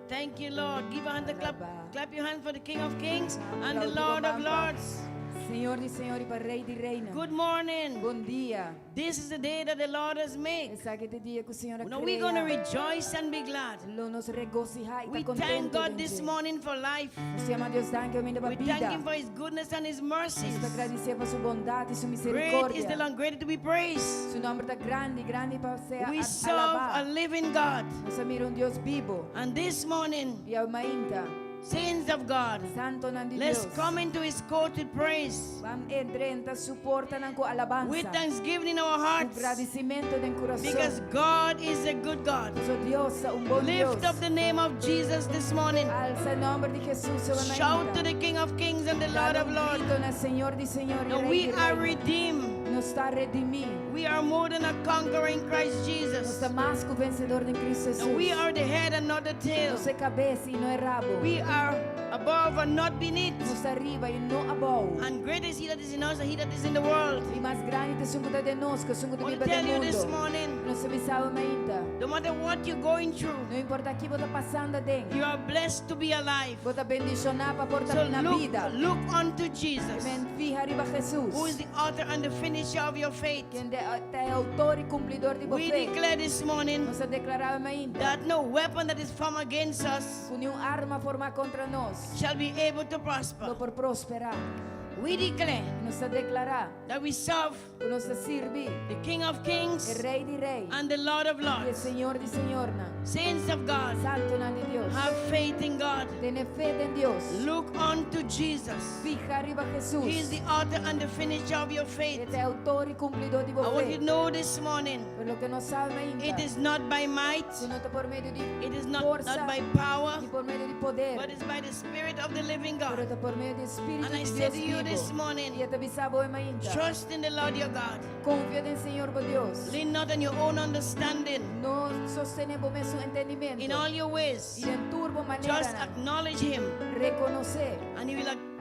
Thank you, Lord. Give a hand a clap. Alabá. Clap your hand for the King of Kings and the Aplaudí Lord of bo man pa Lords. Señor di señor i pa Rei di reinan. Good morning. Bon dia. This is the day that the Lord has made. Esaki ta e dia ku Señor a Now we're going to krea. rejoice and be glad. Lo nos regosihá i We ta thank kontentu God den this dje. morning for life. Nos ta yama Dios danki awe pa We thank bida. Him for His goodness and His mercies. Nos ta gradisié pa su bondat i su Great is miserikòrdia. the Lord, great to be praised. Su nòmber ta grandi, grandi pa ser We serve a alabá. living God. Nos ta sirbi un Dios bibu. And this morning, I awe mainta, saints of God, santonan di let's Dios. come into His court with praise, Ban drenta su portanan ku with alabansa. thanksgiving in our Ku hearts, gradisimentu den kurason. because God is a good God. Paso Dios ta un bon Lift Dios. up the name of Jesus this morning. Alsa nòmber di Jesus awe Shout to mainta. the King of Kings and the Lord Dá of un Lords. grito na Señor di señor i Now Rei we di are rei. redeemed. Nos ta redimí. We are more than a conqueror in Christ Nos Jesus. ta mas ku vensedó den Kristu Now we Jesus. are the head and not the tail. Nos ta kabes i no e rabo. We are above and not beneath. Nos ta ariba i no abou. And greater is He that is in us than He that is in the world. I mas grandi ta esun ku ta den nos, ku esun ku I want ta to biba tell den you this mundu. morning, Nos ta bisa bo mainta. no matter what you're going through, No importá kiko bo ta pasando aden. you are blessed to be alive. Bo ta bendishoná pa por ta So na look, bida. look unto Jesus, Men fiha riba Jesus. who is the author and the finisher of your faith. Kende ta e outor i kumplidó di We fe. declare this morning Nos ta deklará mainta. that no weapon that is formed against us Ku ningun arma formá kontra nos. shall be able to Lo prosper. por prosperá. We declare Nos ta deklará. that we serve Ku nos ta sirbi. the King of E Kings Rei di Rei. and the Lord of I e Lords. Señor di señornan. Saints of God, Santonan di Dios. have faith in God. Tene fe den Dios. Look unto Jesus. Fiha riba Jesus. He is the author and the finisher of your faith. E ta outor i kumplidó di I want you fe. to know this morning, Pero loke nos sa ainda. it is not by might, Ku no ta pa medio di it is not, forsa. not by power, I pa medio di poder. but it's by the Spirit of the living Pero God. ta pa medio di Spiritu And I di say Dios to you bibu. this morning, I mi ta bisa bo mainta. trust in the Lord your God. Konfia den Señor bo Dios. Lean not on your own understanding. No sostené bo mes entendimentu. In all your ways, I den tur bo manera. just acknowledge Him, Rekonosé. and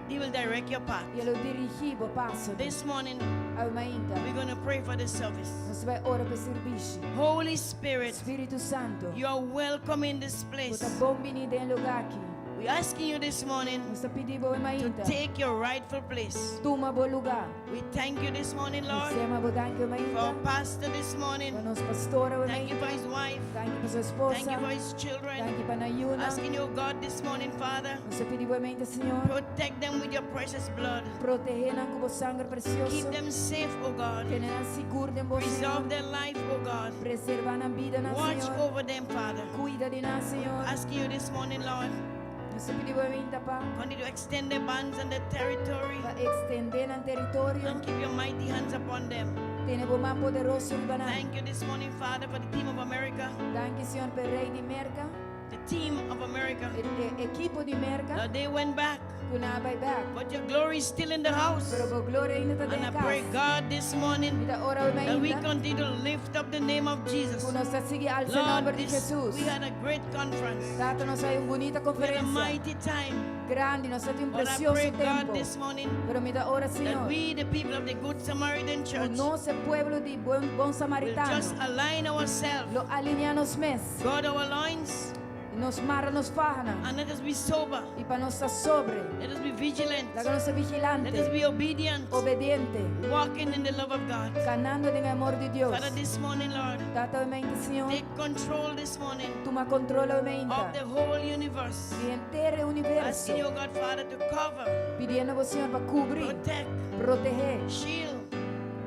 He will direct your path. I E lo dirigí bo paso. This morning, Awe mainta. we're going to pray for the service. Nos ta bai ora pa e servisio. Holy Spirit, Spiritu Santu. you are welcome in this place. Bo ta bon biní den e lugá aki. We're asking you this morning Nos ta pidi bo to mainta. take your rightful place. Tuma bo lugá. We thank you this morning, Nos Lord, yama bo danki for our mainta. pastor this morning. Pa nos pastor Thank you mainta. for his wife. Danki pa su esposa. Thank you for his children. Danki pa nan yunan. Asking you, God, this morning, Father, Nos ta pidi bo mainta, Señor. protect them with your precious blood. Protehá nan ku bo sanger presioso. Keep them safe, oh God. Tene nan sigur den bo Preserve Señor. their life, oh God. Preservá nan bida nan Watch Señor. over them, Father. Kuida di nan, Señor. Asking you this morning, Lord, Nos ta pidi bo mainta pa continue to extend their bands and their territory pa ekstendé nan teritorio. and keep your mighty hands upon them. Tene bo man poderoso riba nan. Thank you this morning, Father, for the team of America, Danki Señor pa rei di Merka. the team of America. E, e, ekipo di Merka. That they went back, Ku nan a bai bèk. but your glory is still in the house. Pero bo gloria ainda ta And den I pray, kas. God, this morning Mi ta ora that we mainta. continue to lift up the name of Jesus. Ku nos ta sigui alsa Lord, nòmber di this, Jesus. we had a great conference. Tata, nos tabatin un bunita We had a konferensia. mighty time. Grandi, nos tabatin un But I presioso pray, God, tempu. this morning Pero mi ta ora, that Señor. we, the people of the Good Samaritan Church, Nos, pueblo di Bon, bon will Samaritano. just align ourselves, Lo alineá nos mes. gird our loins, Nos mara nos fahanan. and let us be sober. I pa nos ta sobrio. Let us be vigilant. Laga nos ta Let us vigilante. be obedient, Obediente. walking in the love of God. Kanando den amor di Dios. Father, this morning, Lord, Tata, mainta, Señor. take control this morning Tuma kontròl of mainta. the whole universe. Di henter universo. Asking you, God, Father, to cover, Pidiendo bo Señor pa kubri, protect, protehá, shield,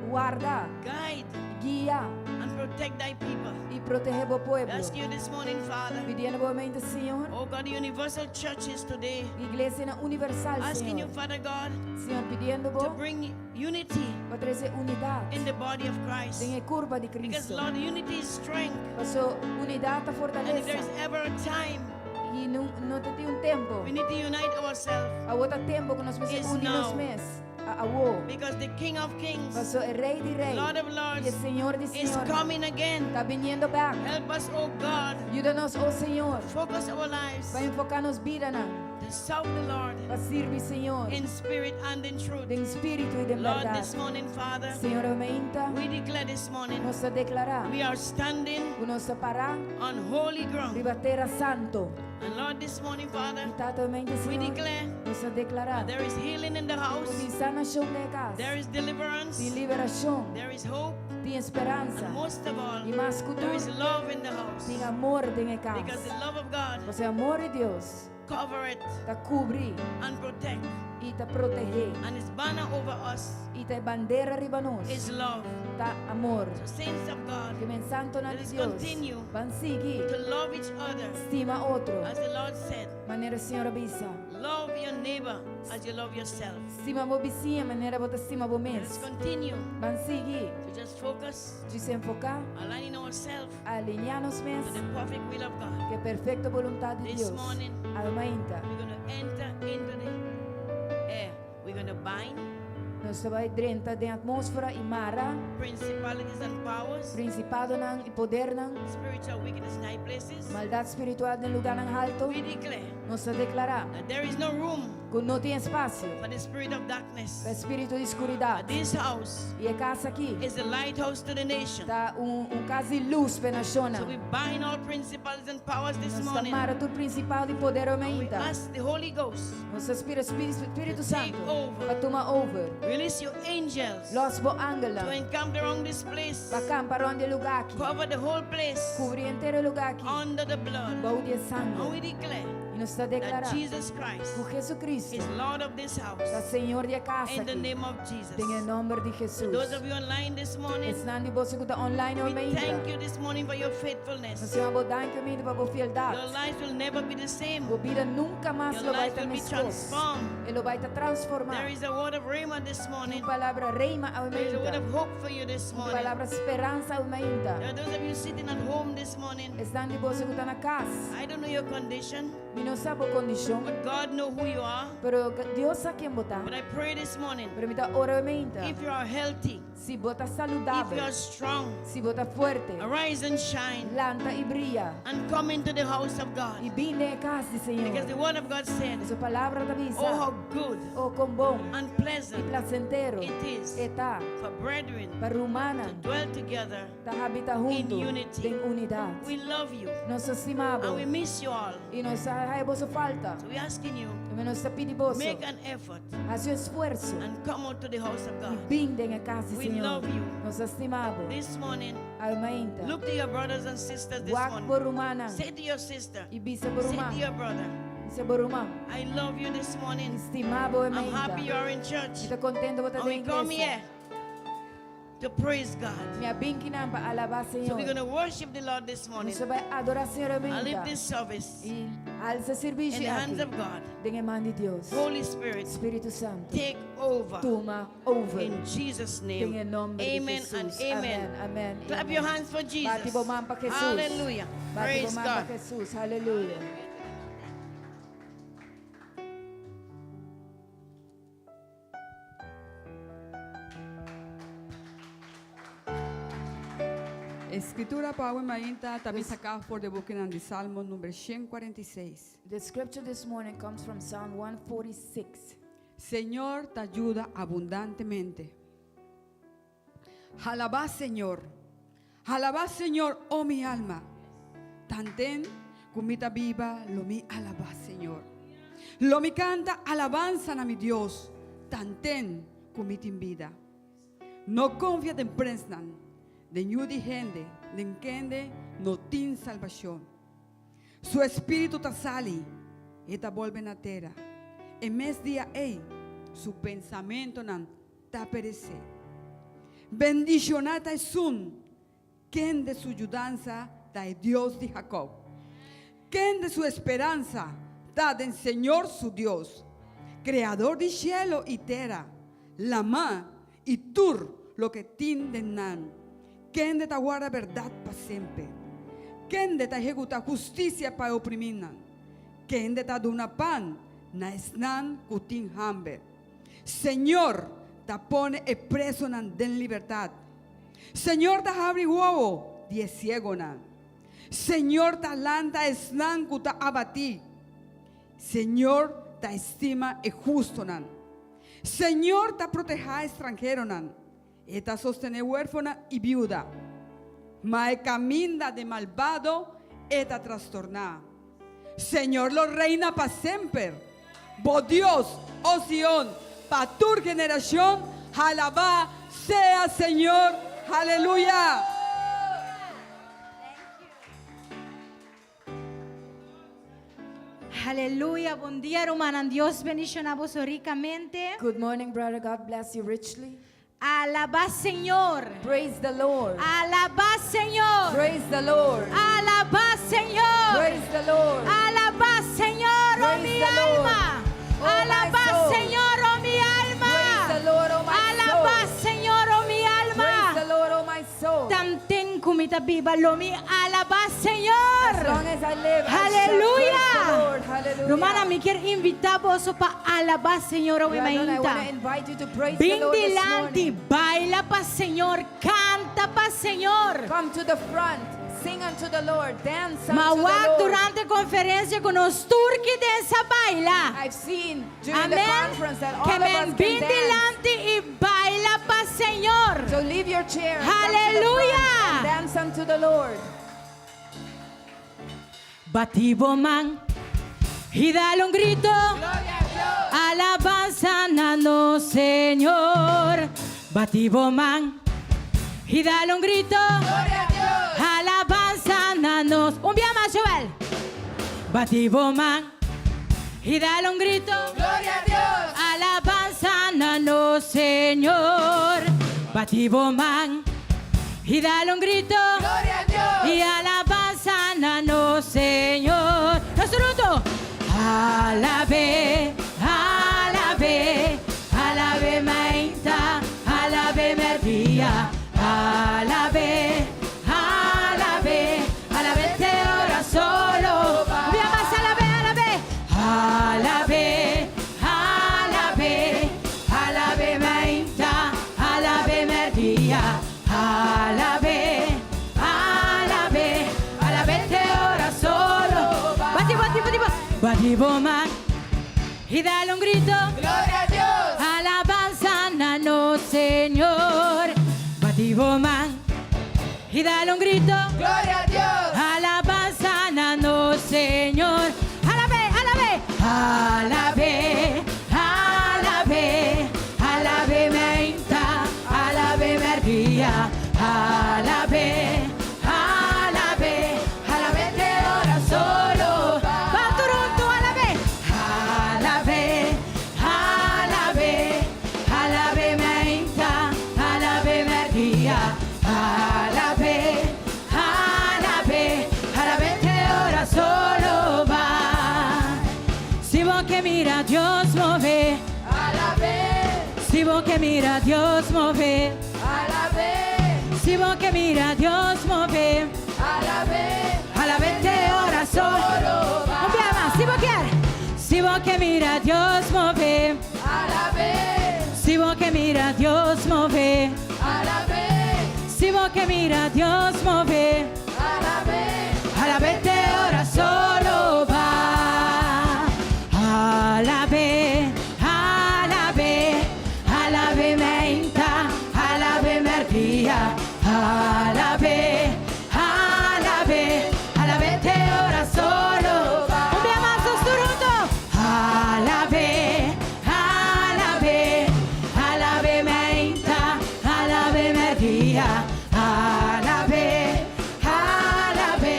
warda, guide, guia and protect thy people. i protehá bo We pueblo. ask you this morning, Father, Pidiendo bo mainta, Señor. oh God, the universal churches today, Iglesianan universal, asking you, Señor. Father God, Señor, pidiendo to bo bring unity pa trese unidat in the body of Christ. den e kurpa di Because, Kristu. Lord, unity is strength. Paso unidat ta And if there is fortalesa. ever a time I no, no tin un tempu. we need to unite ourselves, Awor ta tempu ku nos mester It's uni nos now. mes. Awor. because the King of Kings, Paso e Rei di Rei. Lord of I Lords, Señor di is Señor. coming again. Ta biniendo bèk. Help us, oh God, Yuda nos, oh Señor. focus our lives Pa enfoká nos bidanan. to serve the Lord Pa sirbi Señor. in spirit and in truth. Den spiritu i den Lord, berdat. this morning, Father, Señor, mainta. we declare this morning Nos ta deklará. we are standing Ku nos ta pará. on holy ground. Riba tera santu. And Lord, this morning, Father, I Tata mainta we Señor, declare nos ta deklará that there is healing in the ku house, tin sanashon den e kas, there is deliverance, tin liberashon, there is hope, tin speransa, and most of all, i mas ku there tur, is love in the house. tin amor den e Because kas. the love of God Pasobra amor di Dios cover it ta kubri and protect, i ta protehé, and His banner over us i ta e bandera riba nos is love. ta amor. So, saints of God, Ke men santonan Let di us Dios continue ban sigui to love each other, stima otro, as the Lord said, manera Señor a bisa. love your neighbor as you love yourself. Stima bo bisiña manera bo ta stima bo Let us mes. continue Ban sigui to just focus, djis enfoká, aligning ourselves alineá nos mes to the perfect will of God. ku e perfekto boluntat di This Dios. morning, Awe mainta, we're going to enter into the air. We're going to bind nos ta bai drenta den atmósfera i mara principalities and powers, prinsipadonan i podernan, spiritual wickedness in high places. maldat spiritual den lugánan haltu. We declare Nos ta deklará that there is no room ku no tin espasio for the spirit of pa darkness. e spiritu di skuridat. This house I e kas aki is the lighthouse to the nation. ta un un kas di lus pa e So nashonnan. we bind all principalities and powers this Nos ta morning. mara tur prinsipado i poder And we mainta. ask the Holy Ghost, Nos ta spira Spiritu to take Santu over. pa tuma over. Release your angels Lòs bo to angelnan encamp around this place. pa kampa rònt di e lugá aki. Cover the whole place Kubri henter e lugá aki under the blood. bou di e And sanger. we declare I nos ta that deklará Jesus Christ ku Jesucristo is Lord of this ta house. Señor di e kas In the aki. name of Jesus. Den e nòmber di To those Hesus. of you online this morning, Esnan di boso ku ta online we mainta. thank you this morning for your Nos faithfulness. yama bo danki mainta pa bo Your fieldat. life will never be the same. Bo bida nunka mas Your lo bai life ta will be meskos. transformed. E lo bai ta transformá. There is a word of Rhema this morning. Un palabra rhema awe There is a word mainta. of hope for you this Un morning. palabra speransa awe mainta. There are those of you sitting at home this morning. Esnan di boso ku ta na kas. I don't know your condition, Mi no sa bo kondishon, but God knows who you are. pero Dios sa ken bo ta. But I pray this morning, Pero mi ta ora awe mainta. if you are healthy, Si bo ta if you saludabel, are strong, si bo ta fuerte, arise and shine lanta i bria and come into the house of God. i bin den e kas di Because Señor. the word of God said, Su palabra ta Oh, how bisa, good oh kon bon and i pleasant plasentero it is e ta for brethren pa to rumannan dwell together. ta habitá huntu unity. den unidat. We love you Nos ta stima and bo we miss you all. i nos ta haya boso falta. So we're asking you, I nos ta pidi boso, make an effort hasi un esfuerso and come out to the house of i God. bin den e kas di We Señor. love you. Nos ta stima bo. This morning, Awe mainta, look to your brothers and sisters this wak bo morning. rumannan Say to your sister, i bisa bo say ruman, to your brother, bisa bo ruman, I love you this morning. stima bo e I'm mainta. happy you are in Mi church. ta kontentu bo ta And we den come iglesia. here to praise God. Mi a bin kinan pa alabá So we're Señor. going to worship the Lord this morning. Nos ta bai adorá Señor I lift mainta. this service I alsa in sirbishi the hands aki of God. den e man di Dios. Holy Spirit, Spiritu Santu, take over. tuma over. In Jesus' Den name. e nòmber di Amen and Jesus. amen. Amen. Amen. Clap amen. your hands for Bati Jesus. bo man pa Jesus. Hallelujah. Bati bo Praise man pa God. Jesus. Hallelujah. Escritura pa awe mainta ta bin saká for di buki di Salmo number 146. The scripture this morning comes from Psalm 146. Señor te ayuda abundantemente. Alabá Señor. Alabá Señor, oh mi alma. Tanten ku mi ta biba, lo mi alabá Señor. Lo mi kanta alabansa na mi Dios. Tanten ku mi tin bida. No konfia den prensnan, den yu di hende, den kende no tin salbashon. Su espíritu ta sali, e ta bolbe na tera. E mes dia ei, su pensamentunan ta peresé. Bendishoná ta esun, kende su yudansa ta e Dios di Jacob. Kende su speransa ta den Señor su Dios, Kreador di shelu i tera, lamá i tur loke tin den nan. Kende ta warda bèrdat pa semper. Kende ta ehekutá hustisia pa e oprimínan. Kende ta duna pan na esnan ku tin hamber. Señor ta pone e presonan den libertat. Señor ta habri wowo di e siegonan. Señor ta lanta esnan ku ta abatí. Señor ta estima e hustonan. Señor ta protehá e stranheronan. E ta sostené huérfano i biuda. Ma e kaminda di malbado e ta trastorná. Señor lo reina pa semper. Bo Dios, o Sion, pa tur generashon, alabá sea Señor. Aleluya. Aleluya. Bon dia, rumannan. Dios bendishoná boso rikamente. Good morning, brother. God bless you richly. Alabá Señor. Praise the Lord. Alabá Señor. Praise the Lord. Alabá Señor. Praise the Lord. Alabá Señor, oh Praise mi the Lord. alma. Oh, my Alabá soul. Señor, oh mi alma. Praise the Lord, oh my Alabá soul. Señor, oh mi Praise the alma. Lord, oh my soul. Tanten ku mi ta biba lo mi alabá Señor. As long as I live, I shall Aleluya. praise the Lord. Hallelujah. Rumannan, mi ke invitá boso pa alabá Señor awe Brethren, I want mainta. to invite you to praise the Bin Lord this dilanti, morning. baila pa Señor, kanta pa Señor. Come to the front, sing unto the Lord, dance unto the M'a wak Lord. durante konferensia ku nos tur ke dansa baila. I've seen during the Amèn. conference that all Ke of men us can bin dance. dilanti i baila pa Señor. So leave your chair and come to the Hallelujah. front and dance unto the Lord. Bati bo man i dal un gritu. Alabansa na nos Señor. Bati bo man i dal un gritu. Alabansa na nos. Un bia mas, Joel. Bati bo man i dal un gritu. Alabansa na nos Señor. Bati bo man i dal un gritu. I alabansa na nos Señor. Nos huntu. Alab'é, alab'é, alab'é mainta, alab'é mèrdia, alab'é, alab'é, alab'é te ora solo. Bia mas alab'é, alab'é, alab'é, alab'é, alab'é mainta, alab'é mèrdia, alab'é, alab'é, alab'é te ora solo. Bati, bati, bati, bati, bati bo man i dal un gritu. Gloria a Dios. Alabansa na nos Señor. Bati bo man i dal un gritu. Gloria a Dios. Alabansa na nos Señor. Alab'é, alab'é, alab'é, alab'é, alab'é mainta, alab'é mèrdia, alab'é, alab'é, alab'é te ora solo. Ban tur huntu, alab'é, alab'é, alab'é, alab'é mainta, alab'é mèrdia, alab'é, alab'é, alab'é te ora solo bai. Si bo ke mira Dios move, Alab'é, si bo ke mira Dios move, alab'é, si bo ke mira Dios move, alab'é, alab'é te ora solo. Un bia mas, si bo ke, si bo ke mira Dios move, alab'é, si bo ke mira Dios move, alab'é, si bo ke mira Dios move, alab'é, alab'é te ora solo bai. Alab'é, alab'é, alab'é mainta, alab'é mèrdia, alab'é, alab'é, alab'é te ora solo. Un bia mas, nos tur huntu. Alab'é, alab'é, alab'é mainta, alab'é mèrdia, alab'é, alab'é,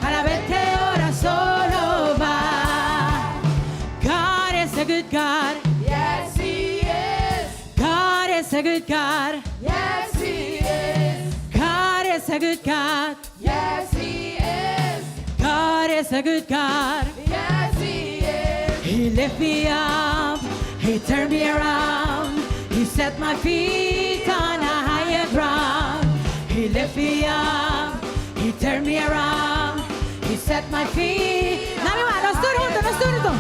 alab'é te ora solo bai. God is a good God. Yes, He is. God is a good God. Yes, He is. God is a good God. Yes, He is. God is a good God. Yes, He is. He lift me up. He turned me around. He set my feet on a higher ground. He lift me up. He turned me around. He set my feet. Nami wa, nos tur huntu, nos tur huntu.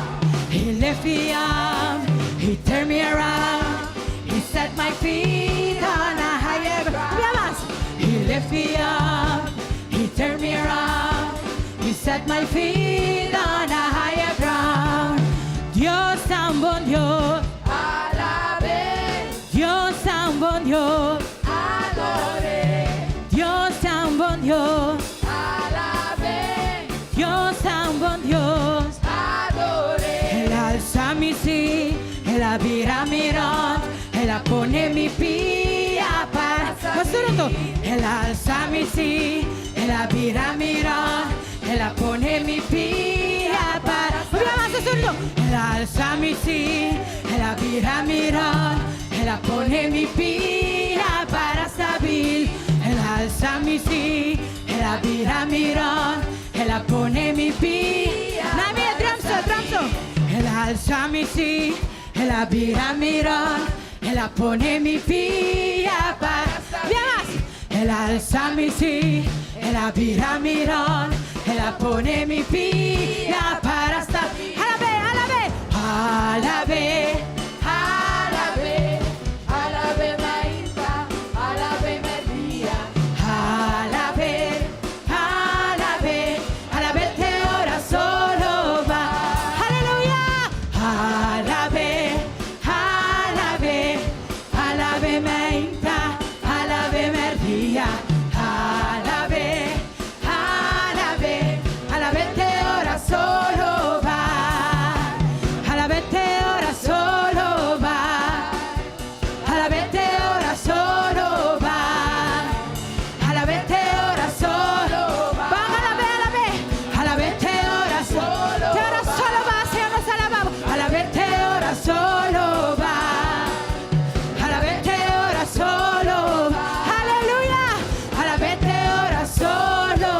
He lift me up. He turned me around. He set my feet on a higher ground. Bia mas. He lift me up. He turned me around. He set my feet on a higher ground. Dios ta un bon Dios. Alab'é, Dios ta un bon Dios. ador'é, Dios ta un bon Dios. alab'é, Dios ta un bon Dios. alsa mi si, el a bira mi rònt, el a pone mi pia para. Mas duru. El a alsa mi si, el a bira mi rònt, el a pone mi pia para. Un mas duru. El a alsa mi si, el a bira mi rònt, el a pone mi pia para stabil. El a alsa mi si, el a bira mi rònt, el a pone mi pia. Nami, drums, drums. El a alsa mi si, el a bira mi rònt, el a pone mi pia para. Bien mas. El a alsa mi si, el a bira mi rònt, el a pone mi pia para stabil. Alab'é, alab'é, alab'é, alab'é, Alab'é mainta, alab'é mèrdia. Alab'é, alab'é, alab'é te ora solo baha. Aleluya. Alab'é, alab'é, alab'é mainta, alab'é mèrdia. Alab'é, alab'é, alab'é te ora solo baha. Alab'é te ora solo baha. Alab'é te ora solo baha. Alab'é te ora solo. Ban alab'é, alab'é. Alab'é te ora solo. Te ora solo baha, Señor, nos alabamos. Alab'é te ora solo baha. Alab'é te ora solo. Aleluya. Alab'é te ora solo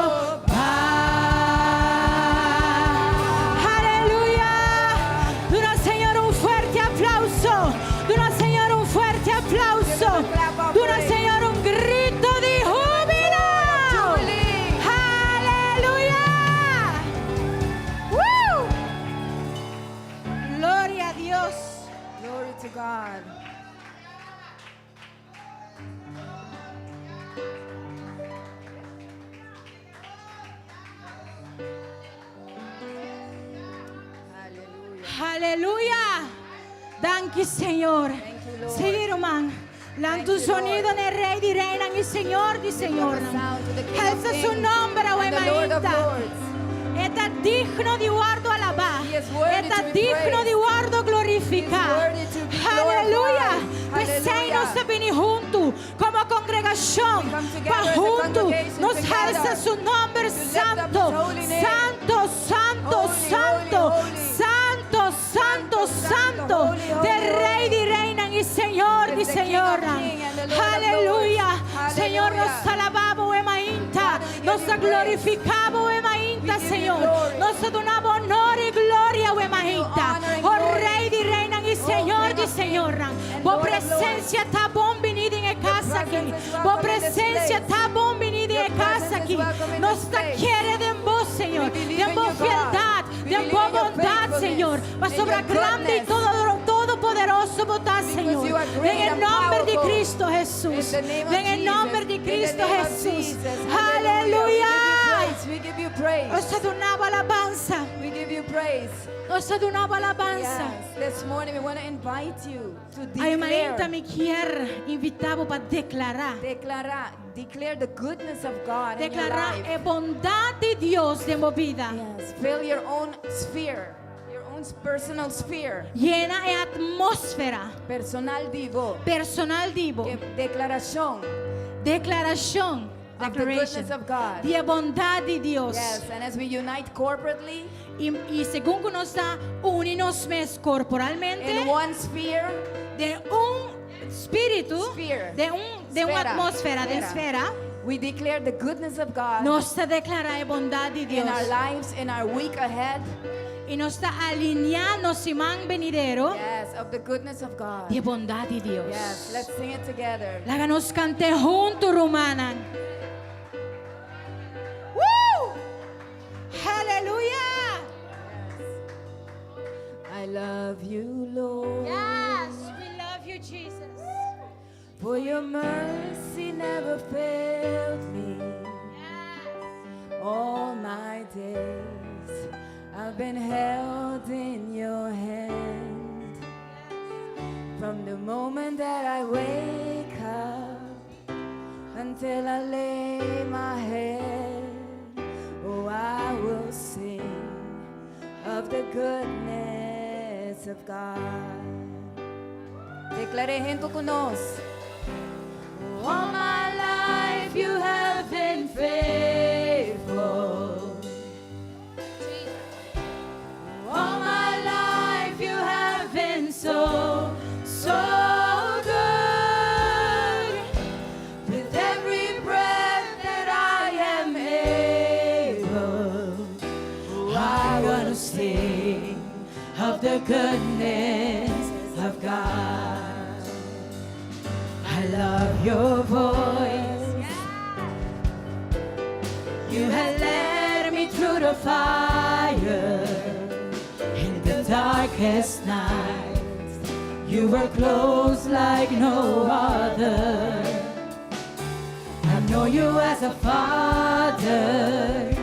baha. Aleluya. Duna Señor un fuerte aplauso. Duna Señor un fuerte aplauso. Duna Señor un grito di húbilo. Aleluya. Woo! Gloria a Dios. Glory to God. Hallelujah. Aleluya. Danki, Señor. Thank you, Lord. Sí, ruman. Lanta Thank un you, sonido Lord. na Rei di Reinan i Señor di Señor. Sound to the King of Alsa su Kings nòmber, and the Lord of mainta. Lords. E ta digno di wòrdu alabá. He is worthy E ta to be digno praised. di wòrdu glorifiká. He is worthy to be Aleluya. glorified. P'esei nos Hallelujah. ta bini huntu komo kongregashon. We come together Pa as a huntu congregation nos together alsa su nòmber to lift up santu. His holy name. Santu, santu, Holy, santu. holy, holy. Santu, santu, Santu, santu. holy, holy, De Rei holy. di Reinan i Señor di Is the King of Señor. Kings and the Lord of Aleluya. Lords. Señor, nos Hallelujah. ta alabá bo mainta. Father, we give Nos you praise. glorifiká bo mainta, We give you Señor. glory. Nos ta duna honor i gloria mainta. honor and O glory. Rei di Reinan i Señor King di of Kings Señor. and Bo Lord of Lords. presensia ta bon biní den kas aki. presence is Bo welcome in this presensia place. ta bon biní den Your kas presence is aki. welcome in Nos this ta place. kere den bo, Señor. We believe Den in bo you, God. fieldat, We den believe bo in your bondat, faithfulness, Señor. Ma in sobra your grandi goodness. todo todopoderoso bo ta, Señor. you are great En and nòmber di powerful. Kristu Hesus. In the name of En nòmber di Jesus. In the Kristu name of Hesus. Jesus. Aleluya. We give you praise. Nos ta duna alabansa. We give you praise. Nos ta duna alabansa. Yes. This morning we want to invite you to Awe mainta declare, mi kier invitá bo pa deklará. declarar, declare the goodness of God in your Deklará life. e bondat di Dios den bo bida. Yes. Fill your own sphere, your own personal sphere. Yena e atmósfera Personal di bo. personal di bo. Ku deklarashon Deklarashon. of the goodness of God. Di bondat di Dios. Yes, and as we unite corporately I segun ku nos ta uni nos mes korporalmente, in one sphere, den un spiritu, Sphere. di un Esfera. atmósfera, di Esfera. esfera, we declare the goodness of God nos ta deklará e bondat di in our Dios. lives, in our week ahead. I nos ta alineando siman venidero Yes, of the goodness of God. di bondat di Dios. Yes, let's sing it together. Laga nos kanta huntu, rumannan. Woo! Aleluya! I love you, Lord. Yes, we love you, Jesus. For your mercy never failed me. Yes. All my days I've been held in your hand. From the moment that I wake up until I lay my head, oh, I will sing of the goodness. Goodness of God. Deklar'é huntu ku nos. All my life you have been faithful. All my life you have been so, so good. With every breath that I am able, I'm gonna sing of the goodness of God. I love your voice. You have led me through the fire in the darkest night. You were close like no other. I know you as a father.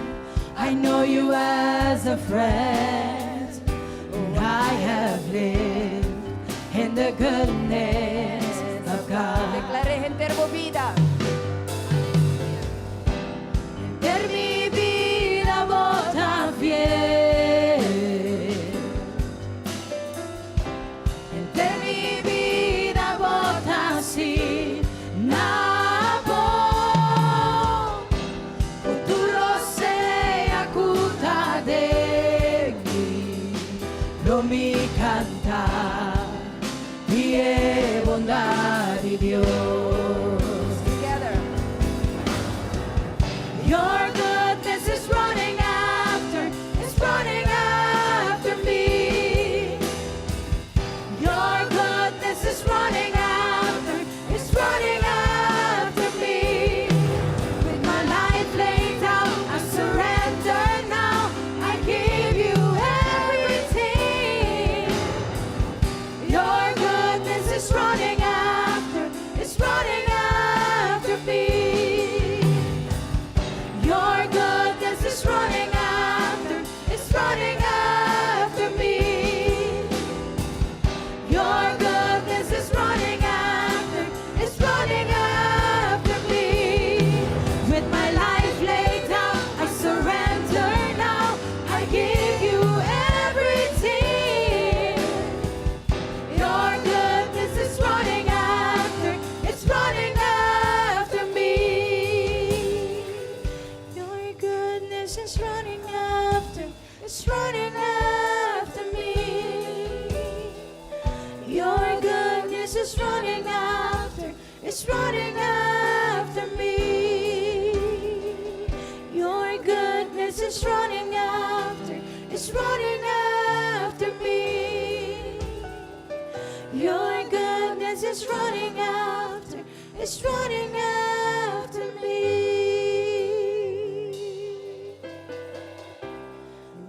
I know you as a friend. And I have lived in the goodness of God. Deklar'é henter bo bida. Henter mi bida bo ta fiel. Henter mi bida bo ta asina bon. Futuro sea ku ta den mi, lo mi kanta di e bondat di Dios. Together. Your goodness is running after, is running after me. Your goodness is running after, is running after me. With my life laid down, I surrender now. I give you everything. Your goodness is running after, is running after me. Your goodness is running after, is running after me. Your goodness is running after, is running after me. With my life laid down, I surrender now. I give you everything. Your goodness is running after, it's running after me. Your goodness is running after, it's running after me. Your goodness is running after, it's running after me. Your goodness is running after, it's running after me. Your goodness is running after, it's running after me.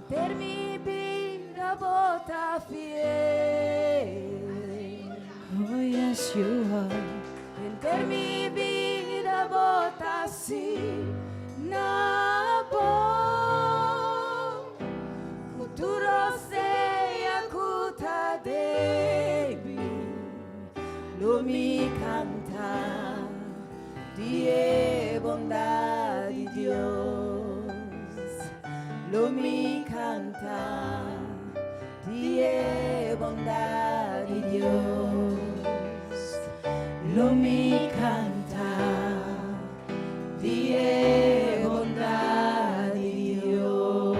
Henter mi bida bo ta fiel. Oh, yes, you are. Henter mi bida bo ta asina bon. Ku tur rosea ku ta den mi. Lo mi kanta di e bondat di Dios. Lo mi kanta di e bondat di Dios. Lo mi kanta di e bondat di Dios.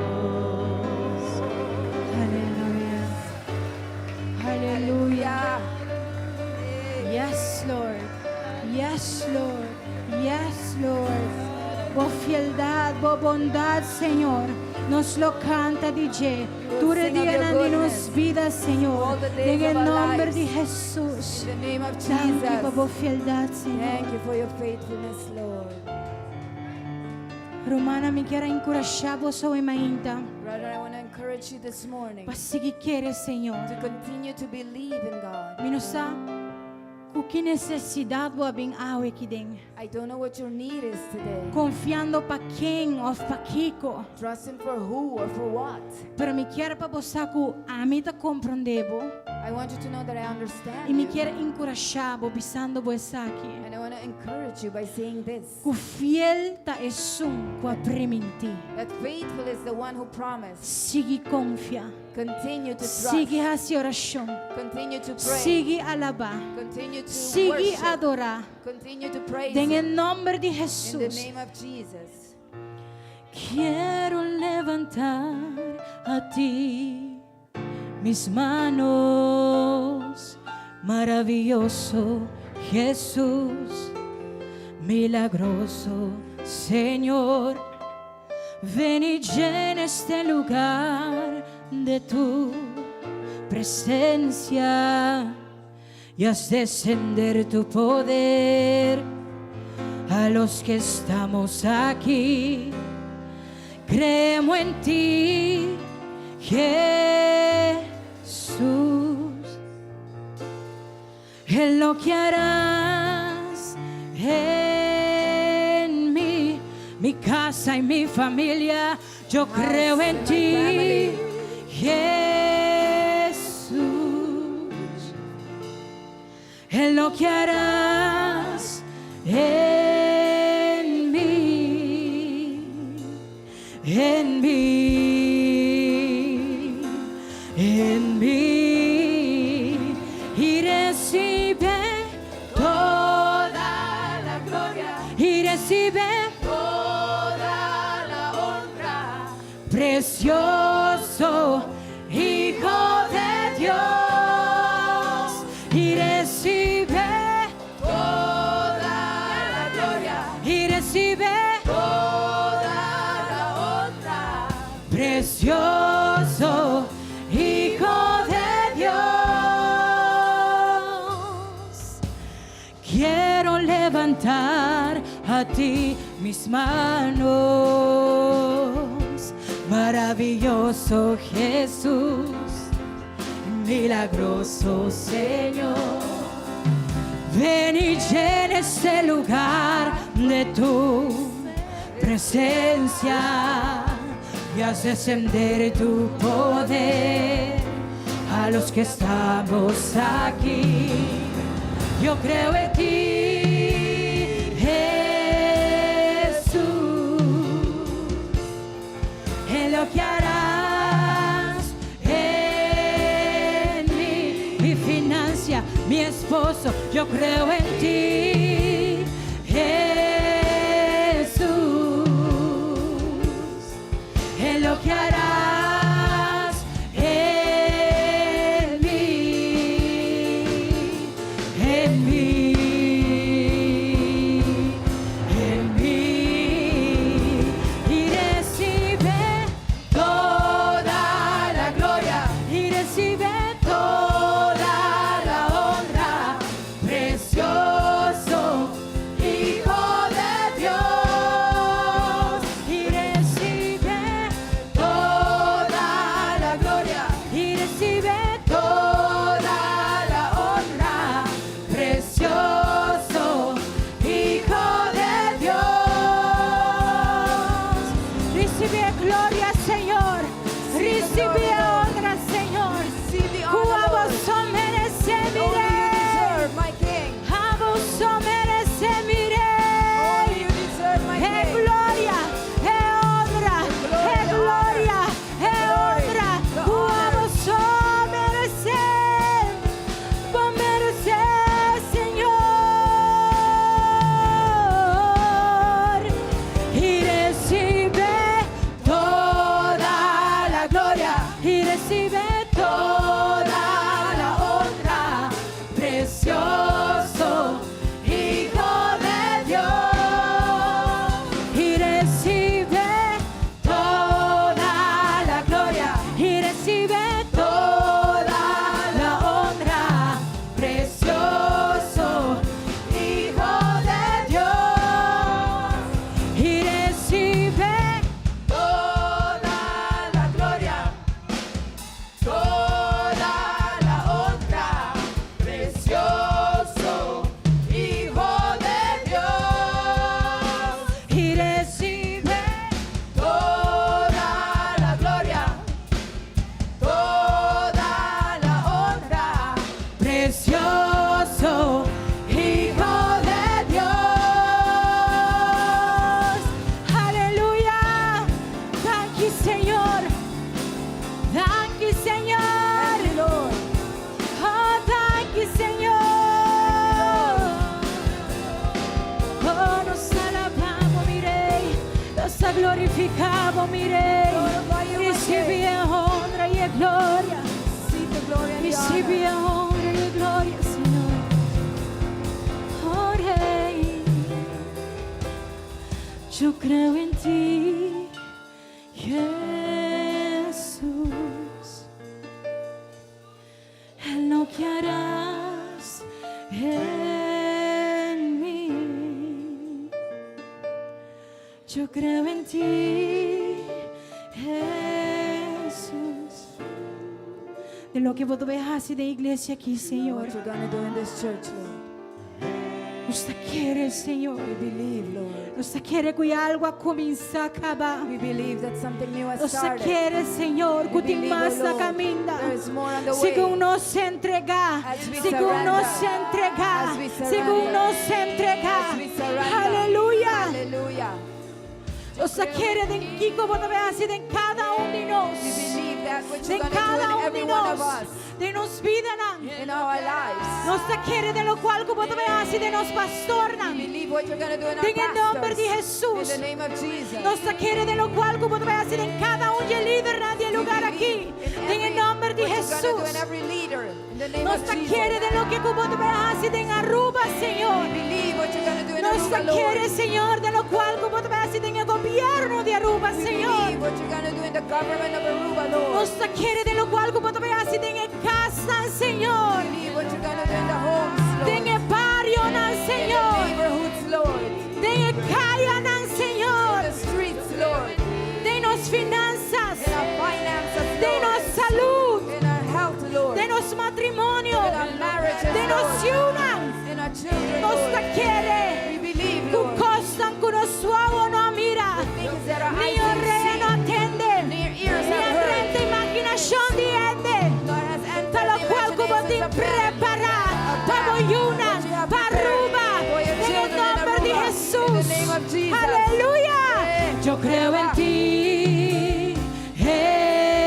Hallelujah. Hallelujah. Yes, Lord. Yes, Lord. Yes, Lord. Bo fieldat, bo bondat, Señor. Nos lo kanta di dje. Tur dia di nos bida, Señor. Den nòmber di Jesus. In the name of Thank you Jesus. pa bo fieldat, Señor. Thank you for your faithfulness, Lord. Ruman, mi ke enkurashá bo awe mainta. Brother, I want to encourage you this morning Pa sigui kere, Señor. To continue to believe in God. Mi no sa ku ki nesesidat bo a bin awe aki den. I don't know what your need is today. Konfiando pa ken òf pa kiko. Trusting for who or for what. Pero mi ke pa bo sa ku ami ta komprondé bo. I want you to know that I understand I mi you. ke enkurashá bo bisando bo esaki. And I want to encourage you by saying this: Ku fiel ta esun ku a primintí. that faithful is the one who promised. Sigui konfia. Continue to trust. Sigui hasi orashon. Continue to pray. Sigui alabá. Continue to Sigui worship. adorá. Continue to praise Den Him. nòmber di In the Hesus. name of Jesus. Quiero levantar a ti mis manos, maravilloso Jesús, milagroso Señor. Ven y llena este lugar de tu presencia y haz descender tu poder a los que estamos aquí. Creemos en ti, Jesús, en lo que harás en mí, mi casa y mi familia. Yo creo en ti, Jesús, en lo que harás en mí, en mí, en mí, y recibe toda la gloria, y recibe Toda la honra. Precioso Hijo de Dios, y recibe Toda la gloria. Y recibe Toda la honra. Precioso Hijo de Dios. Quiero levantar a ti mis manos, maravilloso Jesús, milagroso Señor. Ven y llena este lugar de tu presencia y haz descender tu poder a los que estamos aquí. Yo creo en ti, Jesús, en lo que harás en mí, mi finanza, mi esposo, yo creo en ti, Jesús, en lo que harás en mí, en mí, en mí, y recibe toda la gloria, y recibe toda la honra, precioso Hijo bo, mi Rei. Glorify you, my Recibi King. e honra y e gloria. Receive the glory and the Recibi honor. e honra y e gloria, Señor. Oh, Rey. Yo creo en ti, Jesús. En lo que harás en mí. Yo creo en ti, Jesús. Den loke bo ta bay haci den e iglesia aki, Señor. What you're going to do in this church, Lord. Nos ta kere, Señor. We believe, Lord. Nos ta kere cu algo a cuminsa caba. We believe that something new has Nos ta started. kere, Señor, We cu tin believe, mas oh na Lord, caminda. there is more on the way. Segun nos entrega, As we segun nos surrender. entrega, As we surrender. segun nos entrega. As we surrender. Aleluya. Hallelujah. Nos ta kere den kico bo ta bay haci den cada un di nos. We believe that what Den you're going to cada do in un di every one of nos. us, Den nos bidanan. in our lives. Nos ta kere den loke cu bo ta bay haci den nos pastornan. We believe what you're going to do in our Den e nomber di pastors. Jesus. In the name of Jesus. Nos ta kere den loke cu bo ta bay haci den cada un di e lidernan di e We lugar believe aki. in Den e every- nomber di what you're gonna do Jesus. in every leader. In the name Nos of ta Jesus. kere den loke cu bo ta bay haci den Aruba, Señor. We believe what you're going to do in Nos Aruba, ta Lord. kere, Señor, den loke cu bo ta bay haci den e gobierno di Aruba, We Señor. believe what you're going to do in the government of Aruba, Lord. Nos ta kere den loke cu bo ta bay haci den e casnan, Señor. We believe what you're going to do in the homes, Lord. Den e barionan, In the Señor. neighborhoods, Lord. Den e cayanan, Señor. In the streets, Lord. Den nos finanzas. In our finances, Den Lord. nos salud. In our health, Lord. Den nos matrimonio. In our marriages, Den nos Lord. yiunan. In our children, Nos ta Lord. kere. We believe, Cu Lord. cosnan cu nos wowo no a mira. Things that our Ni eyes didn't orea see, no a tende. Ni ears Ni have heard. a drenta imaginacion di hende. God has entered Ta the loke cu bo tin imaginations of men. prepara pa bo yiunan, What you have pa prepared Aruba. for your Den children in nomber di Aruba. Jesus. In the name of Jesus. Aleluya. Eh. Yo creo en ti,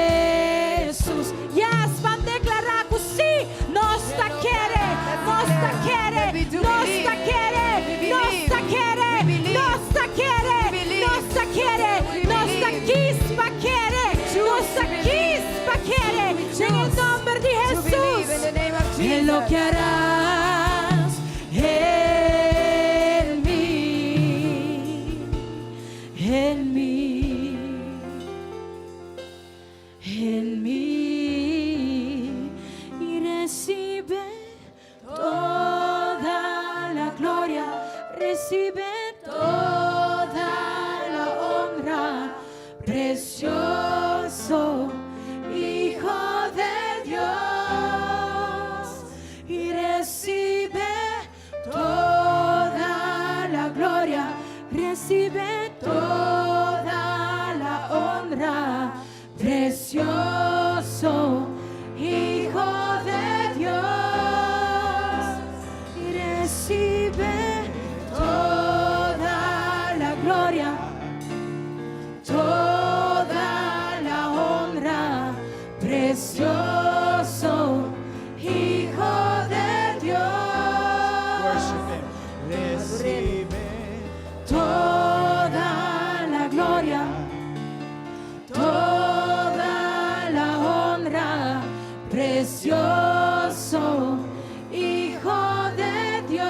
Jesús. Yes, ban declara cu si, nos ta kere, nos ta kere, That we do nos believe. ta kere, We nos believe. ta kere, We believe. nos ta kere, We believe. nos ta kere, We nos ta believe. kies pa kere, choose nos ta to believe. kies pa kere. We Den e choose nomber di To believe in Jesus. the name of Jesus. En lo que harás en mí, en mí, en mí, y recibe toda la gloria, recibe toda la honra, precioso Hijo de Dios, y recibe toda la gloria, recibe toda la honra, precioso Hijo de Dios, y recibe toda la gloria, toda la honra, precioso Hijo de Dios. Worship Him. Recibe Toda la gloria, toda la honra, precioso Hijo de Dios.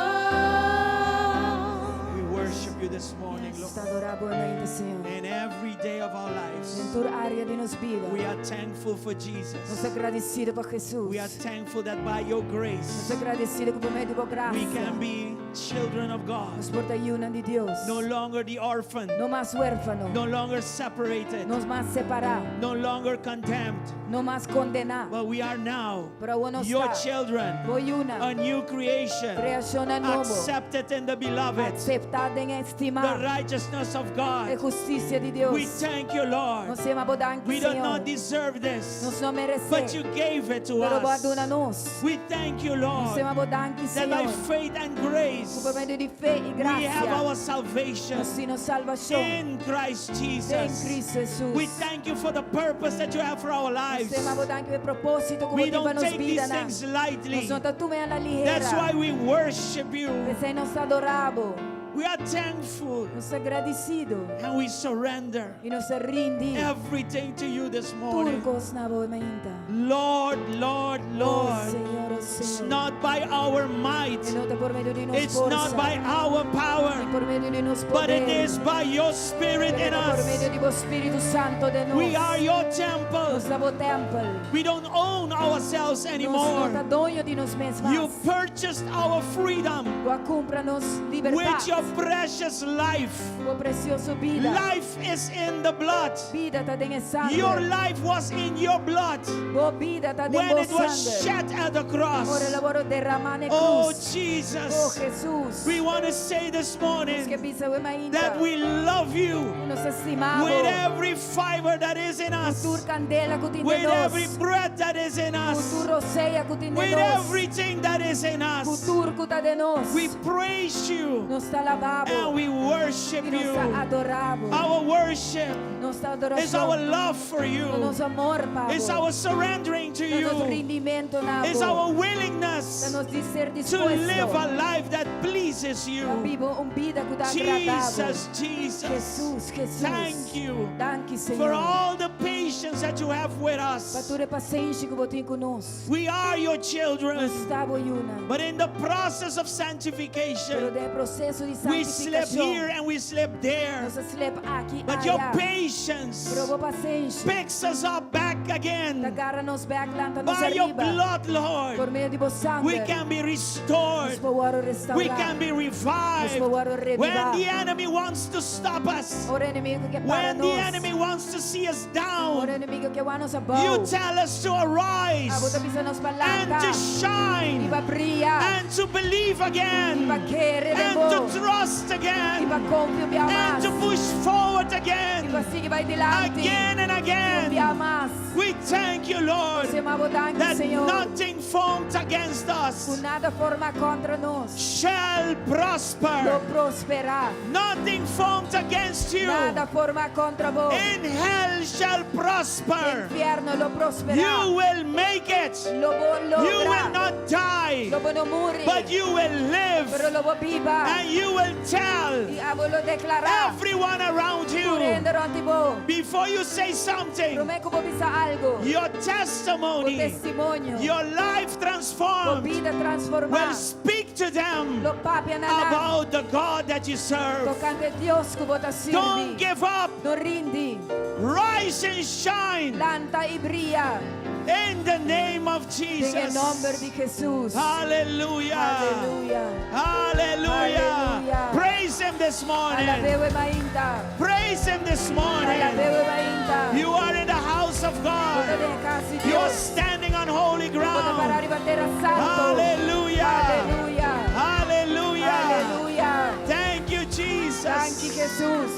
We worship you this morning, Nos Lord. ta adora bo mainta, Señor. In every day of our lives, Den tur area di nos bida. we are thankful for Nos Jesus. ta gradicido pa Jesus. We are thankful that by your Nos grace, ta gradicido cu pa medio di bo gracia. we can be children of God. Nos por ta yiunan di Dios. No longer the orphan, No mas huerfano. no longer separated, No mas separa. no longer condemned, No mas condena. but we are now Pero awor nos your ta. children, Bo yiunan. a new creation, Creacion nobo. accepted in the beloved, Acepta den the stima. righteousness of E God. husticia di Dios. We thank you, Lord. Nos yama bo danki, We do Señor. not deserve this, Nos no merece. but you gave it to Pero bo a us. duna nos. We thank you, Nos Lord, yama bo danki, that by Señor. faith and grace Por medio di fe y we have gracia. our salvation Nos tin nos salvacion. in Christ Den Jesus. Cristo Jesus. We thank you for the purpose that you have for our lives. Nos yama bo danki pa e proposito cu We bo tin pa don't nos take bida. these things lightly. Nos no ta tuma na ligera. That's why we worship you. P'esey nos ta adora bo. We are thankful Nos ta gradisido and we surrender i nos ta rindi everything to you this tur morning. kos na bo mainta. Lord, Lord, Oh Lord, Señor, oh it's Señor. not by our might, E no ta por medio di nos it's not forsa, by our ni power, por medio di nos but it poder, is by your Spirit in pero por medio us. di bo Spiritu Santu den nos. We are your temple. Nos ta bo tèmpel. We don't own ourselves Nos no anymore. ta doño di nos mes You mas. purchased our freedom Bo a kumpra nos with libertat. your precious life. Bo presioso bida. Life is in the blood. Bida ta den e sanger. Your life was in your blood Bo bida ta den when bo it was sanger. shed at the Ora cross. el a wòrdu derhamá na Oh, krus. Oh Jesus. Jesus. We want to say this Nos ke morning bisa awe mainta. that we love you Nos ta stima bo. with every fiber that is in us, Tur kandela ku tin den with nos. every breath that is in Ku us, tur rosea ku tin den with nos. everything that is in Ku us. tur ku ta den nos. We praise you Nos ta alabá bo. and we worship I nos you. ta adorá bo. Our worship Nos ta is our adorashon. love for you. Nos amor pa bo. It's our surrendering to Ta nos you. rindimentu na It's bo. our Ta willingness nos di ser to live dispuesto a life that pleases pa you. biba un bida ku ta agradá bo. Jesus, Jesus. Jesus, Jesus. Thank you Danki, for Señor. all the patience that you have with Pa us. tur e pasenshi ku bo tin ku nos. We are your children, Nos ta bo yunan. but in the process of Pero sanctification, den proseso di we slip here santifikashon, and we slip there. nos a slep aki But your aya. patience Pero bo pasenshi picks us up back ta again gara nos bèk, lanta nos by your ariba. blood, Por Lord. medio di bo We sanger, can be nos restored. por wòrdu We restourá. can be Nos revived. por wòrdu When revivá. the enemy wants to stop us, Ora enemigu ke para when the nos. enemy wants to see us Ora down, enemigu ke wak nos you abou. tell us to Abo ta arise bisa nos pa and lanta to i shine pa bria and to believe i again pa kere den and bo to trust i again pa konfia un bia and mas to push forward i again, pa sigui bai dilanti again and un again. bia mas. We thank you, Lord, Nos yama bo danki, that Señor, nothing formed against ku us nada forma kontra nos shall lo prosper. prosperá. Nothing formed against you Nada forma kontra bo. in hell shall prosper. Infierno lo prosperá. You will make it. Lo bo You will logra. not die, Lo bo no muri, but you will live pero lo bo biba. and you will tell I abo lo deklará everyone around tur you hende rònt di bo. before you say something. Promé ku bo bisa algu, Your bo testimony, testimonio, your life bo transformed bida will transformá speak to them lo papia na nan about the God that you serve. tokante Dios ku bo ta Don't sirbi. give up. No rindi, Rise and shine lanta i bria in the name of den e nòmber di Jesus. Jesus. Hallelujah. Aleluya. Hallelujah. Hallelujah. Praise Him this morning. Alab'é awe mainta. Praise Him this morning. Alab'é awe mainta. You are in the house of Bo ta God. den kas di You are Dios. standing on holy Bo ta pará ground. riba tera santu. Hallelujah. Aleluya. Hallelujah. Aleluya. Thank you, Jesus. Danki Jesus.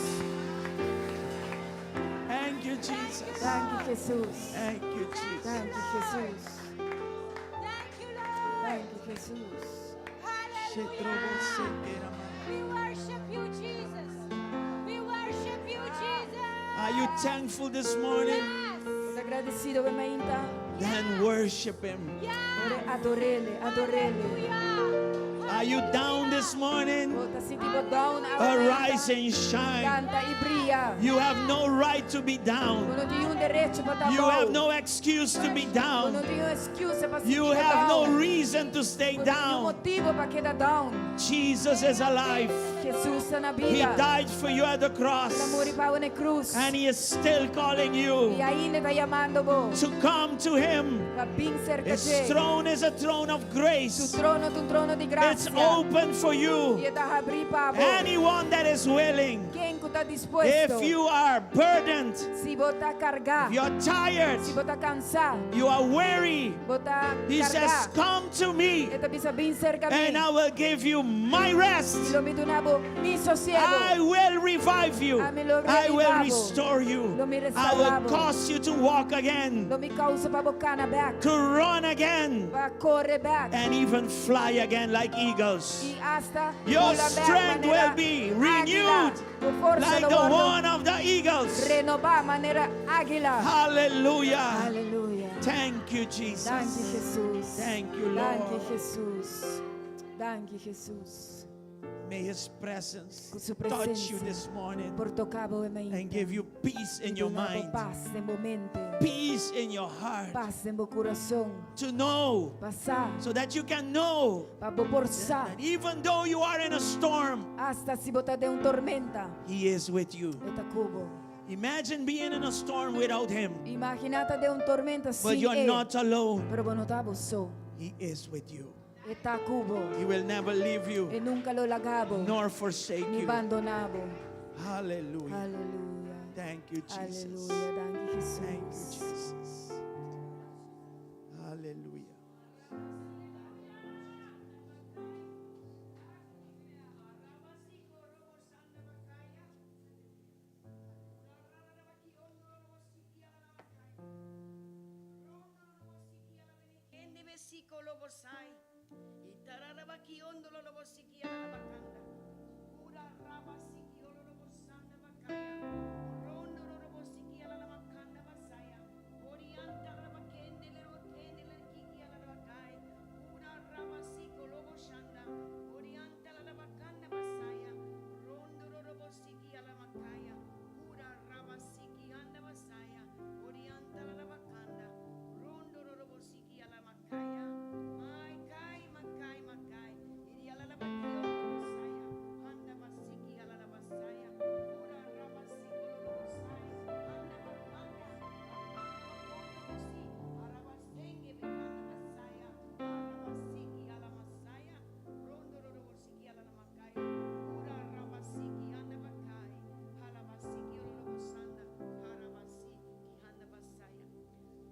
Thank you, Jesus. Danki Jesus. Thank you, Jesus. Danki Jesus. Thank you, Lord. Danki Jesus. Hallelujah. We worship you, Jesus. We worship you, Jesus. Are you thankful this morning? Yes. Bo ta gradisido awe mainta. Then worship Him. Yes. Ador'é, ador'é. Hallelujah. Are you down this morning? Bo ta sinti bo down awe Arise mainta. and shine. Lanta i bria. You have no right to be down. Bo no tin un derecho pa ta You have abou. no excuse to be Bo no down. tin un excusa pa sinti You bo have no down. reason to stay Bo no tin un down. motibu pa keda down. Jesus is alive. Jesus ta na He bida. died for you at the El a muri cross. pa bo na krus. And He is still calling you I ainda e ta yamando bo. to come to Him. Pa bin serka His dje. throne is a throne of Su grace. trono ta un trono di It's grasia. open for you. I e ta habrí pa bo. Anyone that is willing. Ken ku ta dispuesto. If you are burdened, Si bo ta kargá. if you're tired, Si bo ta kansá. you are weary, Bo ta He says, kargá. Come to me E ta bisa bin serka mi. and I will give you my rest. I lo mi duna bo mi I sosiegu. will revive you. Ami lo I will reviva bo. restore you. Lo mi I will restaurá bo. cause you to walk again, Lo mi kousa pa bo kana bèk. to run again, Pa kore bèk. and even fly again like eagles. I asta Your bula bèk strength manera will be águila. renewed Bo forsa like lo the wòrdu one of the eagles. renobá manera águila. Hallelujah. Aleluya. Thank you, Jesus. Danki Jesus. Thank you, Danki Lord. Jesus. Danki Jesus. May His presence Ku su touch you presensia this morning por toka bo e mainta. and give you peace in I your duna bo mind, Pas den bo mente. peace in your heart. Pas den bo kurason. To know, Pa sa. so that you can know Pa bo por sa. that even though you are in a storm, Asta si bo ta den un tormenta. He is with you. E ta ku bo. Imagine being in a storm without Him, Imaginá ta den un tormenta but sin you're e. not alone. Pero bo no ta bo so. He is with you. E ta ku bo. He will never leave you E nunka lo laga bo. nor forsake Ni you. bandoná bo. Hallelujah. Aleluya. Thank you, Jesus. Aleluya. Danki Jesus. Thank you, Jesus. Hallelujah.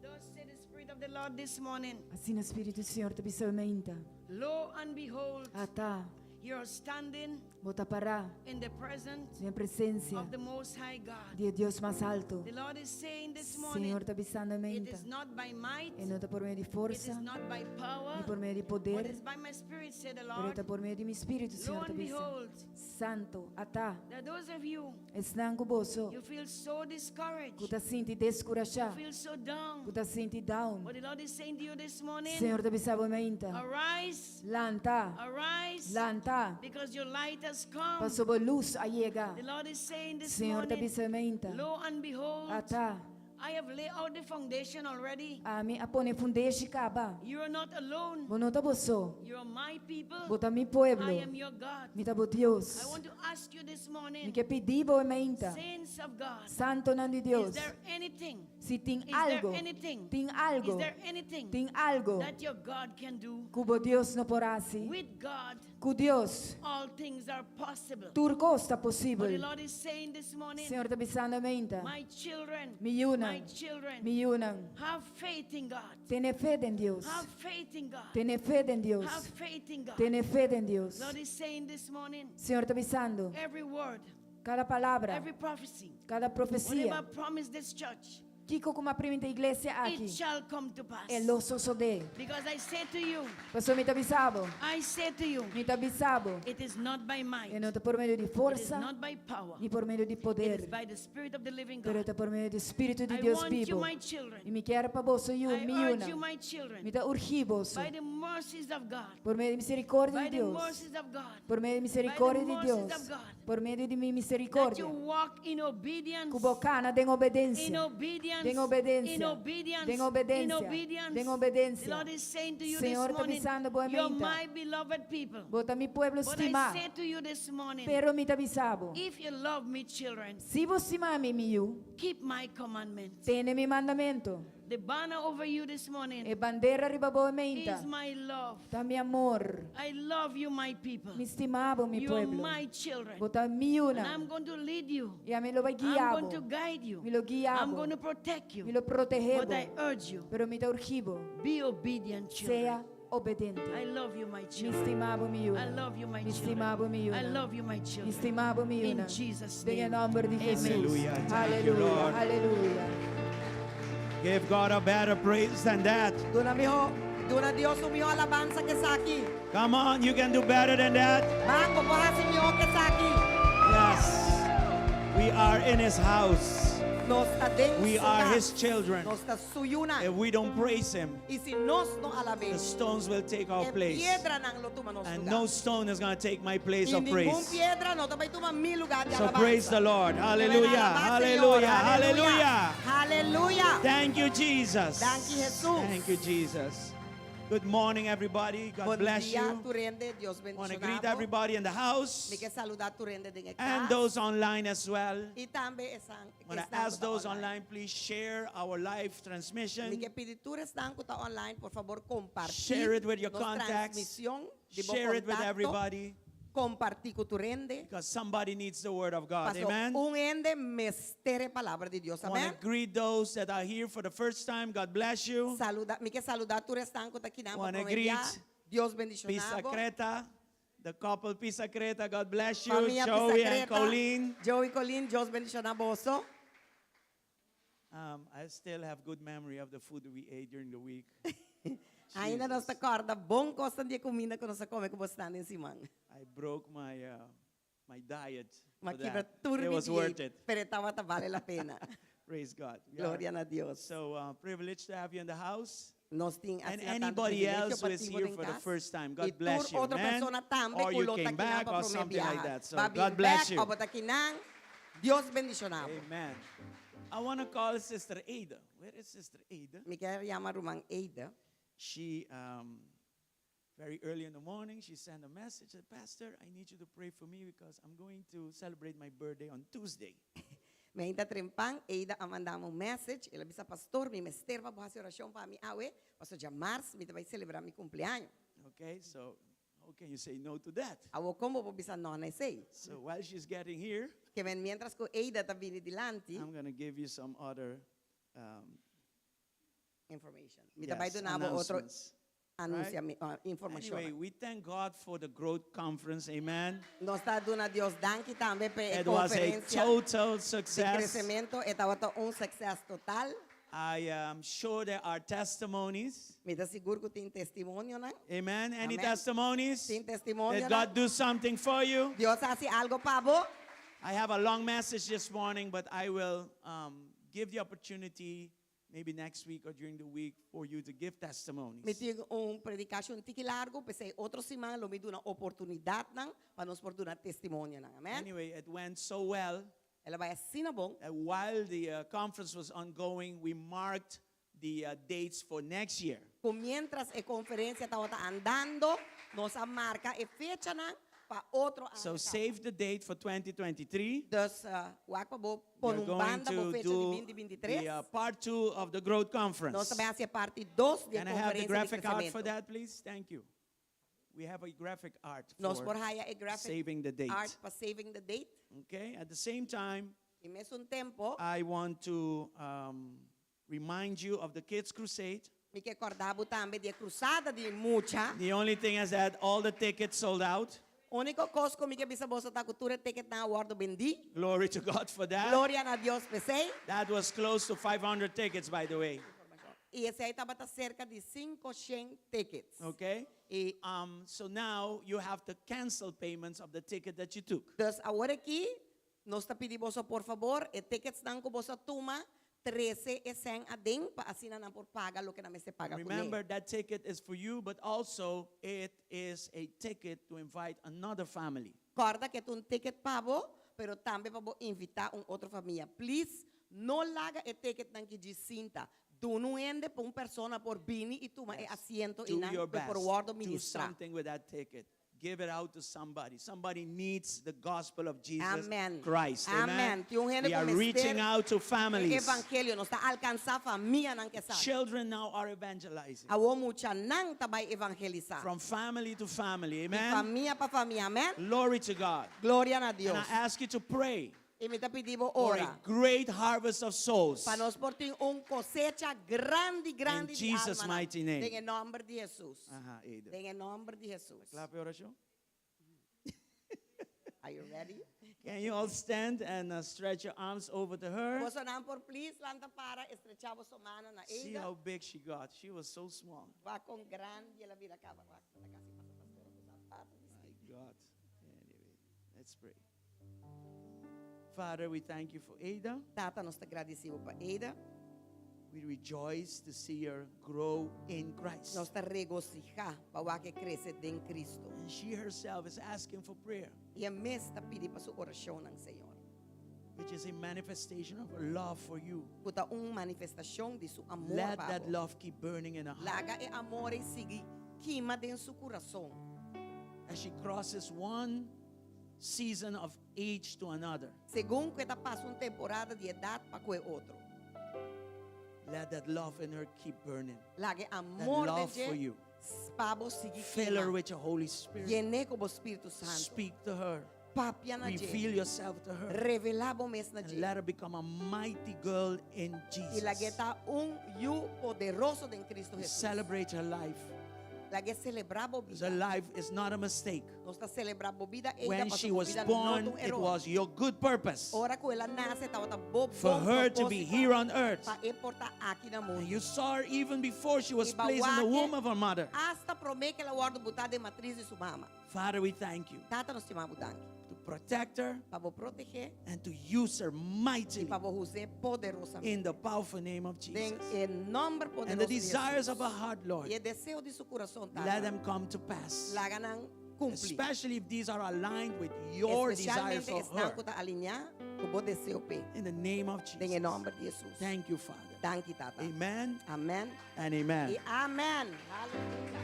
Thus said the Spirit of the Lord this morning. Asina Spiritu di Señor ta bisa mainta. Lo and behold, Ata. you're standing Bo ta pará in the presence den presensia of the Most High God. di Dios mas altu. The Lord is saying this morning, Señor ta bisando it mainta. is not by might, E no ta por medio di it forsa, is not by power, ni por medio di but poder, it's by my spirit, said the pero Lord. ta por medio di mi spiritu, Lo Señor and ta bisa. behold, Santu, ata. that those of you, Esnan ku boso, you feel so discouraged, ku ta sinti deskurashá, you feel so down. ku ta sinti down. But the Lord is saying to you this morning, Señor ta bisa bo mainta. arise, Lanta, arise, lanta, because your light has come. paso bo lus a yega. The Lord is saying this Señor ta morning, bisa mainta. lo and behold, Ata, I have laid out the foundation already. ami a pone fundeshi kaba. You are not alone. Bo no ta bo so. You are my people. Bo ta mi pueblo. I am your God. Mi ta bo I Dios. want to ask you this Mi morning, ke pidi bo mainta. saints of God, Santonan di is Dios. there anything, Si tin is there algu, anything, tin is algu, there anything tin algu that your God can do? ku bo Dios no por hasi. With God, Ku Dios, all things are possible. tur kos ta But the posibel. Lord is saying this morning, Señor ta bisando mainta. my children, Mi yunan, my children, mi yunan. have faith in God. Tene fe den Dios. Have faith in God. Tene fe den Dios. Have faith in God. Tene fe den Dios. Lord is saying this morning, Señor ta bisando, every word, kada palabra, every prophecy, kada profesia, whatever promise this church, Kiko ku mi a primintí iglesia it aki, shall come to pass. e lo sosodé. Because I say to you, Paso mi ta bisa bo, I say to you, mi ta bisa bo, it is not by might, e no ta por medio di it is forsa, not by power, ni por medio di it poder, is by the Spirit of the living pero God. ta por medio di Spiritu di I Dios want you, bibu. my I children, mi ke pa boso yu, I mi urge you, yunan. my children, Mi ta urgi boso, by the mercies of God, por medio di miserikordia by di the Dios, mercies of God, por medio di miserikordia di mercies Dios, of God, por medio di mi that miserikordia, you walk in obedience, ku bo kana den in obedensia, obedience, den obedensia, in obedience, den obedensia, in obedience. den obedensia. The Lord is saying to you Señor this ta morning, bisando bo you're mainta. my beloved people. Bo ta mi pueblo But I stimá, say to you this morning, pero mi ta bisa bo. if you love me, children, Si bo stima mi, mi yu, keep my commandments. tene mi mandamentu. The banner over you this morning E bandera riba bo mainta. is my love. Ta mi amor. I love you, my people. Mi stima bo, mi You are pueblo. my children. Bo ta mi And I'm yunan. going to lead you. I ami lo bai I'm guia going to bo. guide you. Mi lo guia I'm bo. going to protect you. Mi lo protegé But I bo. urge you, Pero mi ta urgi bo. be obedient, children. Sea obediente. I love you, my Mi children. stima bo, mi I yunan. love you, my Mi stima bo, mi children. I yunan. love you, my Mi children. stima bo, mi In yunan. Jesus' Den name. nòmber di Amen. Jesus. Hallelujah. Thank you, Aleluya. Lord. Aleluya. Give God a better praise than that. Duna mihó, duna Dios un mihó alabansa ku esaki. Come on, you can do better than that. Ban, bo por hasi mihó ku esaki. Yes. We are in his house. Nos ta den We su are kas. His children. Nos ta su yunan. If we don't praise Him, I si nos no alab'é, the stones will take our e place. piedranan lo tuma nos And lugá. no stone is going to take my place I of ningun praise. piedra no ta bai tuma mi lugá di So alabansa. praise the Lord. Hallelujah. Alabá Señor. Hallelujah. Hallelujah. Hallelujah. Thank you, Jesus. Thank you, Jesus. Thank you, Jesus. Good morning, everybody. God Bon bless dia, you. tur hende. Dios Want to bendishoná greet bo. everybody in the house Mi ke saludá tur hende den e and kas. those online as well. I tambe esnan Want to esnan ask ku ta those online. online, please share our live transmission. Mi ke pidi tur esnan ku ta online, por fabor, kompartí Share it with your nos contacts. transmishon di bo Share it with kontakto. everybody Kompartí ku tur hende. because somebody needs the word of God. Paso Amen. un hende mester e palabra di Dios. Want Amen. to greet those that are here for the first time. God bless you. Saluda, mi ke saludá tur esnan ku ta akinan pa Wanna promé bia. greet Dios bendishoná Pisa bo. Creta, the couple Pisa Creta. God bless you. Famia Joey and Pisa Creta, Colleen. Joey Colleen, Dios bendishoná boso. I still have good memory of the food we ate during the week. Ainda nos ta Jesus. kòrda bon kos di e kuminda ku nos a kome ku boso den siman. I broke my diet Ma for kibra that. It tur was worth it. Pero tabata bale la pena. Praise God. We are Gloria na Dios. so privileged to have you in the house. Nos tin And asina tantu anybody privilegio else who pa is tin here den for the kas. first time, I God bless tur you, otro man. persona tambe Or ku you lo ta came akinan back pa or promé something like biaha. that. So Ba God bin bless back, you. o bo ta akinan. Dios bendishoná bo. Amen. I want to call Sister Ada. Where is Sister Ada? Mi ke yama ruman Ada. She, very early in the morning, she sent a message. Said, Pastor, I need you to pray for me because I'm going to celebrate my birthday on Tuesday. Mainta trempan, Ada a manda mi un message. El a bisa, Pastor, mi mester pa bo hasi orashon pa mi awe. Paso djamars, mi ta bai selebrá mi kumpleaños. Okay, so how can you say no to that? Awor kon bo por bisa no na esei. So while she's getting here, Ke men mientras ku Ada ta bini dilanti, I'm going to give you some other information. Mi ta bai yes, duna bo otro announcements. anuncia Right? informashon. Anyway, we thank God for the growth conference. Amen. Nos ta duna Dios danki tambe pa e It was a konferensia total di success. kresementu. E tabata un sukseso total. I am sure there are testimonies. Mi ta sigur ku tin testimonionan. Amen. Any Amen. testimonies? Tin testimonio Did nan. God do something for you? Dios a hasi algu pa bo. I have a long message this morning, but I will give the opportunity maybe next week or during the week for you to give testimonies. Mi tin un predikashon tiki largu, p'esei otro siman lo mi duna oportunidatnan pa nos por duna testimonionan. Amen. Anyway, it went so well El a bai asina bon. that while the conference was ongoing, we marked the dates for next year. Ku mientras e konferensia tabata andando, nos a marka e fechanan pa otro aña. So save the date for 2023. Dus wak pa bo We pon are un going banda bo to fecha di do 2023. the part 2 of the growth conference. Nos ta bai hasi parti 2 di Can I have the konferensia di graphic art for kresementu. that, please? Thank you. We have a graphic art Nos for por haya e graphic saving the date. art pa saving the date. Okay, at the same time, I mesun tempu, I want to remind you of the Kids Crusade. mi ke kòrda bo tambe di e krusada di mucha. The only thing is that all the tickets sold out. Úniko kos ku mi ke bisa boso ta ku tur e ticketnan a wòrdu bendí. Glory to God for that. Gloria na Dios p'esei. That was close to 500 tickets, by the way. I esei tabata serka di 500 tickets. Okay? I So now you have to cancel payments of the ticket that you took. Dus awor aki, nos ta pidi boso por fabor, e ticketsnan ku boso a tuma, trese e sèn aden pa asina nan por paga loke nan mester paga kuné. Remember, that ticket is for you, but also it is a ticket to invite another family. Kòrda ku e ta un ticket pa bo, pero tambe pa bo invitá un otro famia. Please, no laga e ticketnan ki djis sinta. Duna un hende pa un persona por bini i tuma e asiento Do i nan your por best. wòrdu Do ministrá. something with that ticket. Give it out to somebody. Somebody needs the gospel of Jesus Amen. Christ. Amen. Amen. Tin un hende We ku are mester reaching out to e families. evangelio. Nos ta alkansá famianan ke sa. Children now are evangelizing. Awor muchanan ta bai evangelisá. From family to family. Di Amen. famia pa famia. Amen. Glory to God. Gloria na And Dios. I ask you to pray I mi ta pidi bo for a ora. great harvest of souls. Pa nos por tin un kosecha grandi, grandi In di Jesus' almanan. mighty name. Den e nòmber di Hesus. Aha, Ada. Den e nòmber di Hesus. Kla pa orashon? Are you ready? Can you all stand and stretch your arms over to her? Bosonan por please lanta para estrechá boso mannan na See Ada. how big she got. She was so small. Wak kon grandi el a bira kaba. Wak, ta kasi pasa pastora ku sapato. My God. Anyway, let's pray. Father, we thank you for Ada. Tata, nos ta gradisí Bo pa Ada. We rejoice to see her grow in Christ. Nos ta regosihá pa wak e krese den Kristu. And she herself is asking for prayer. I e mes ta pidi pa su orashonnan, Señor. Which is a manifestation of her love for you. Ku ta un manifestashon di su amor Let pa that bo. love keep burning in her heart. Laga e amor ei sigui kima den su kurason. As she crosses one season of age to another. Segun ku e ta pasa un temporada di edat pa ku e otro. Let that love in her keep burning. Laga e amor den love for dje you. pa bo sigui Fill her kima. with your Holy Spirit. Yen'é ku bo Spiritu Santu. Speak to her. Papia na dje. Reveal yourself to her. Revelá bo mes na And dje. let her become a mighty girl in I lag'é Jesus. ta un yu poderoso den Cristo We Hesus. celebrate her life. Lag'é selebrá bo Because her bida. life is not a mistake. Nos ta selebrá bo bida ei When pasobra she bo was bida no born, ta un it eror. was your good purpose Ora ku el a nase tabata bo for bon her to be propósito here on earth. pa e por ta aki na And mundu. you saw her even before she was I b'a placed in the wak e womb of her mother. Asta promé ku el a wòrdu butá den matris di su mama. Father, we thank you Tata nos ta yama bo danki. to protect her Pa bo protegé and to use her i mightily pa bo us'é poderosamente. in the powerful name of Den Jesus. e nòmber And the poderoso di desires Hesus. of her heart, Lord, I e deseo di su kurason, let Tata, them come to pass. laga nan kumpli. Especially if these are aligned with your desires Espesialmente for esnan her. ku ta alineá ku bo deseo p'e. In the name of Den e Jesus. nòmber di Hesus. Thank you, Father. Danki, Tata. Amen Amèn. and amen. I amèn. Aleluya.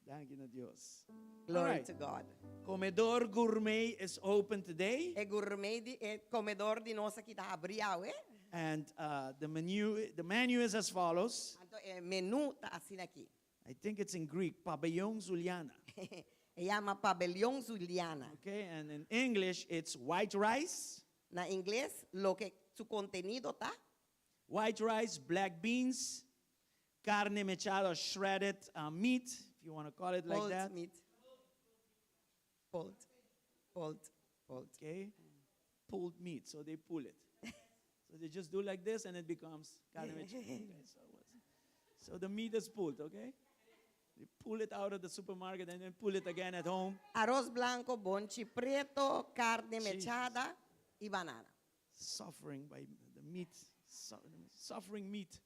Danki na Dios. Glory All right. to God. Comedor Gourmet is open today. E gourmet di, e comedor di nos aki ta habrí awe. And uh, the, menu, the menu is as follows. Anto e menu ta asina aki. I think it's in Greek, Pabellon Zuliana. E yama Pabellon Zuliana. Okay, and in English, it's white rice, Na ingles, loke su kontenido ta white rice, black beans, carne mechada, shredded uh, meat, if you want to call it like pulled that. meat. Pulled, pulled, pulled. Okay, pulled meat, so they pull it. so they just do like this and it becomes carne mechada. Okay, so, it was- so the meat is pulled, okay? They pull it out of the supermarket and then pull it again at home. Aros blanku, bonchi pretu, karni Jesus. mechada i banana. Suffering by the meat, su- suffering meat.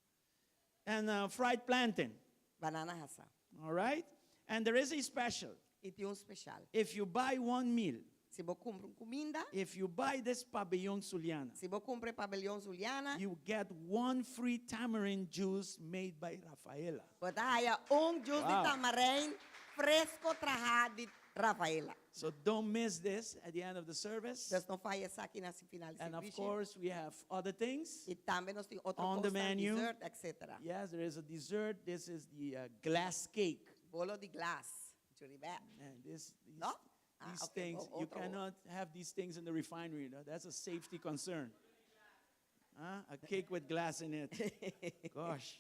And uh, fried plantain, Banana hasá. all right? And there is a special. I tin un spesial. If you buy one meal, Si bo kumpra un kuminda, if you buy this pabellon Zuliana, si bo kumpra pabellon Zuliana, you get one free tamarind juice made by Rafaela. bo ta haya un juice Wow. di tamarind fresku trahá di Rafaela. So don't miss this at the end of the service. Dus no faya esaki na final di And of servisio. course, we have other things. I tambe nos tin otro On the kos, menu. dessert, etc. Yes, there is a dessert. This is the uh, glass cake. Bolo di glas. Churibé. Man, this, these, No? Ah, these okay, things, o- you otro. cannot have these things in the refinery. No? That's a safety concern. Huh? A cake with glass in it. Gosh.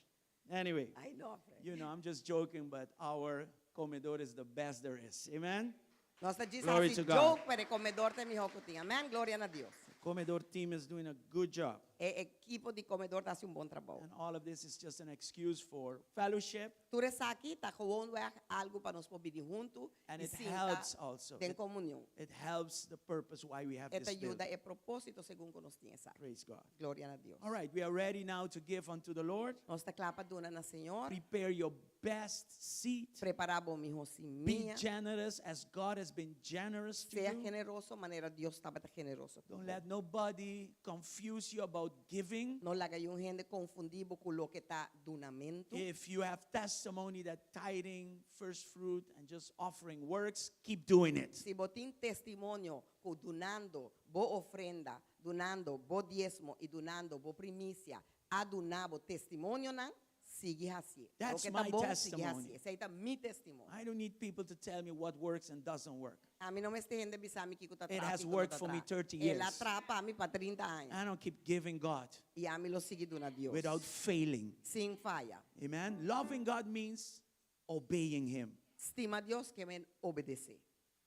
Anyway, I know, Fred. you know, I'm just joking, but our comedor is the best there is. Amen? Nos ta djis Glory hasi to God. joke, pero e komedor ta e mihó ku tin. Amèn? Gloria na Dios. Comedor team is doing a good job. E ekipo di komedor ta hasi un bon trabou. And all of this is just an excuse for fellowship. Tur esaki ta gewoonweg algu pa nos por bini huntu And i it sinta helps also. den It, komunion. it helps the purpose why we have E ta this yuda building. e propósito segun ku nos tin esaki. Praise God. Gloria na Dios. All right, we are ready now to give unto the Lord. Nos ta kla pa duna na Señor. Prepare your best seed. Prepará bo mihó Be simia. generous as God has been generous to Sea you. generoso manera Dios tabata generoso. Don't let nobody confuse you about giving. No laga niun hende konfundí bo ku loke ta dunamentu. If you have testimony that tithing, first fruit, and just offering works, keep doing it. Si bo tin testimonio ku dunando bo ofrenda, dunando bo diesmo i dunando bo primisia, a duna bo testimonionan, sigui hasié. That's Loke ta my bon, sigui testimony. hasié. Esei ta mi testimonio. I don't need people to tell me what works and doesn't work. Ami no mester hende bisa mi kiko ta It traha, has kiko no worked ta for me traha. 30 El a years. traha pa mi pa 30 aña. I don't keep giving God I ami lo sigui duna Dios. without failing. Sin faya. Amen. Loving God means obeying Him. Stima Dios ke men obedes'é.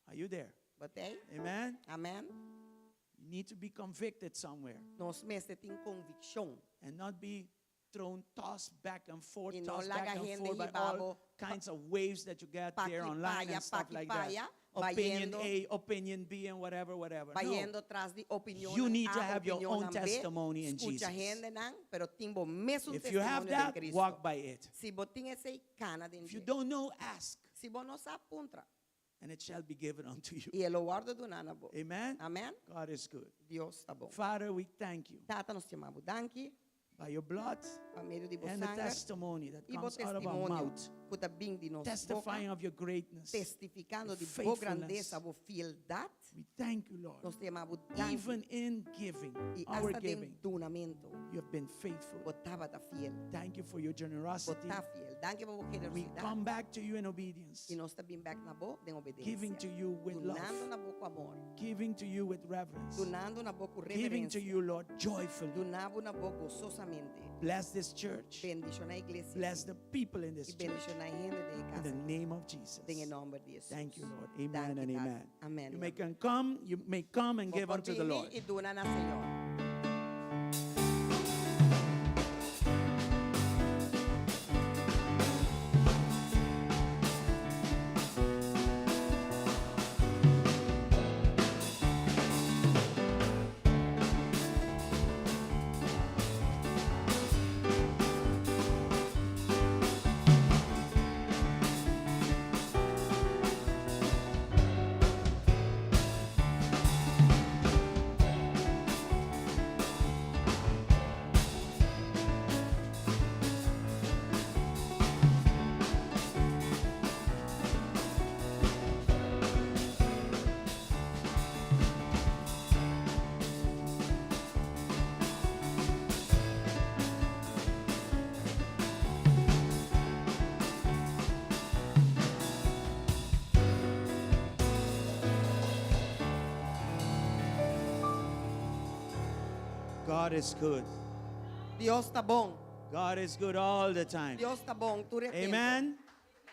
Are you there? Bo t'ei? Amen. Amèn. You need to be convicted somewhere Nos mester tin konvikshon. and not be thrown, tossed back and forth, Y no tossed laga back and hende forth by all hiba bo kinds of waves that you get pa there aki online pa and stuff pa like that. pa Opinion bayendo- A, opinion B, and whatever, whatever. No. Bayendo tras di opinion You need A, to have your opinion own B, testimony in Skucha Jesus. hendenan, pero tin bo mesun If you have testimonio den that, Cristo. walk by it. Si bo tin esei, kana den If you dje. don't know, ask, Si bo no sa, puntra. and it shall be given unto you. I e lo wòrdu duná na bo. Amen? Amen? God is good. Dios ta bon. Father, we thank you Tata, nos ta yama bo danki by your blood pa medio di bo and the sanger testimony that i bo comes out of our testimonio mouth, ku ta bin di nos boka, testifying of your greatness. testifikando your di bo faithfulness. grandesa, bo fieldat. We thank you, Lord. Nos ta yama bo danki. Even in giving, I our asta den giving, dunamento, you have been faithful. bo tabata fiel. Thank you for your generosity. Bo ta fiel. Danki pa bo We generosidat. come back to you in obedience, I nos ta bin bèk na bo den obedensia. giving to you with love, Dunando na bo ku amor. giving to you with reverence, Dunando na bo ku giving to reverensia. you, Lord, joyfully. Dunabo na bo gososamente. Bless this church. Bendishoná e iglesia. Bless the people in I this church. bendishoná hende den In the kas. name of Jesus. Den e nòmber di Jesus. Thank you, Lord. Amen Danki, and Tata. amen. Amen. You may can come, you may come and Bo give por unto the bini Lord. I duna na Señor. God is good. Dios ta bon. God is good all the time. Dios ta bon. Tur tempu. Amen.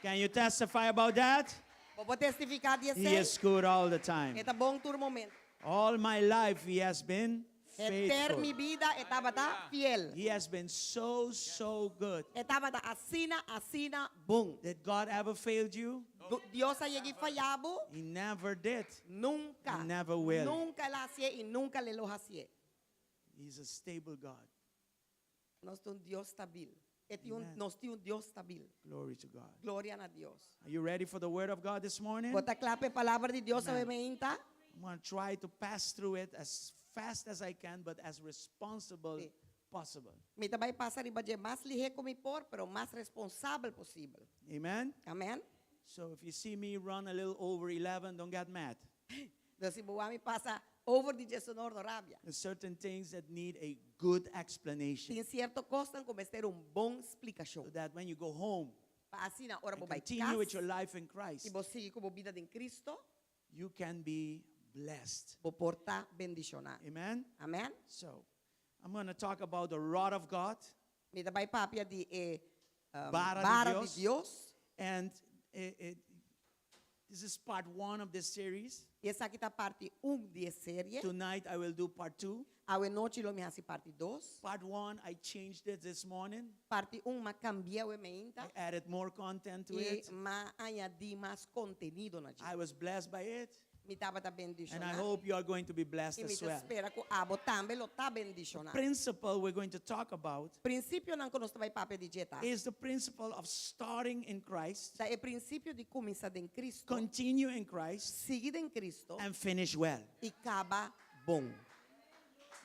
Can you testify about that? Bo por testifiká di He is esei. good all the time. E ta bon tur momento. All my life he has been Henter mi faithful. bida e tabata fiel. He has been so, so good. E tabata asina, asina, bon. Did God ever failed you? Dios a yega di faya bo? He never did. Nunka. He never will. Nunka el a hasié i nunka lo e hasié. He's a stable God. Nos tin un Dios stabil. E tin un, Amen. nos tin un Dios stabil. Glory to God. Gloria na Dios. Are you ready for the word of God this morning? Bo ta kla pa e palabra di Dios Amen. awe mainta? I'm going to try to pass through it as fast as I can, but as responsible Si. possible. Mi ta bai pasa riba dje mas lihé ku mi por, pero mas responsabel posibel. Amen? Amen? So if you see me run a little over 11, don't get mad. Anto si bo wak mi pasa over di 11 or no rabia. There's certain things that need a good explanation. Tin sierto kosnan ku mester un bon splikashon. So that when you go home Pa asina, ora and bo bai continue with kas, your life in i Christ, bo sigui ku bo bida den Cristo, you can be blessed. bo por ta bendishoná. Amen? Amen? So, I'm going to talk about the rod of God. Mi ta bai papia di e Bara di bara Dios. di Dios. And it, this is part one of this series. I esaki ta parti 1 di e serie. Tonight I will do part two. Awe nochi lo mi hasi parti 2. Part one, I changed it this morning. Parti 1 m'a kambia awe mainta. I added more content to I it. m'a añadí mas kontenido na dje. I was blessed by it. Mi tabata And I bendishoná. hope you are going to be blessed I mi as ta well. spera ku abo tambe lo ta bendishoná. Principle we're going to talk about Prinsipionan ku nos ta bai papia di dje ta. is the principle of starting in Christ, Ta e prinsipio di kuminsá den Cristo, continue in Christ, sigui den Cristo and finish well. i kaba bon.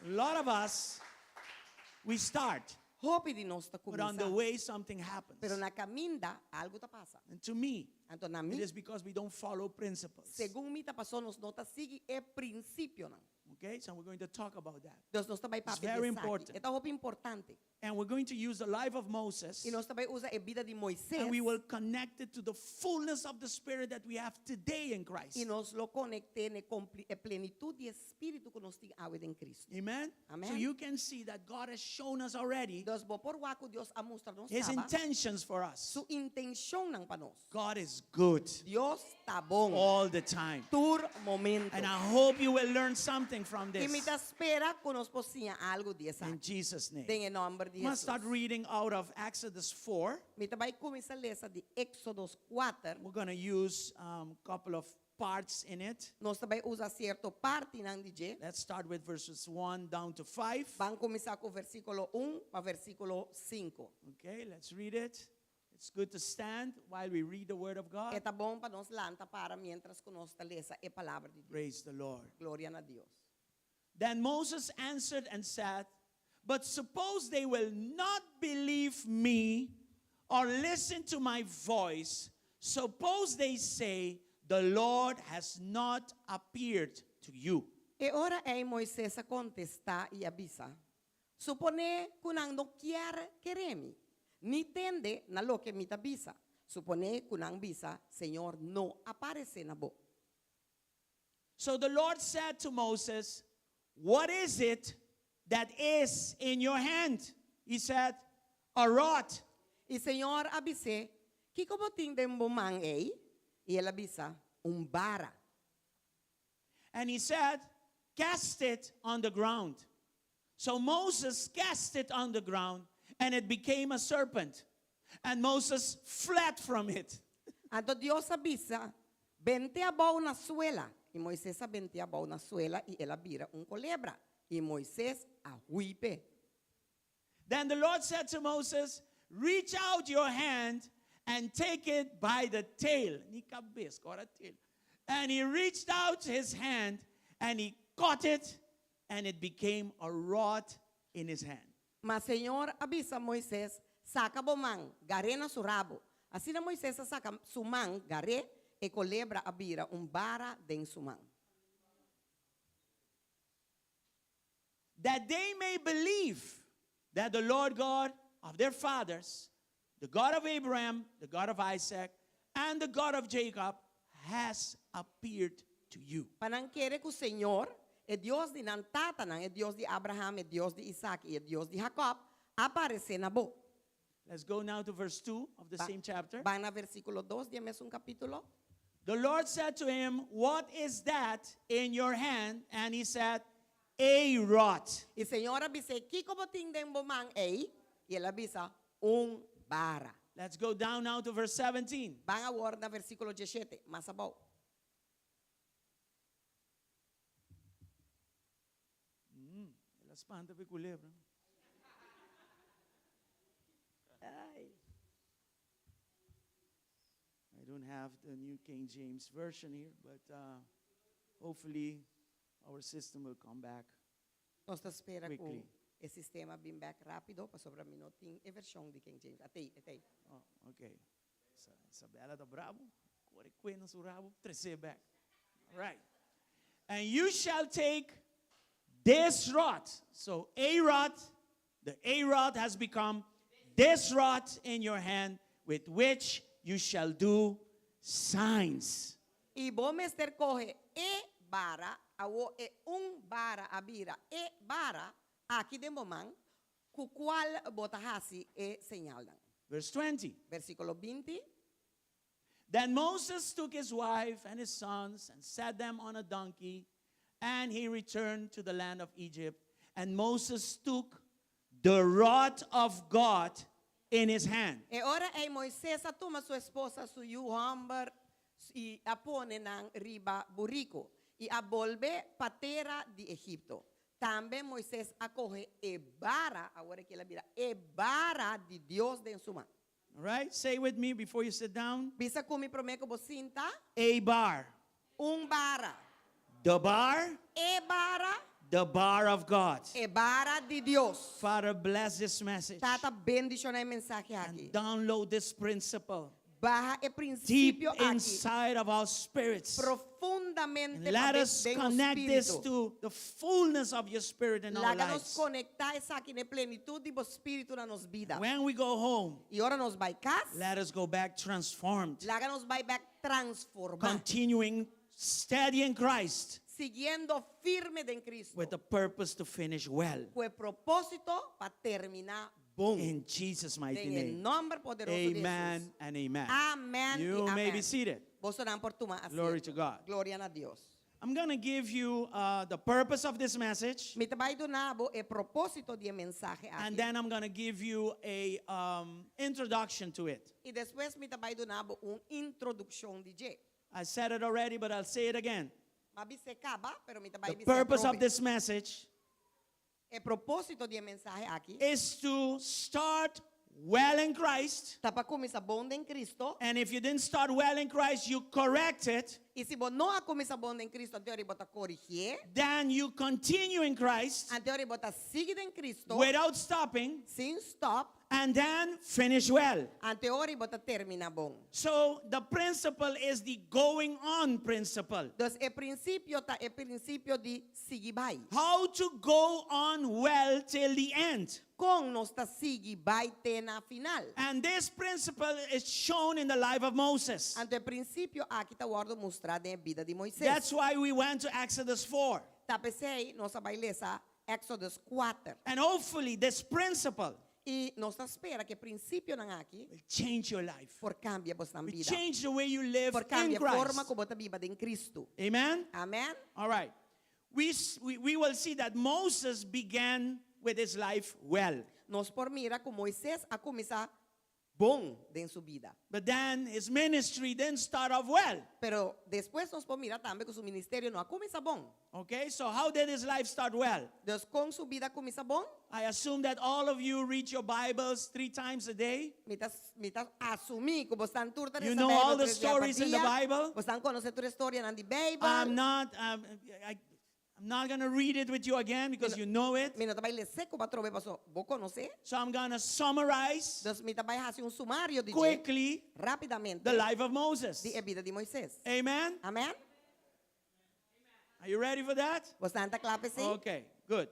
A lot of us, we start, Hopi di nos ta but on the kuminsá. way something happens. Pero na kaminda algu ta pasa. And to me, Anto na it mi, is because we don't follow principles. segun mi ta paso nos no ta sigui e prinsipionan. Okay, so we're going to talk about that. Dus nos ta bai It's papia very di esaki. important. E ta hopi importante. And we're going to use the life of Moses. I nos ta bai usa e bida di Moises. And we will connect it to the fullness of the Spirit that we have today in Christ. I nos lo konekt'é na e plenitut di Spiritu ku nos tin awe den Cristo. Amen? So Amen. you can see that God has shown us already Dus bo por wak ku Dios a mustra nos His kaba intentions for us. su intenshonnan pa nos. God is good Dios ta bon all the time. tur momento. And I hope you will learn something from I mi this. ta spera ku nos por siña algu di In esaki. Jesus' name. Den e nòmber di I'm going to Jesus. start reading out of Exodus 4. Mi ta bai kuminsá lesa di Éksodo 4. We're going to use a couple of parts in it. Nos ta bai usa sierto partinan di dje. Let's start with verses 1 down to 5. Ban kuminsá ku versíkulo 1 pa versíkulo 5. Okay, let's read it. It's good to stand while we read the Word of God. E ta bon pa nos lanta para miéntras ku nos ta lesa e Palabra di Dios. Praise the Lord. Gloria na Dios. Then Moses answered and said, But suppose they will not believe me or listen to my voice. Suppose they say, The Lord has not appeared to you. E ora ei Moises a kontestá i a bisa, Suponé ku nan no kier kere mi, ni tende na loke mi ta bisa. Suponé ku nan bisa, Señor no a paresé na bo. So the Lord said to Moses, What is it that is in your hand? He said, A rod. I Señor a bis'é, Kiko bo tin den bo man ei? I el a bisa, Un bara. And he said, Cast it on the ground. So Moses cast it on the ground, and it became a serpent. And Moses fled from it. Anto Dios a bisa, Bent'é abou na suela. I Moises a bent'é abou na suela, i el a bira un kolebra. I Moises a hui p'e. Then the Lord said to Moses, Reach out your hand and take it by the tail. Ni kabes, kora tail. And he reached out his hand and he caught it, and it became a rod in his hand. Ma Señor a bisa Moises, Saka bo man, gar'é na su rabo. Asina Moises a saka su man, gar'é, e kolebra a bira un bara den su man. That they may believe that the Lord God of their fathers, the God of Abraham, the God of Isaac, and the God of Jacob, has appeared to you. Pa nan kere ku Señor, e Dios di nan tatanan, e Dios di Abraham, e Dios di Isaac i e Dios di Jacob, a paresé na bo. Let's go now to verse 2 of the same chapter. Ban na versíkulo dos di e mesun kapítulo. The Lord said to him, What is that in your hand? And he said, A rod. I Señor a bis'é, Kiko bo tin den bo man ei? I el a bisa, Un bara. Let's go down now to verse 17. Ban awor na versíkulo diesshete, mas abou. El a spanta p'e culebra. I don't have the New King James Version here, but uh, hopefully our system will come back. Nos ta spera ku Quickly. e sistema bin bèk rápido, pasobra mi no tin e vershon di King James. Atei, etei. Oh, okay. Isabella ta brabo. Kore kue na su rabo, tres'é bèk. All right. And you shall take this rod. So a rod, the a rod has become this rod in your hand with which you shall do signs. I bo mester kohe e bara, awor e un bara a bira e bara aki den bo man, ku kual bo ta hasi e señalnan. Verse 20. Versíkulo binti. Then Moses took his wife and his sons and set them on a donkey, and he returned to the land of Egypt. And Moses took the rod of God in his hand. E ora ei Moises a tuma su esposa, su yu hòmber, i a pone nan riba buriku, i a bolbe pa tera di Egipto. Tambe Moises a kohe e bara, awor aki el a bira e bara di Dios den su man. All right, say with me before you sit down. Bisa ku mi promé ku bo sinta. A bar. Un bara. The bar. E bara. The bar of God. E bara di Dios. Father, bless this message. Tata, bendishoná e mensahe aki. And download this principle. Baha e Deep prinsipio aki. inside of our spirits. Profundamente And let pa us den nos connect this spiritu. to the fullness of your spirit in our Laga nos lives. konektá esaki na e plenitut di bo spiritu na nos bida. When we go home, I ora nos bai kas, let us go back transformed, laga nos bai bèk transformá, continuing steady in Christ siguiendo firme den Cristo, with the purpose to finish well. ku e propósito pa terminá bon. In Jesus' mighty Den e name. nòmber poderoso di Amen Hesus. and amen. Amèn i You may amèn. be seated. Bosonan por tuma asiento. Glory to God. Gloria na Dios. I'm going to give you the purpose of this message, Mi ta bai duna bo e propósito di e mensahe and aki. then I'm going to give you a introduction to it. I despues mi ta bai duna bo un introdukshon di dje. I said it already, but I'll say it again. M'a bis'é kaba, pero mi ta bai The bis'é purpose of atrobe. this message E propósito di e mensahe aki is to start well in Christ. ta pa kuminsá bon den Kristo. And if you didn't start well in Christ, you correct it. I si bo no a kuminsá bon den Kristo, anto bo ta korigié. Then you continue in Christ Anto bo ta sigui den Kristo without stopping. sin stòp. And then finish well. Anto bo ta terminá bon. So the principle is the going on principle. Dus e prinsipio ta e prinsipio di sigui bai. How to go on well till the end. Kon nos ta sigui bai te na final. And this principle is shown in the life of Moses. Anto e prinsipio aki ta wòrdu mustrá den bida di Moises. That's why we went to Exodus 4. Ta p'esei nos a bai lesa Exodus 4. And hopefully this principle I nos ta spera ku e prinsipionan aki will change your life. por kambia bo Will bida. change the way you live Por in kambia forma Christ. kon bo ta biba den Kristu. Amen? Amèn? All right. We will see that Moses began with his life well. Nos por mira ku Moises a kuminsá bon den su bida. But then his ministry didn't start off well. Pero despues nos por mira tambe ku su ministerio no a kuminsá bon. Okay, so how did his life start well? Dus kon su bida a kuminsá bon? I assume that all of you read your Bibles three times a day. Mi ta, mi ta asumí ku boso tur ta You know all the stories in the Bible? Boso konosé tur e storianan di Beibel. I'm not going to read it with you again because you know it. Mi no ta bai les'é ku bo atrobe paso bo konosé. So I'm going to summarize Dus mi ta bai hasi un sumario di dje quickly rápidamente the life of Moses. di e bida di Moises. Amen? Amèn? Are you ready for that? Boso ta kla p'esei? Okay, good.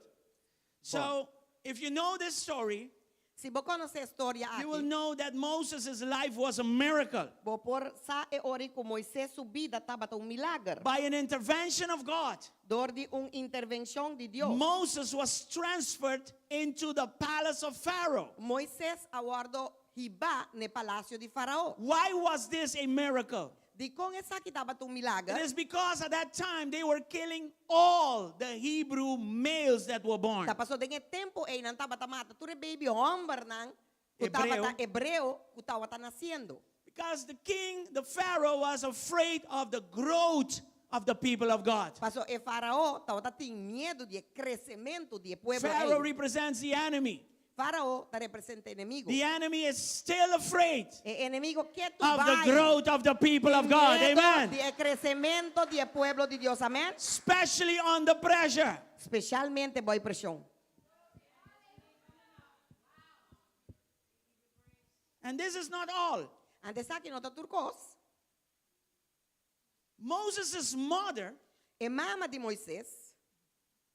So if you know this story, Si bo konosé e storia you will aki, know that Moses' life was a miracle. bo por sa e ora ku Moises su bida tabata un milager. By an intervention of God, Dor di un intervenshon di Dios. Moses was transferred into the palace of Pharaoh. Moises a wòrdu hibá na palasio di Farao. Why was this a miracle? Dikon esaki tabata un milager? It is because at that time they were killing all the Hebrew males that were born. Ta paso den e tempu ei nan tabata mata tur e baby hòmbernan ku Hebreo. tabata hebreo ku tabata nasiendo. Because the king, the Pharaoh, was afraid of the growth of the people of God. Paso e farao tabata tin miedu di e kresementu di e pueblo Pharaoh ei. represents the enemy. Farao ta representá enemigu. The enemy is still afraid E enemigu ke tu of the bai. growth of the people of God. Miedu Amen. di e kresementu di e pueblo di Dios. Amèn. Especially under pressure. Spesialmente bou preshon. And this is not all. Anto esaki no ta tur kos. Moses' mother E mama di Moises,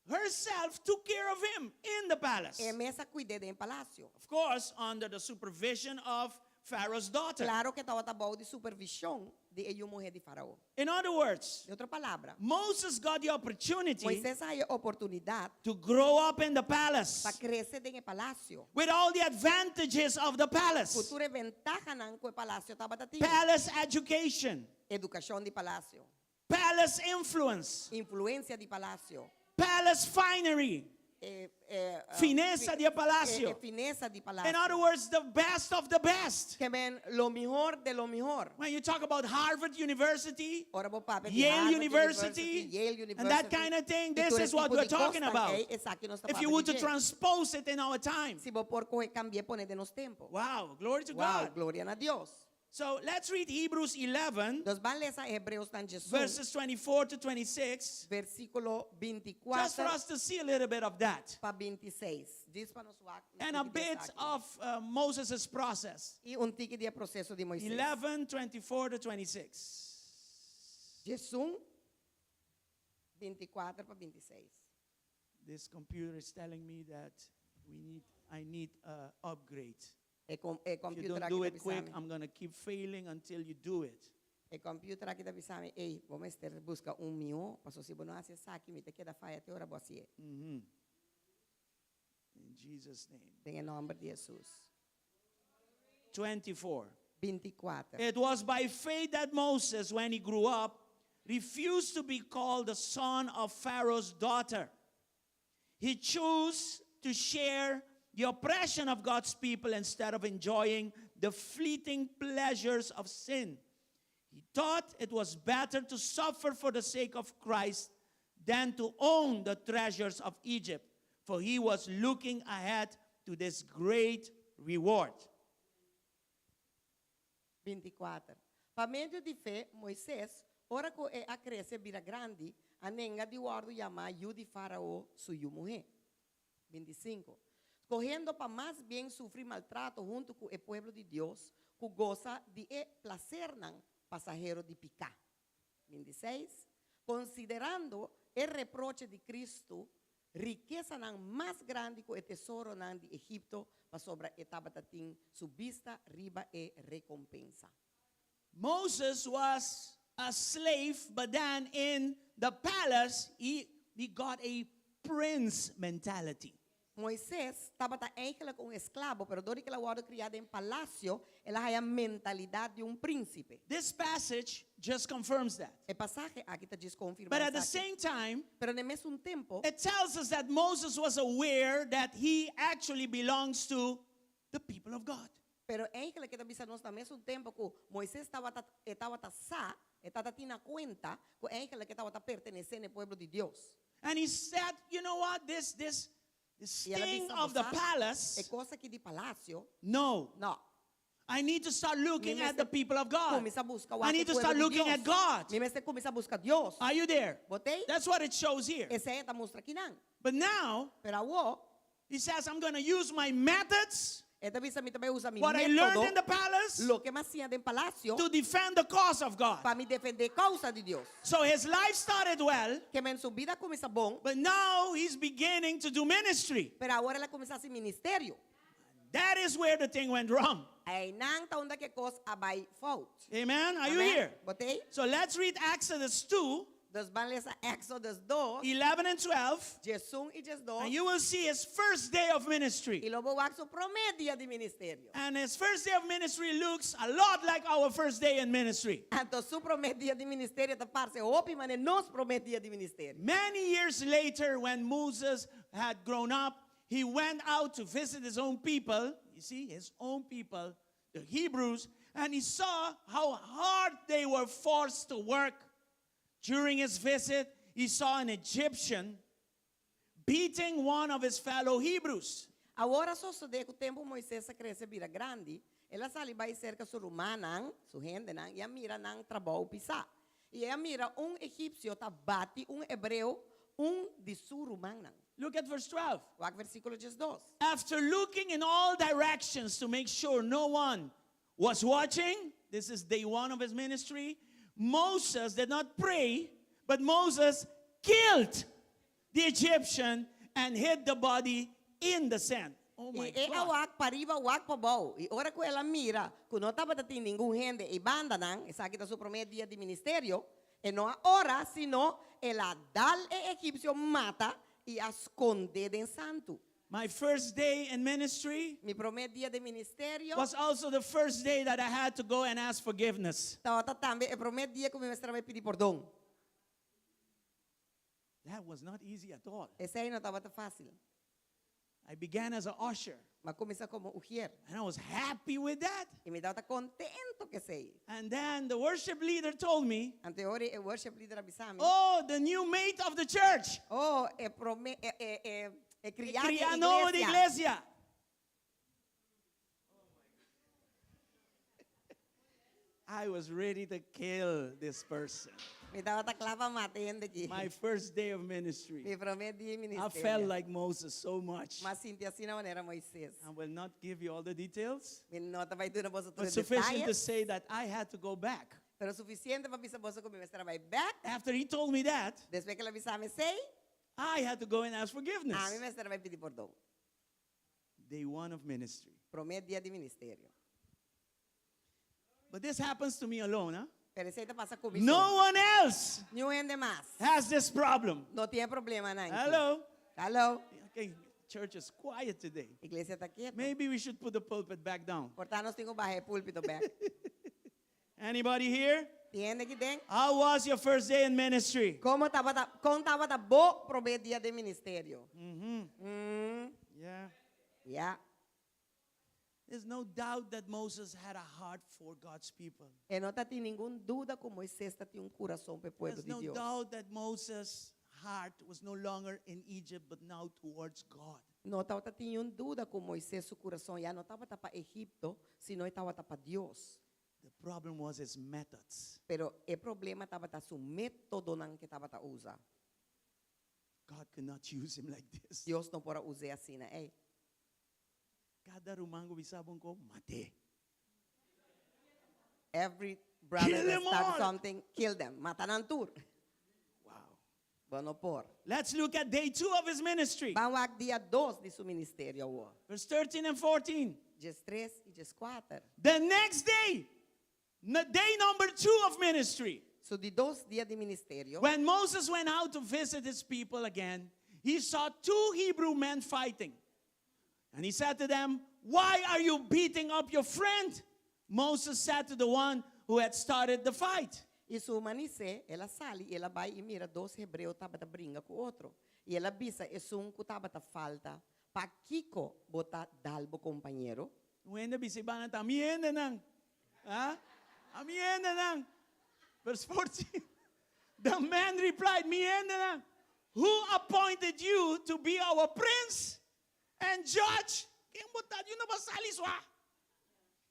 herself took care of him in the palace. e mes a kuid'é den palasio. Of course, under the supervision of Pharaoh's daughter. Klaro ku e tabata bou di supervishon di e yu muhé di Farao. In other words, Den otro palabra, Moses got the opportunity Moises a haña oportunidat to grow up in the palace pa krese den palasio. with all the advantages of the palace. Ku tur e ventahanan ku e palasio tabata tin. Palace education, Edukashon di palasio. palace influence, Influensia di palasio. palace finery. Eh, eh, Finesa di palasio. Eh, eh, finesa di palasio. In other words, the best of the best. Ke men lo mihó di lo mihó. When you talk about Harvard University, Ora bo papia di Yale Harvard University, Yale University, and that kind of thing, I this tur is what tipo we're di talking kosnan, about. ei, esaki nos ta If you papia were to di dje. transpose it in our time. Si bo por kohe kambi'é pone den nos tempu. Wow, glory to Wow, God. gloria na Dios. So let's read Hebrews 11, Nos ban lesa Hebreonan 11, verses 24 to 26, versíkulo 24 just for us to see a little bit of that. pa 26. Djis pa nos wak And a bit of Moses' process. I un tiki di e proseso di Moises. 11, 24 to 26. 11, 24 pa 26. This computer is telling me that I need an upgrade. E, com, e If you computer don't aki do ta it quick, bisami. I'm going to keep failing until you do it. E computer aki ta bisami, ei, bo mester buska un mihó, paso si bo no hasi esaki, mi ta keda faya te ora bo hasié. In Jesus' name. Den nòmber di Hesus. 24. 24. It was by faith that Moses, when he grew up, refused to be called the son of Pharaoh's daughter. He chose to share the oppression of God's people instead of enjoying the fleeting pleasures of sin. He thought it was better to suffer for the sake of Christ than to own the treasures of Egypt, for he was looking ahead to this great reward. 24. Pa medio di fe, Moises, ora ku el a krese bira grandi, a nenga di wòrdu yamá yu di Farao su yu muhé. 25. Skohiendo pa mas bien sufri maltrato huntu ku e pueblo di Dios, ku gosa di e plasernan pasahero di piká. 26. Konsiderando e reproche di Kristu rikesanan mas grandi ku e tesoronan di Egipto, pasobra e tabata tin su bista riba e rekompensa. Moses was a slave, but then in the palace, he got a prince mentality. Moises tabata eigenlijk un esklabo, pero dor ku el a wòrdu kriá den palasio, el a haña mentalidat di un prínsipe. This passage just confirms that. E pasahe aki ta djis konfirmá But at the esaki. same time, Pero na mesun tempu, it tells us that Moses was aware that he actually belongs to the people of God. Pero eigenlijk e ta bisa nos na mesun tempu ku Moises tabata tabata sa, e tabatin na kuenta ku eigenlijk e tabata pertenesé na pueblo di Dios. And he said, "You know what? This I el a thing bisa, of the "Bo sa, palace, e kos aki di palasio, no. No. I need to start looking Mi at the people of God. Kuminsá buska I need to start looking at God." Mi mester kuminsá buska Dios. Are you there? Bo t'ei? That's what it shows here. Esei ta mustra akinan. But now, Pero awor, he says, "I'm going to use my methods, e ta bisa mi ta bai usa mi what I learned in método, the palace, loke m'a siña den palasio, to defend the cause of God." pa mi defendé kousa di Dios. So his life started well, Ke men su bida a kuminsá bon, but now he's beginning to do ministry. pero awor el a kuminsá hasi ministerio. That is where the thing went wrong. Einan ta unda ku e kos a bai fout. Amen. Are you Amen? here? Bo t'ei? So let's read Exodus 2, Dus ban lesa Exodus 2, 11 and 12, 11 i 12, and you will see his first day of ministry. I lo bo wak su promé dia di ministerio. And his first day of ministry looks a lot like our first day in ministry. Anto su promé dia di ministerio ta parse hopi manera nos promé dia di ministerio. Many years later, when Moses had grown up, he went out to visit his own people. You see, his own people, the Hebrews, and he saw how hard they were forced to work. During his visit, he saw an Egyptian beating one of his fellow Hebrews. Awor a sosodé ku tempu Moises a krese bira grandi, el a sali bai serka su rumannan, su hendenan, i a mira nan trabou pisá. I el a mira un egipsio ta bati un hebreo, un di su rumannan. Look at verse 12. Wak versíkulo 12. After looking in all directions to make sure no one was watching, this is day one of his ministry, Moses did not pray, but Moses killed the Egyptian and hid the body in the sand. Oh my I el a God. wak pariba wak pabou. I ora ku el a mira, ku no tabatin ningun hende ei bandanan, esaki ta su promé dia di ministerio, e no a ora, sino el a dal e egipsio mata i a skond'é den santu. My first day in ministry Mi promé dia di ministerio was also the first day that I had to go and ask forgiveness. tabata tambe e promé dia ku mi mester a pidi pordon. That was not easy at all. Esei no tabata fásil. I began as an usher, M'a kuminsá komo ujier. and I was happy with that. I mi tabata kontentu ku esei. And then the worship leader told me, Anto ora e worship leader a bisa mi. "Oh, the new mate of the church." Oh, e promé e e e e kriá di Kriá nobo di iglesia. iglesia. I was ready to kill this person. Mi tabata kla pa mata e hende aki. My first day of ministry. Mi promé dia di I ministerio. felt like Moses so much. M'a sinti asina manera Moises. I will not give you all the details, Mi no ta bai duna boso tur but sufficient to detaye. say that I had to go back. Pero sufisiente pa bisa boso ku mi mester a bai bèk. After he told me that, Despues ku el a bisa mi esei, I had to go and ask ami forgiveness. mester a bai pidi pordon. Day one of ministry. Promé dia di ministerio. But this happens to me alone, huh? Pero esei ta pasa ku mi. No one else Niun hende mas. has this problem. No tin e problemanan. Hello. Hello. Okay, church is quiet today. Iglesia ta ketu. Maybe we should put the pulpit back down. Por ta nos tin ku baha e púlpito bèk. Anybody here? Tin hende aki den? How was your first day in ministry? Kon tabata, kon tabata bo promé dia den ministerio? Yeah. Ya. There's no doubt that Moses had a heart for God's people. E no tabatin ningun duda ku Moises tabatin un kurason pa e pueblo There's di no Dios. doubt that Moses' heart was no longer in Egypt, but now towards God. No tabatin ningun duda ku Moises su kurason ya no tabata pa Egipto, sino tabata pa Dios. The problem was his methods. Pero e problema tabata su métodonan ku e tabata usa. God could not use him like this. Dios no por a us'é asina, ei. Kada ruman ku bisa bo kos, mat'é. Every brother Kill that them start all. something, kill them. Mata nan tur. Wow. Bo no por. Let's look at day two of his ministry. Ban wak dia 2 di su ministerio awor. Verse 13 and 14. 13 i 14. The next day, day number two of ministry, Su di dos dia di ministerio. when Moses went out to visit his people again, he saw two Hebrew men fighting. And he said to them, Why are you beating up your friend? Moses said to the one who had started the fight. I su manisé, el a sali, el a bai i mira dos hebreo tabata bringa ku otro. I el a bisa esun ku tabata falta, pakiko bo ta dal bo kompañero? Wende bisi bana ta mi hende nan. Ha? A mi hende nan. Verse 14. The man replied, Mi hende nan. Who appointed you to be our prince and judge? Ken bo ta? You no sali swa.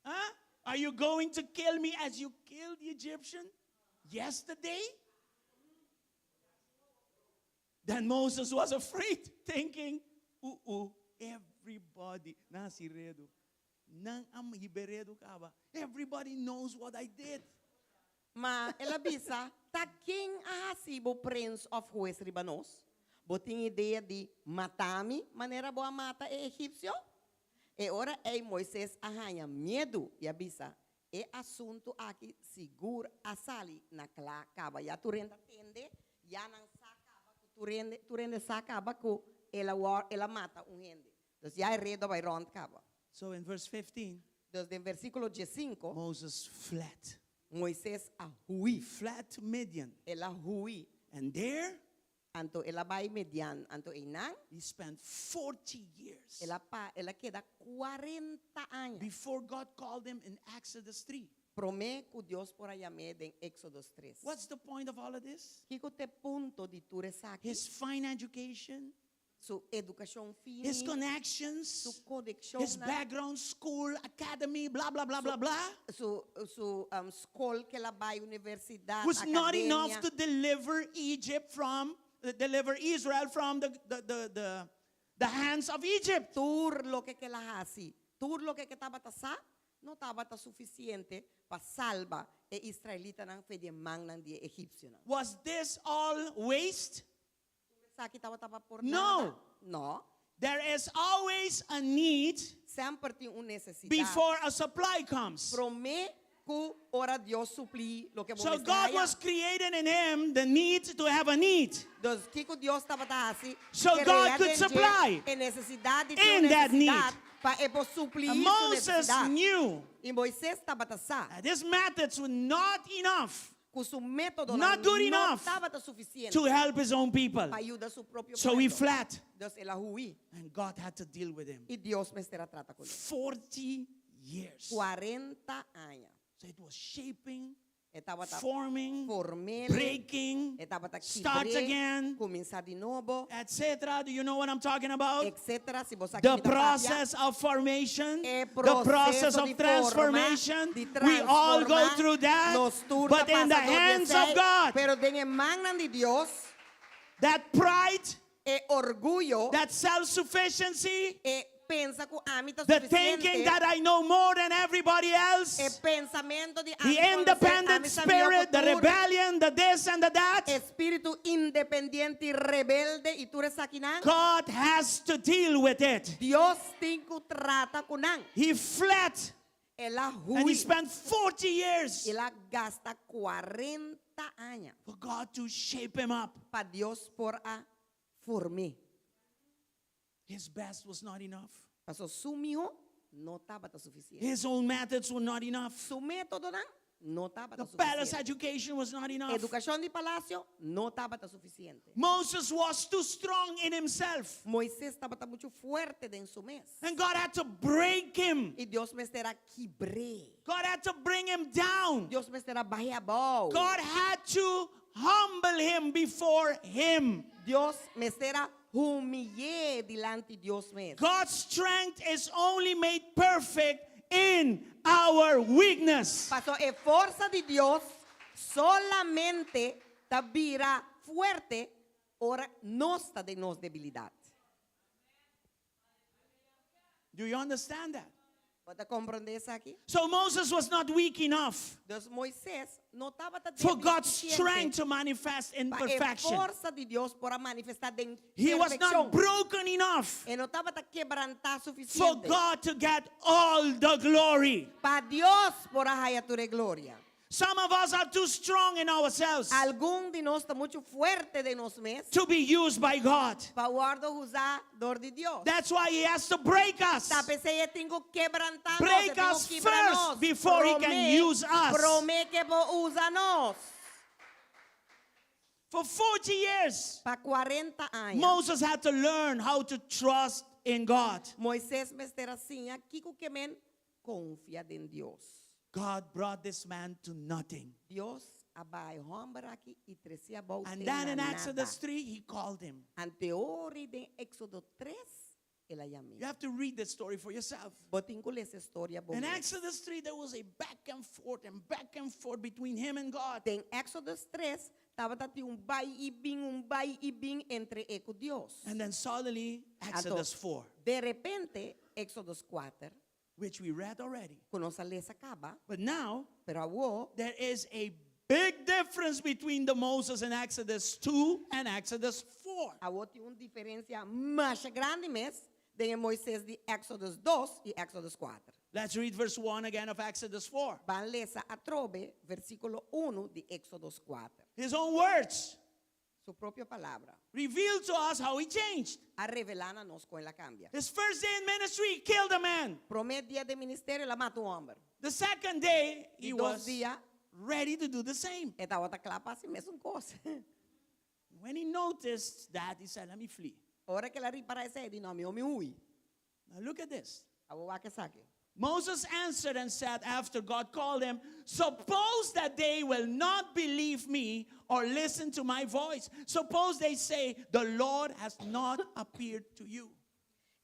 Huh? Are you going to kill me as you killed the Egyptian yesterday? Then Moses was afraid, thinking, ooh, ooh, everybody, nan a hasi redu, nan a hiba redu kaba. Everybody knows what I did. Ma el a bisa, ta ken a hasi bo prens òf hues riba nos? Bo tin idea di mata mi, manera bo a mata e egipsio? E ora ei Moises a haña miedu i a bisa, e asuntu aki sigur a sali na kla kaba. Ya tur hende a tende, ya nan sa kaba ku tur hende, tur hende sa kaba ku el a el a mata un hende. Dus ya e redu a bai rònt kaba. So in verse 15, Dus den versíkulo 15, Moses fled. Moises a He hui. fled to Midian. El a hui. And there Anto el a bai Midian. Anto einan, he spent 40 years el a pa, el a keda 40 aña. before God called him in Exodus 3. Promé ku Dios por a yam'é den Éxodo 3. What's the point of all of this? Kiko ta e punto di tur esaki? His fine education, Su edukashon fini, his connections, su konekshon, his background, school, academy, blah, blah, blah, blah, blah, su skol ku el a bai universidat, was not akademia. enough to deliver Egypt from, deliver Israel from the hands of Egypt. Tur loke ku el a hasi, tur loke ku e tabata sa, no tabata sufisiente pa salba e israelitanan for di mannan di egipsionan. Was this all waste? Esaki tabata pa por No. nada? No. There is always a need Semper tin un nesesidat. before a supply comes. Promé ku ora Dios supli loke So God was creating in him the need to have a need. Dus kiko Dios tabata hasi. So God could supply E nesesidat di in that need. Pa e por supli And Moses knew I Moises tabata sa. that his methods were not enough Ku su método Not good no enough tabata sufisiente to help his own people. pa yuda su propio So he pueblo. fled. Dus el a hui. And God had to deal with him. I Dios mester a trata kuné. 40 years. 40 aña. So it was shaping, E tabata forming, form'é, breaking, E tabata start again, kuminsá di nobo, etc. Do you know what I'm talking about? etc. Si bo The process of formation, E the process of di transformation. forma, di We all go transformá. through that. Nos tur ta But in the pasa dor di hands of esei, God, Pero den man di Dios, that pride, e orguyo, that self sufficiency, e pensa ku ami ta the sufisiente. thinking that I know more than everybody else, E pensamentu di the independent spirit, the rebellion, the this and the that. Spiritu independiente i rebelde i tur esakinan. God has to deal with it. Dios tin ku trata ku nan. He fled El a and he hui. spent 40 years El a gasta 40 aña for God to shape him up. pa Dios por a form'é. His best was not enough. Paso su mihó no tabata sufisiente. His own methods were not enough. Su métodonan No tabata The palace sufisiente. education was not enough. Edukashon di palasio no tabata sufisiente. Moses was too strong in himself. Moises tabata muchu fuerte den su mes. And God had to break him. I Dios mester a kibr'é. God had to bring him down. Dios mester a bah'é abou. God had to humble him before him. Dios mester a humili'é dilanti Dios mes. God's strength is only made perfect in our weakness. Paso e forsa di Dios solamente ta bira fuerte ora nos ta den nos debilidat. Do you understand that? Bo ta komprondé esaki? So Moses was not weak enough Dus Moises no tabata for débil God's sufisiente strength to manifest in pa e perfection. forsa di Dios por a manifestá den He was perfekshon. not broken enough E no tabata kebrantá for sufisiente God to get all the glory. pa Dios por a haya tur e gloria. Some of us are too strong in ourselves Algun di nos ta muchu fuerte den nos mes to be used by God. pa wòrdu usá dor di Dios. That's why He has to break us. Ta p'esei e tin ku kebrantá nos, Break e tin ku us kibra first nos. before he can Promé, use us. Promé ku e por usa nos. For 40 years, Pa 40 aña, Moses had to learn how to trust in God. Moises mester a siña kiko ke men konfia den Dios. God brought this man to nothing. Dios a baha e hòmber aki i tres'é abou And te then na in nada. Exodus 3, he called him. Anto ora den Éxodo 3, el a yam'é. You have to read the story for yourself. Bo tin ku lesa e storia bo In mes. Exodus 3, there was a back and forth and back and forth between him and God. Den Éxodo 3, tabata tin un bai i bin, un bai i bin entre e ku Dios. And then suddenly, Anto, Exodus 4, de repente, Éxodo 4, which we read already. ku nos a lesa kaba, But now, pero awor there is a big difference between the Moses in Exodus 2 and Exodus 4. Awor tin un diferensia masha grandi mes den e Moises di Éxodo 2 i Éxodo 4. Let's read verse 1 again of Exodus 4. Ban lesa atrobe versíkulo 1 di Éxodo 4. His own words Su propio palabra reveal to us how he changed. a revelá na nos kon el a kambia. His first day in ministry, he killed a man. Promé dia di ministerio, el a mata un hòmber. The second day, he Di dos was dia, ready to do the same. e tabata kla pa hasi mesun kos. When he noticed that, he said, Let me flee. Ora ku el a ripará esei, e di, no, mihó mi hui. Now look at this. Awor wak esaki. Moses answered and said, after God called him, Suppose that they will not believe me or listen to my voice. Suppose they say, The Lord has not appeared to you.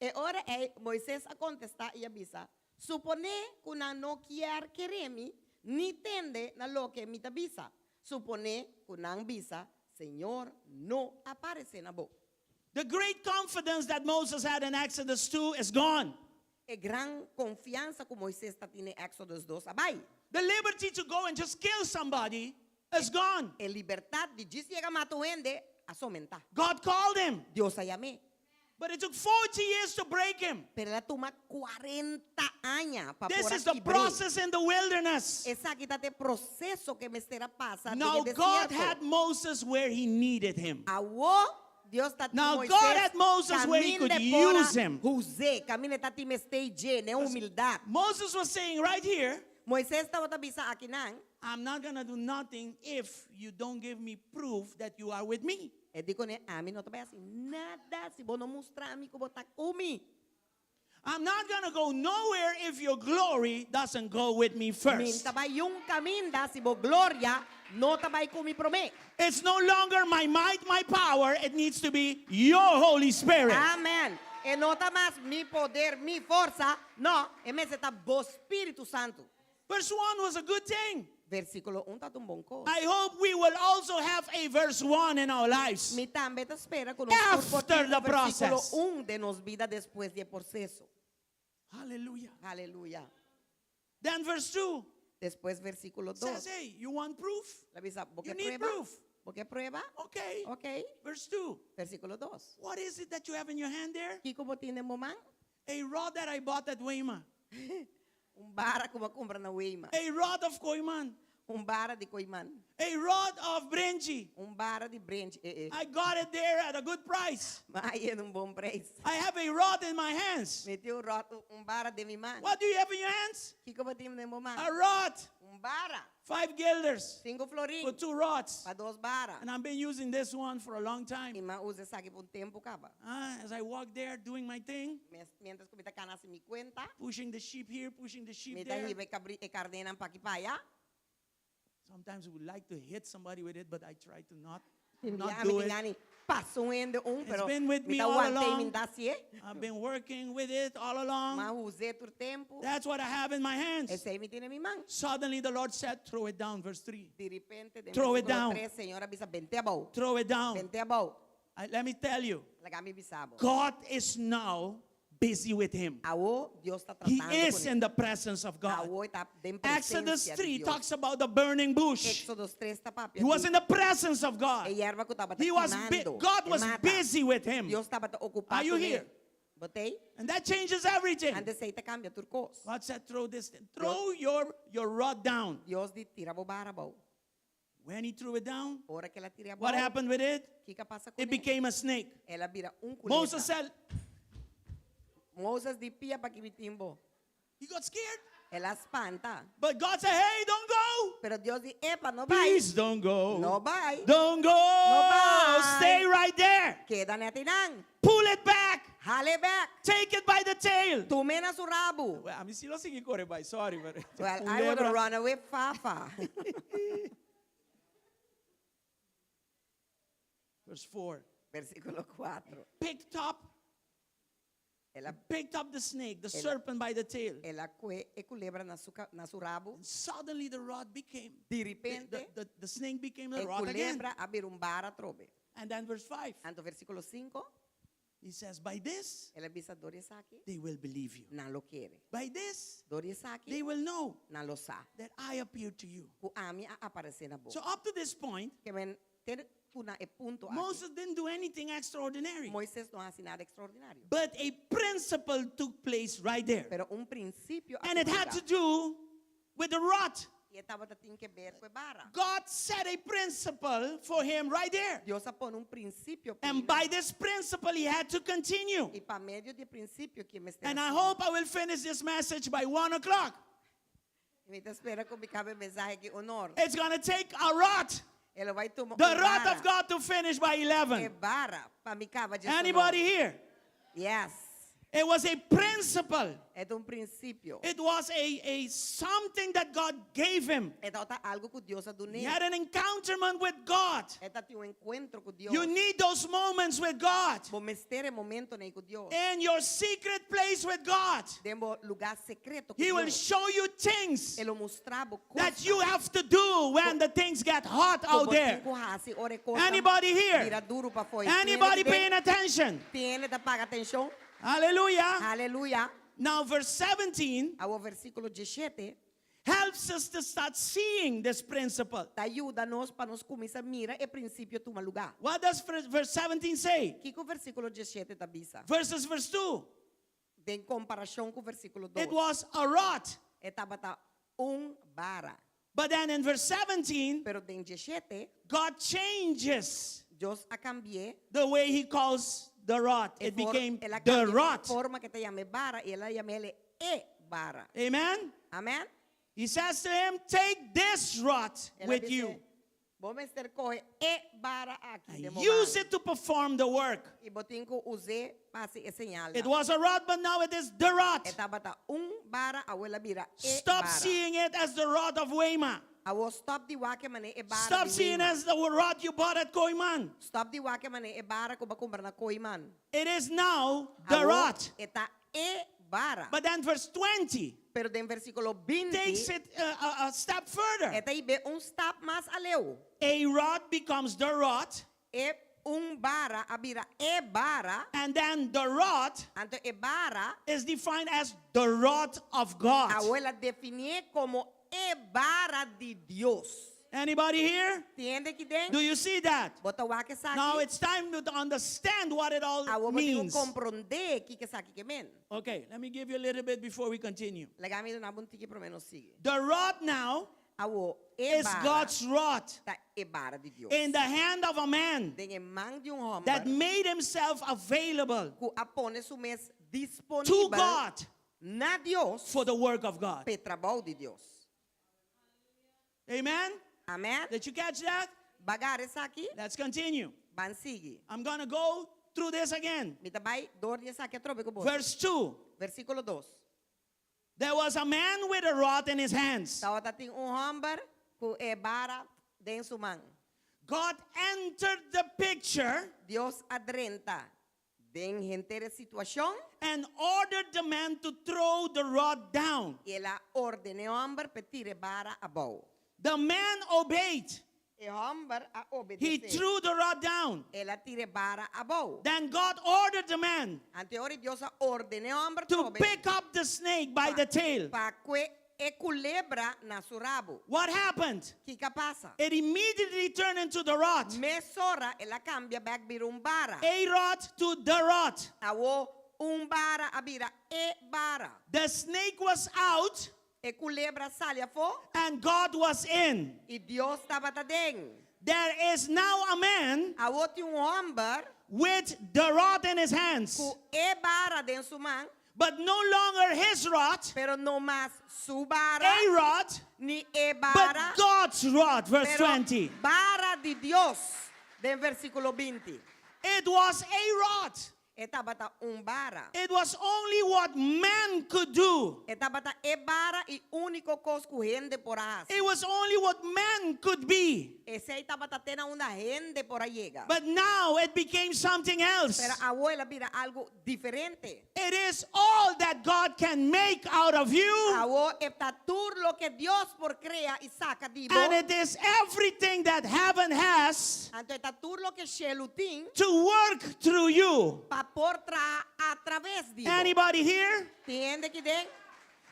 E ora ei Moises a kontestá i a bisa, Suponé ku nan no kier kere mi, ni tende na loke mi ta bisa. Suponé ku nan bisa, Señor no a paresé na bo. The great confidence that Moses had in Exodus 2 is gone. E gran konfiansa ku Moises tabatin den Éxodo 2 a bai. The liberty to go and just kill somebody is gone. E libertat di djis yega mata un hende a somentá. God called him, Dios a yam'é. but it took 40 years to break him. Pero el a tuma 40 aña pa This por is the kibr'é. process in the wilderness. Esaki ta e proseso ku mester a pasa den Now e God desierto. had Moses where he needed him. Awor Dios tatin Now Moisés God had Moses where he could kaminda por a use him. Us'é, kaminda tatin mester dje, den humildat. Moses was saying right here, Moisés tabata bisa akinan, I'm not going to do nothing if you don't give me proof that you are with me. E di kuné, Ami no ta bai hasi nada si bo no mustra mi ku bo ta ku mi. I'm not going to go nowhere if your glory doesn't go with me Mi first. ta bai niun kaminda si bo gloria no ta bai ku mi promé. It's no longer my might, my power. It needs to be your Holy Spirit. Amen. E no ta mas mi poder, mi forsa. No, e mester ta bo Spiritu Santu. Verse 1 was a good thing. Versíkulo 1 tabata un bon kos. I hope we will also have a verse 1 in our lives. Mi tambe ta spera ku nos por After tin the un versíkulo process. 1 den nos bida despues di e proseso. Hallelujah. Aleluya. Then verse 2 Despues versíkulo 2. says, Hey, you want proof? El a bisa, You bo ke need prueba? proof. Bo ke prueba? Okay. Ok. Verse 2. Versíkulo 2. What is it that you have in your hand there? Kiko bo tin den bo man? A rod that I bought at Wema. Un bara ku m'a kumpra na Wema. A rod of Kooyman. Un bara di koiman. A rod of brenchi. Un bara di brenchi. Eh, eh. I got it there at a good price. M'a hay'é na un bon preis. I have a rod in my hands. Mi tin un rod, un bara den mi man. What do you have in your hands? Kiko bo tin den bo man? A rod. Un bara. Five guilders Sinku florin. for two rods. Pa dos bara. And I've been using this one for a long time. I m'a usa esaki pa un tempu kaba. Ah, as I walk there doing my thing, Mientras ku mi ta kana hasi mi kuenta. Pushing the sheep here, pushing the sheep Mi ta there. hiba e kabri e karnénan p'aki p'aya. Sometimes I would like to hit somebody with it, but I try to not, Tin not bia mi do tin it. gani pasa un hende un, It's pero been with mi me ta all want'é i mi along. ta hasié. I've been working with it all along. M'a us'é tur tempu. That's what I have in my hands. Esei mi tin den mi man. Suddenly the Lord said, throw it down, verse 3. Di repente, den Throw it versíkulo down. 3, Señor a bisa, Bent'é abou. Throw it down. Bent'é abou. I, let me tell you, Laga mi bisa bo. God is now busy with him. Awo Dios ta He tratando is kuné. in the presence of God. Awo e ta den Exodus presensia di 3 Dios. talks about the burning bush. Éxodo 3 ta papia He was di in the presence of God. e yerba ku tabata He was bu- kimando, God e was mata. busy with him. Dios tabata okupá Are you kuné. here? Bo t'ei? And that changes everything. Anto esei ta kambia tur kos. God said, throw this, thing. throw your, your rod down. Dios di tira bo bara abou. When he threw it down, Ora ku el a tir'é abou, what happened with it? kiko a pasa It kuné? became a snake. El a bira un kulebra. Moses said, Moses di pia pa ki mi tin bo. He got scared. El a spanta. But God said, hey, don't go. Pero Dios di, epa, no bai. Please don't go. No bai. Don't go. No bai. Stay right there. Keda net einan. Pull it back. Hal'é bèk. Take it by the tail. Tum'é na su rabu. Well, ami si lo sigui kore bai. Sorry, but Well, I would Culebra. run away fafa. Verse 4. Versíkulo 4. Picked up, El a, picked up the snake, the El a- serpent by the tail. el a kue e kulebra na su, na su rabu. And suddenly the rod became, Di the, repente, the, the, the snake became the e rod again. culebra a bira un bara atrobe. And then verse 5, Anto versíkulo 5, he says, by this, el a bisa dor di esaki, they will believe you. nan lo kere. By this, Dor di esaki, they will know nan lo sa. that I appeared to you. Ku ami a aparesé na bo. So up to this point, Ke men te ku na e punto aki. Moses didn't do anything extraordinary. Moises no a hasi nada ekstraordinario. But a principle took place right there. Pero un prinsipio a And it had to tuma lugá. do with the rod. I e tabata tin ke ber ku e bara. God set a principle for him right there. Dios a pone un prinsipio pa And e. by this principle, he had to continue. I pa medio di e prinsipio ku e mester And I hasi. hope I will finish this message by one o'clock. Mi ta spera ku mi kaba e mensahe aki un or. It's going to take a rod, E lo bai tuma the un rod bara. of God, to finish by E 11. bara pa mi kaba dje Anybody here? Yes. It was a principle. E ta un prinsipio. It was a, a something that God gave him. E tabata algu ku Dios a dun'é. He had an encounterment with God. E tabatin un enkuentro ku Dios. You need those moments with God. Bo mester e momentonan ei ku Dios. In your secret place with God. Den bo lugá sekreto ku He will Dios. show you things E lo mustra bo that kosnan you have to do when the things get hot ku out bo there. tin ku hasi ora e kosnan Anybody here? bira duru pafó. Anybody paying attention? Tin hende ta paga atenshon? Hallelujah. Aleluya. Now, verse 17 Awor versíkulo 17 helps us to start seeing this principle. ta yuda nos pa nos kuminsá mira e prinsipio tuma lugá. What does verse 17 say? Kiko versíkulo 17 ta bisa? Versus verse 2. Den komparashon ku versíkulo It 2. was a rod. E tabata un bara. But then in verse 17, Pero den 17, God changes Dios a kambi'é the way he calls the rod. E It became el a the kambia rod. forma ku e ta yama e bara i el a yam'é e bara. Amen? Amen? He says to him, Take this rod El a with bisa, you Bo mester kohe e bara aki and use it to perform the work. I bo tin ku us'é pa hasi e señal. It was a rod, but now it is the rod. E tabata un bara, awor el a bira e Stop bara. seeing it as the rod of Wema. Awor stop di wak e manera e bara Stop di seeing Wema. as the rod you bought at Kooyman. Stop di wak e manera e bara ku bo a kumpra na Kooyman. It is now the Awor rod. e ta e bara. But then verse 20 Pero den versíkulo 20 takes it a, a step further. E ta hib'é un stap mas aleu. A rod becomes the rod. E un bara a bira e bara. And then the rod Anto e bara is defined as the rod of God. Awor el a definié komo e bara di Dios. Anybody here? Tin hende aki den? Do you see that? Bo ta wak esaki? Now it's time to understand what it all Awor bo tin ku means. komprondé kiko esaki ke men. Okay, let me give you a little bit before we continue. Laga mi duna bo un tiki promé nos sigui. The rod now. Awor e is bara God's rod ta e bara di Dios. in the hand of a man Den e man di un hòmber that made himself available ku a pone su mes to disponibel God na Dios for the work of God. pa e trabou di Dios. Amen? Amèn? Did you catch that? Bo a gara esaki? Let's continue. Ban sigui. I'm going to go through this again. Mi ta bai dor di esaki atrobe ku bo. Verse 2. Versíkulo 2. There was a man with a rod in his hands. Tabatin un hòmber ku e bara den su man. God entered the picture Dios a drenta den henter e situashon and ordered the man to throw the rod down. i el a ordená e hòmber pa tira e bara abou. The man obeyed. E hòmber a He obedesé. threw the rod down. El a tira e bara abou. Then God ordered the man Anto ora Dios a ordená e hòmber to pick up the snake by the tail. Pa kue e kulebra na su rabo. What happened? Kiko a pasa? It immediately turned into the rod. Mesora el a kambia bèk bira un bara. A rod to the rod. Awor un bara a bira e bara. The snake was out E kulebra a sali afó and God was in. i Dios tabata aden. There is now a man Awor tin un hòmber with the rod in his hands, ku e bara den su man, but no longer his rod, pero no mas su bara, a rod, ni e but bara, God's rod. Verse pero 20. bara di Dios, den versíkulo 20. It was a rod. E tabata un bara. It was only what man could do. E tabata e bara e úniko kos ku hende por a hasi. It was only what man could be. Esei tabata te na unda hende por a yega. But now it became something else. Pero awor el a bira algu diferente. It is all that God can make out of you. Awor e ta tur loke Dios por krea i saka di bo. And it is everything that heaven has Anto e ta tur loke shelu tin to work through you. pa por traha atraves di bo. Anybody here? Tin hende aki den?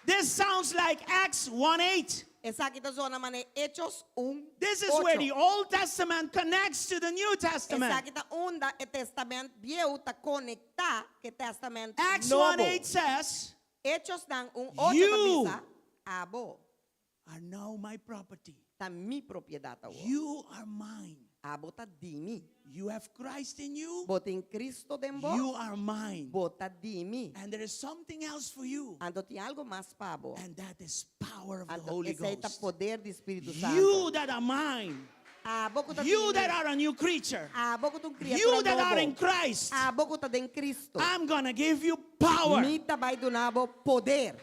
This sounds like Acts 1:8. Esaki ta zona manera Hechos 1. This is where the Old Testament connects to the New Testament. Esaki ta unda e Tèstamènt Bieu ta konektá ku e Tèstamènt Acts Nobo. 1:8 says, Hechosnan 1:8 You ta bisa, Abo are now my property. ta mi propiedat awor. You are mine. Abo ta di mi. You have Christ in you. Bo tin Kristo den bo. You are mine. Bo ta di mi. And there is something else for you. Anto tin algu mas pa bo. And that is power of the Anto Holy esei ta Ghost. poder di Spiritu Santu. You that are mine. Abo ku ta You di mi. that are a new creature. Abo ku ta un kriatura You that are nobo. in Christ. Abo ku ta den Kristo. I'm going to give you power. Mi ta bai duna bo poder.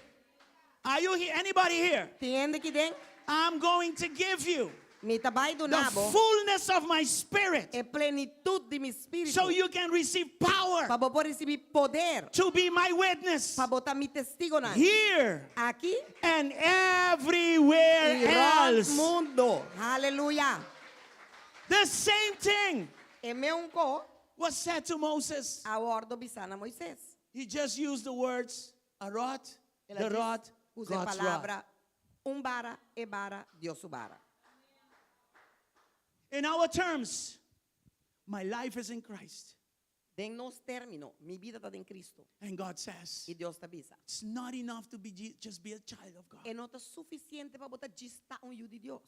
Are you here? Anybody here? Tin hende aki den? I'm going to give you Mi ta bai the duna bo fullness of my spirit e plenitut di mi spiritu. so you can receive power Pa bo por risibí poder. to be my witness Pa bo ta mi testigonan. here Aki and everywhere i rònt else. mundu. Aleluya. The same thing E mesun kos was said to Moses. a wòrdu bisá na Moises. He just used the words a rod, El the rod, usa God's rod. palabra un bara, e bara, Dios su bara. In our terms, my life is in Christ. Den nos término, mi bida ta den Kristu. And God says, I Dios ta bisa. it's not enough to be just be a child of God. E no ta sufisiente pa bo ta djis ta un yu di Dios.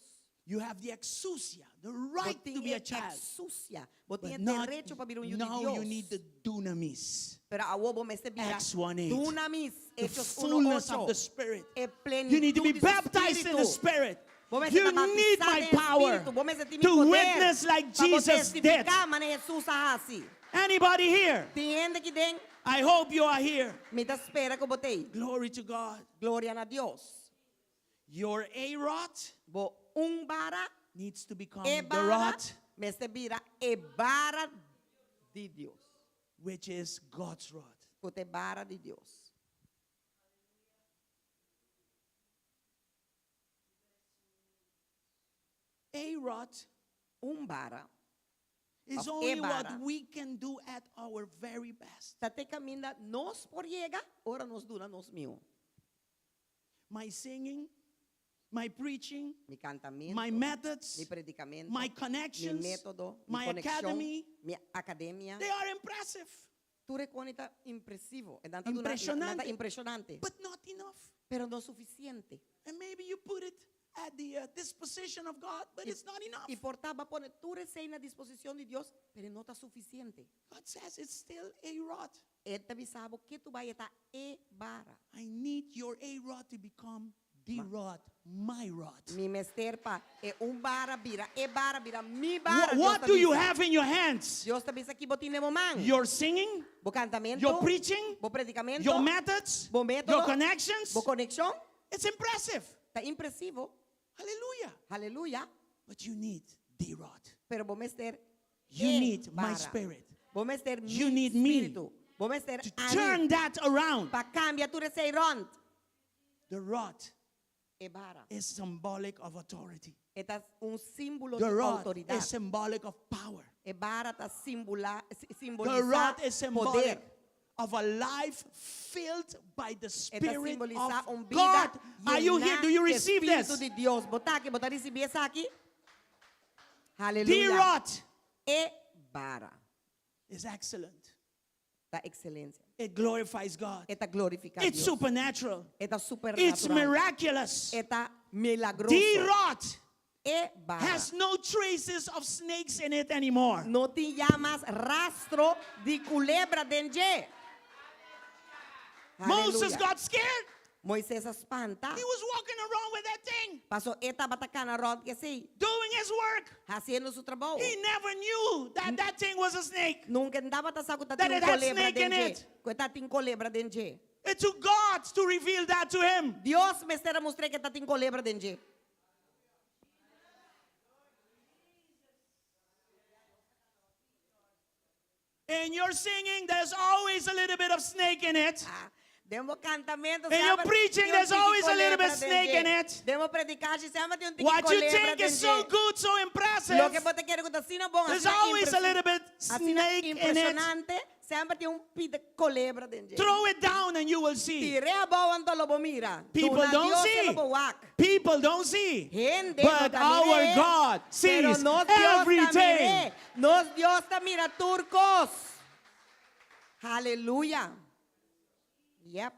You have the exousia, the right Bo to be tin a child. exousia, bo But tin not, derecho pa bira un yu di now Dios. you need the dunamis, Pero awor bo mester bira Acts 1:8. dunamis, the Hechos fullness 1:8. of the Spirit. E You need to be plenitut di baptized in the Spiritu. Spirit. Bo mester You ta need batisá my den power Spiritu. Bo mester tin mi to poder witness like pa bo Jesus did. testifiká manera Jesus a hasi. Anybody here? Tin hende aki den? I hope you are here. Mi ta spera ku bo t'ei. Glory to God. Gloria na Dios. Your A rod Bo un bara, needs to become e the bara, rod, mester bira e bara di Dios. which is God's rod. Ku ta e bara di Dios. A rod Un bara is Of only e what bara. we can do at our very best. Ta te kaminda nos por yega, ora nos duna nos mihó. My singing, my preaching, Mi kantamentu, my methods, mi predikamentu, my mi connections, método, mi my konekshon, academy, mi akademia. they are impressive, Tur e kosnan ta impresivo. E nan ta duna- Impreshonante. nan ta impreshonante. but not enough. Pero no sufisiente. And maybe you put it at the uh, disposition of God, but it's not enough. I por ta bo a pone tur esei na disposishon di Dios, pero no ta sufisiente. God says it's still a rod. E ta bisa bo ketu bai e ta e bara. I need your a rod to become the rod, my rod. Mi mester pa e un bara bira e bara bira mi bara. Wha- Dios What ta do you bisa. have in your hands? Dios ta bisa ki bo tin den bo man. Your singing, Bo kantamentu, your preaching, bo predikamentu, your methods, bo método, your connections. bo konekshon. It's impressive. Ta impresivo. Hallelujah. Aleluya. But you need the rod. Pero bo mester You e need my bara. spirit Bo mester mi You need me spiritu. Bo mester to ami turn that around. pa kambia tur esei rònt. The rod E bara. is symbolic of authority. E ta un símbolo The di rod outoridat. is symbolic of power. E bara ta simbola, The simbolisá rod is poder. symbolic of a life filled by the E ta Spirit simbolisá of un bida God. Are you here? Do you llená receive Spiritu this? di Dios. Bo ta aki, bo ta risibí esaki? The Aleluya. rod E bara is excellent. ta ekselensia. It glorifies God. E ta glorifiká It's Dios. supernatural. E ta It's supernatural. miraculous. E ta milagroso. The rod E bara. has no traces of snakes in it anymore. No tin ya mas rastro di kulebra den dje. Moses Aleluya. got scared. Moises a spanta. He was walking around with that thing, Paso e tabata kana rònt ku esei, doing his work. hasiendo su trabou. He never knew that that thing was a snake. Nunka e no tabata sa ku That tatin it had kolebra snake in den dje. it. Ku tatin kolebra den dje. It took God to reveal that to him. Dios mester a mustr'é ku tatin kolebra den dje. In your singing, there's always a little bit of snake in it. Ah, den bo kantamentu In your semper preaching, tin un there's tiki always a little bit kolebra den snake dje. in it. Den bo predikashi semper tin un tiki What you kolebra think den is so dje. good, so impressive, Loke bo ta kere ku ta asina bon, there's asina always a impresi- little bit asina snake in it. impreshonante, semper tin un pida kolebra den dje. Throw it down and you will see. Tir'é abou anto lo bo mira. People Duna don't Dios see. lo bo wak. People don't see. Hende no But ta our mir'é, God pero sees nos Dios ta everything. mir'é. Nos Dios ta mira tur kos. Haleluya. Yep.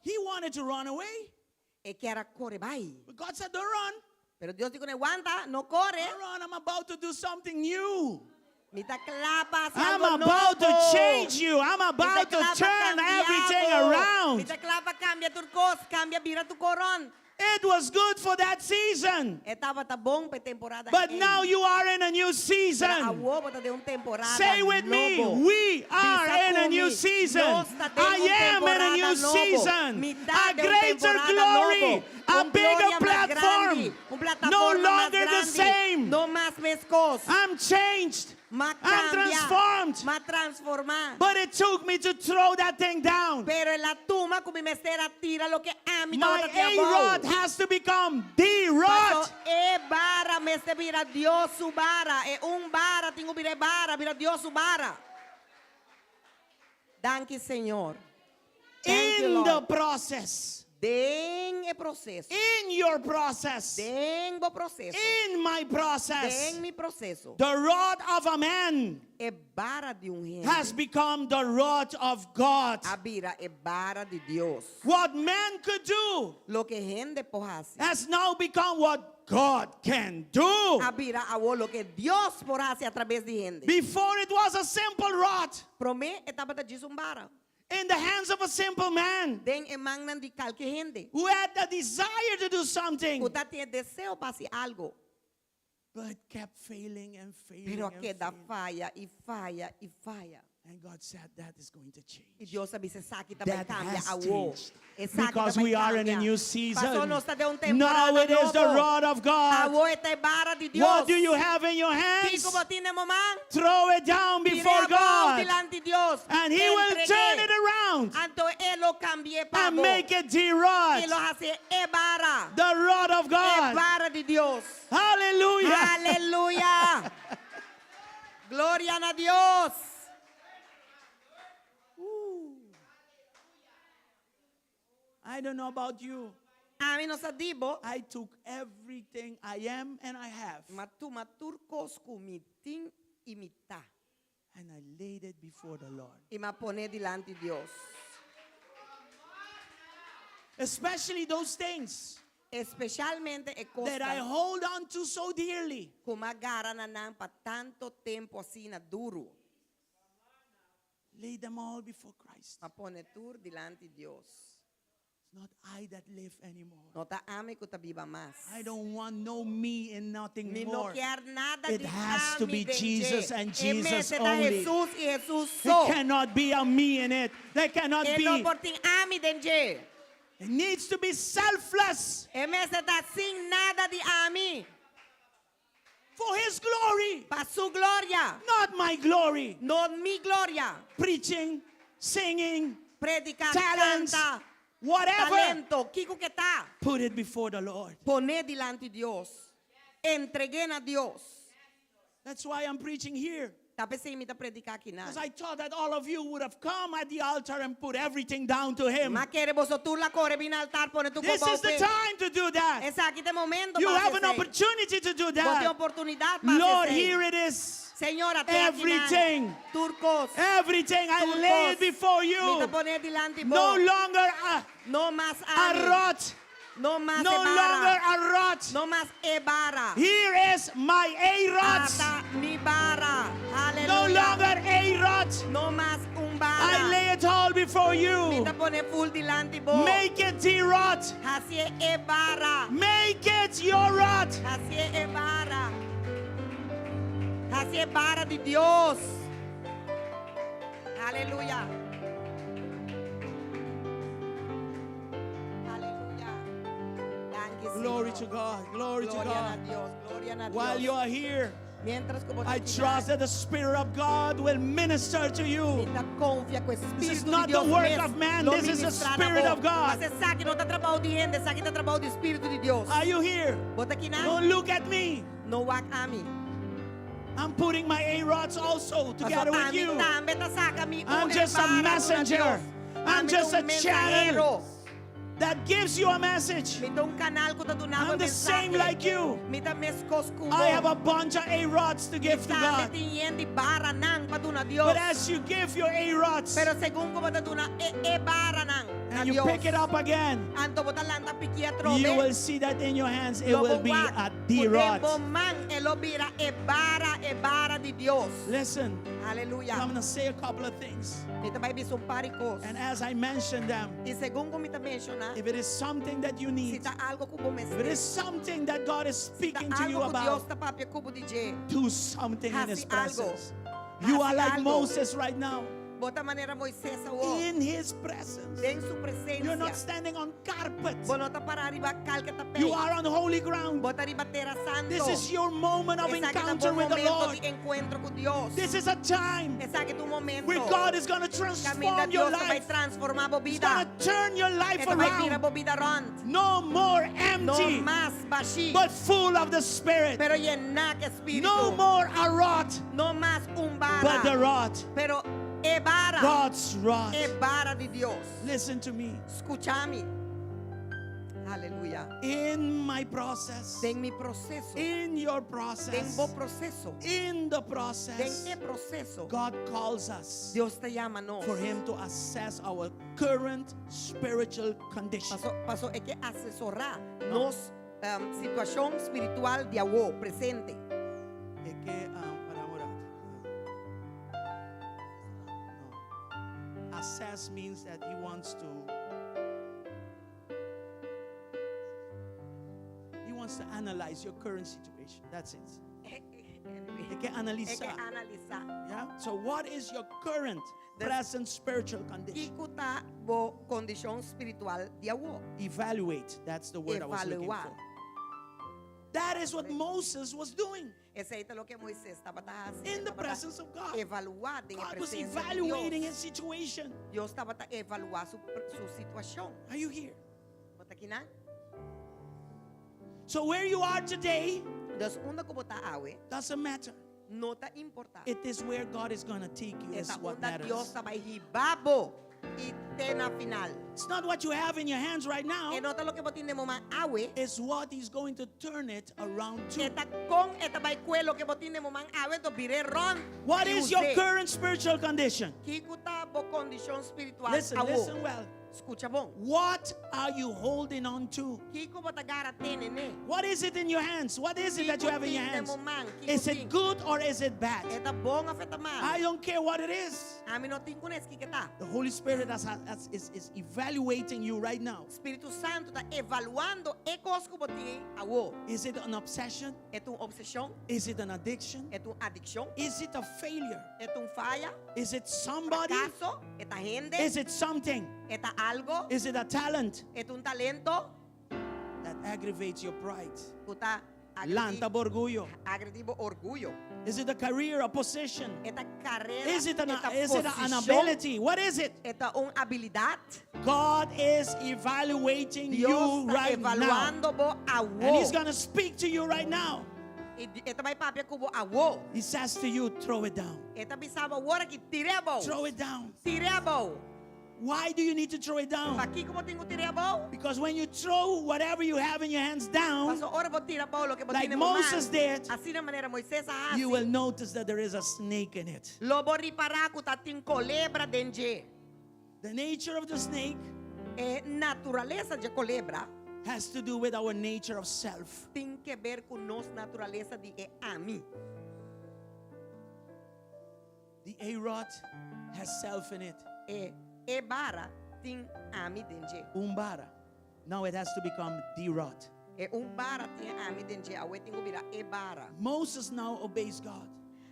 He wanted to run away, E kier a kore bai. but God said, Don't run. Pero Dios di kuné, wanta, no kore. Don't run. I'm about to do something new. Mi ta kla pa hasi I'm algo about to nobo. change you. I'm Mi ta about to kla pa turn kambia everything bo. Mi around. ta kla pa kambia tur kos, kambia bira tur kos rònt. It was good for that season, E tabata bon pa e temporada but ei. now you are in a new Pero season. awor bo ta den un temporada Say with me, nobo. we are Bisa in a ku new mi, season. nos ta den I un am in a temporada new nobo. season. Mi ta A den un greater temporada glory, nobo. a Un bigger gloria mas platform. grandi, un No plataforma mas longer the grandi. same. No mas meskos. I'm changed. M'a I'm kambia. transformed. M'a transformá. But it took me to throw that thing down. Pero el a tuma ku mi mester a tira loke ami My tabata tin A rod abou. has to become the rod. Paso e bara mester bira Dios su bara. E un bara tin ku bira e bara, bira Dios su bara. Danki Señor. Thank you, In the Lord. process. Den e proseso. In your process. Den bo proseso. In my process. Den mi proseso. The rod of a man E bara di un hende has become the rod of God. a bira e bara di Dios. What man could do Loke hende por hasi has now become what God can do. a bira awor loke Dios por hasi atraves di hende. Before it was a simple rod Promé e tabata djis un bara. in the hands of a simple man Den e mannan di kalke hende. who had the desire to do something, Ku tatin e deseo pa hasi algu. but kept failing and failing. Pero a and keda failing. faya i faya i faya. And God said that is going to I change. Dios a bisa esaki ta bai That kambia has awor. changed. Esaki ta Because bai we are in a kambia. new season. Paso nos ta den un Now temporada it is the nobo. rod of God. Awor ta e bara di Dios. What do you have in your hands? Kiko bo tin den bo man? Throw it down before Tir'é abou God. dilanti Dios. And He will Entreg'é. turn it around Anto e lo kambi'é pa and bo. make it the I rod. lo hasié e bara. The rod of E God. bara di Dios. Hallelujah. Aleluya. Gloria na Dios. I don't know about you. Ami no sa di bo. I took everything I am and I have M'a tuma tur kos ku mi tin i mi ta. and I laid it before the Lord. I m'a pon'é dilanti Dios. Especially those things Espesialmente e that I kosnan hold on to so dearly. ku m'a gara na nan pa tantu tempu asina duru. Lay them all before Christ. M'a pone tur dilanti Dios. It's not I that live anymore. No ta ami ku ta biba mas. I don't want no me and nothing Mi no more. kier nada It di has to ami be den Jesus dje. and E Jesus mester ta only. Jesus i Jesus It so. cannot be a me in it. There cannot E no be. por tin ami den dje. It needs to be selfless E mester ta sin nada di ami. for His glory, Pa su gloria. not my glory. No mi gloria. Preaching, singing, Prediká, talents, kanta, whatever. talento, kiko ku ta. Put it before the Lord. Pon'é dilanti Dios. Entreg'é na Dios. That's why I'm preaching here. Ta p'esei mi ta prediká akinan. Because I thought that all of you would have come at the altar and put everything down to Him. M'a kere boso tur lo a kore bin na altar pone tur This is the time to do that. Esaki ta e momento You pa have an esei. opportunity to do Bo tin that. oportunidat pa Lord, esei. here it is. Señor, at'é akinan. Everything. Tur kos. Everything. I Tur lay it kos. before Mi ta you. pon'é dilanti bo. No longer a, No mas a ami. rot. No mas No e bara. longer a rot. No mas e bara. Here is my a rot. Ata mi bara. No Aleluya. longer a rot. No mas un bara. I lay it all before Mi you. ta pone full dilanti bo. Make it the rot. Hasié e bara. Make it your rot. Hasié e bara. Hasié bara di Dios. Aleluya. Aleluya. Thank you, Glory Señor. to God. Glory to Gloria na God. Dios. Gloria na While Dios. you are here, Mientras ku I trust that the Spirit of God will minister to you. Mi ta konfia ku This is Spiritu not di the Dios work mes of man, lo this is the ministrá na Spirit bo. of God. Mas esaki no ta trabou di hende, esaki ta trabou di Spiritu di Dios. Are you here? Bo ta akinan? Don't look at me. No wak ami. I'm putting my A-rods also together Paso with ami you. tambe ta saka mi I'm un just a bara duna messenger. Dios. I'm Ami just ta a un channel mensahero. that gives you a message. Mi ta un kanal ku ta duna I'm the same like you. Mi ta meskos ku I have a bunch of A-rods to give to Tambe God. tin yen di baranan pa duna Dios. But as you give your A-rods Pero segun ku bo ta duna e, e baranan na and you Dios. pick it up again, Anto bo ta lanta pikié atrobe. you will see that in your hands it Lo will be bo wak, a ku den D-rod. bo man e lo bira e bara e bara di Dios. Listen, Aleluya. I'm going to say a couple of things. Mi ta bai bisa un par di kos. And as I mention them, I segun ku mi ta menshoná, if it is something that you si need, ta algu ku bo if it is something that God is si ta speaking to you algu ku Dios about, ta papia ku bo di dje. do something in His Hasi algu. presence. You are Hasi like algu. Moses right now, Bo ta manera Moises awor. in His presence. Den su You're not presensia. standing on carpet, Bo no ta pará riba kalke tapeit. you are on holy ground. Bo ta riba tera santu. This is your moment of Esaki ta encounter bo with the momento Lord. di enkuentro ku Dios. This is a time Esaki ta un momento. where God is going to Kaminda transform your Dios ta bai life. transformá bo He's bida. going to turn your life E ta bai bira around. bo bida rònt. No more No empty, mas bashí. but full of the Spirit. Pero yená ku Spiritu. No more a rod, No mas un bara. but the rod. Pero e bara. God's rod. E bara di Dios. Listen to me. Skucha mi. Aleluya. In my process, Den mi proseso. in your Den process, bo proseso. in the Den process, e proseso. God calls us Dios ta yama nos. for Him to assess our current spiritual condition. Paso, paso e ke asesorá nos situashon spiritual di awor, presente. E ke, para un ratu. No. Assess means that He wants to. He wants to analyze your current situation. That's it. E ke E analisá. ke analisá. Yeah? So, what is your current, Des- present spiritual condition? Kiko ta bo kondishon spiritual di awor. Evaluate. That's the word I was looking Evaluá. for. That is what Moses was doing Esei ta loke Moises tabata hasi. in the presence of God. Evaluá den God was presensia di evaluating Dios. his situation. Dios tabata evaluá su, su situashon. Are you here? Bo ta akinan? So, where you are today Dus unda ku bo ta awe, doesn't matter. no ta importá. It is where God is going to take you, is E ta what unda matters. Dios ta bai hiba bo i te na final. It's not what you have in your hands right now, E no ta loke bo tin den bo man awe, it's what He's going to turn it around to. E ta kon e ta bai kue loke bo tin den bo man awe to bir'é rònt. What i is your us'é. current spiritual condition? Kiko ta bo kondishon spiritual Listen, awor. listen well. Skucha bon. What are you holding on to? Kiko bo ta gara tene n'e. What is it in your hands? What is it that you Kiko have in your tin den hands? bo man? Kiko Is tin? it good or is it bad? E ta bon òf e ta malu? I don't care what it is. Ami no tin kunes kiko e ta. The Holy Spirit is evaluating you right now. Spiritu Santu ta evaluando e kos ku bo tin awor. Is it an obsession? E ta un obseshon? Is it an addiction? E ta un adikshon? Is it a failure? E ta un faya? Is it somebody? Frakaso? E ta hende? Is it something? E ta algu? Is it a talent E ta un talento? that aggravates your pride? Ku ta Lanta bo orguyo. Agredí bo orguyo. Is it a career, a position? E ta karera? Is it E ta an posishon? ability? What is it? E ta un abilidat? God is evaluating Dios you ta right now. evaluando bo awor. And He's going to speak to you right now. I E ta bai papia ku bo awor. He says to you, throw it down. E ta bisa bo awor aki tir'é abou. Throw it down. Tir'é abou. Why do you need to throw it down? Pakiko bo tin ku tir'é abou? Because when you throw whatever you have in your hands down, Paso ora bo tira abou loke bo Like tin den bo man. Moses did, Asina manera Moises a hasi. you will notice that there is a snake in it. Lo bo ripará ku ta tin kolebra den dje. The nature of the snake E naturalesa di kolebra has to do with our nature of self. tin ke ber ku nos naturalesa di e ami. The A-rod has self in it. E e bara tin ami den dje. Un bara. Now it has to become the rod. E un bara tin ami den dje. Awor e tin ku bira e bara. Moses now obeys God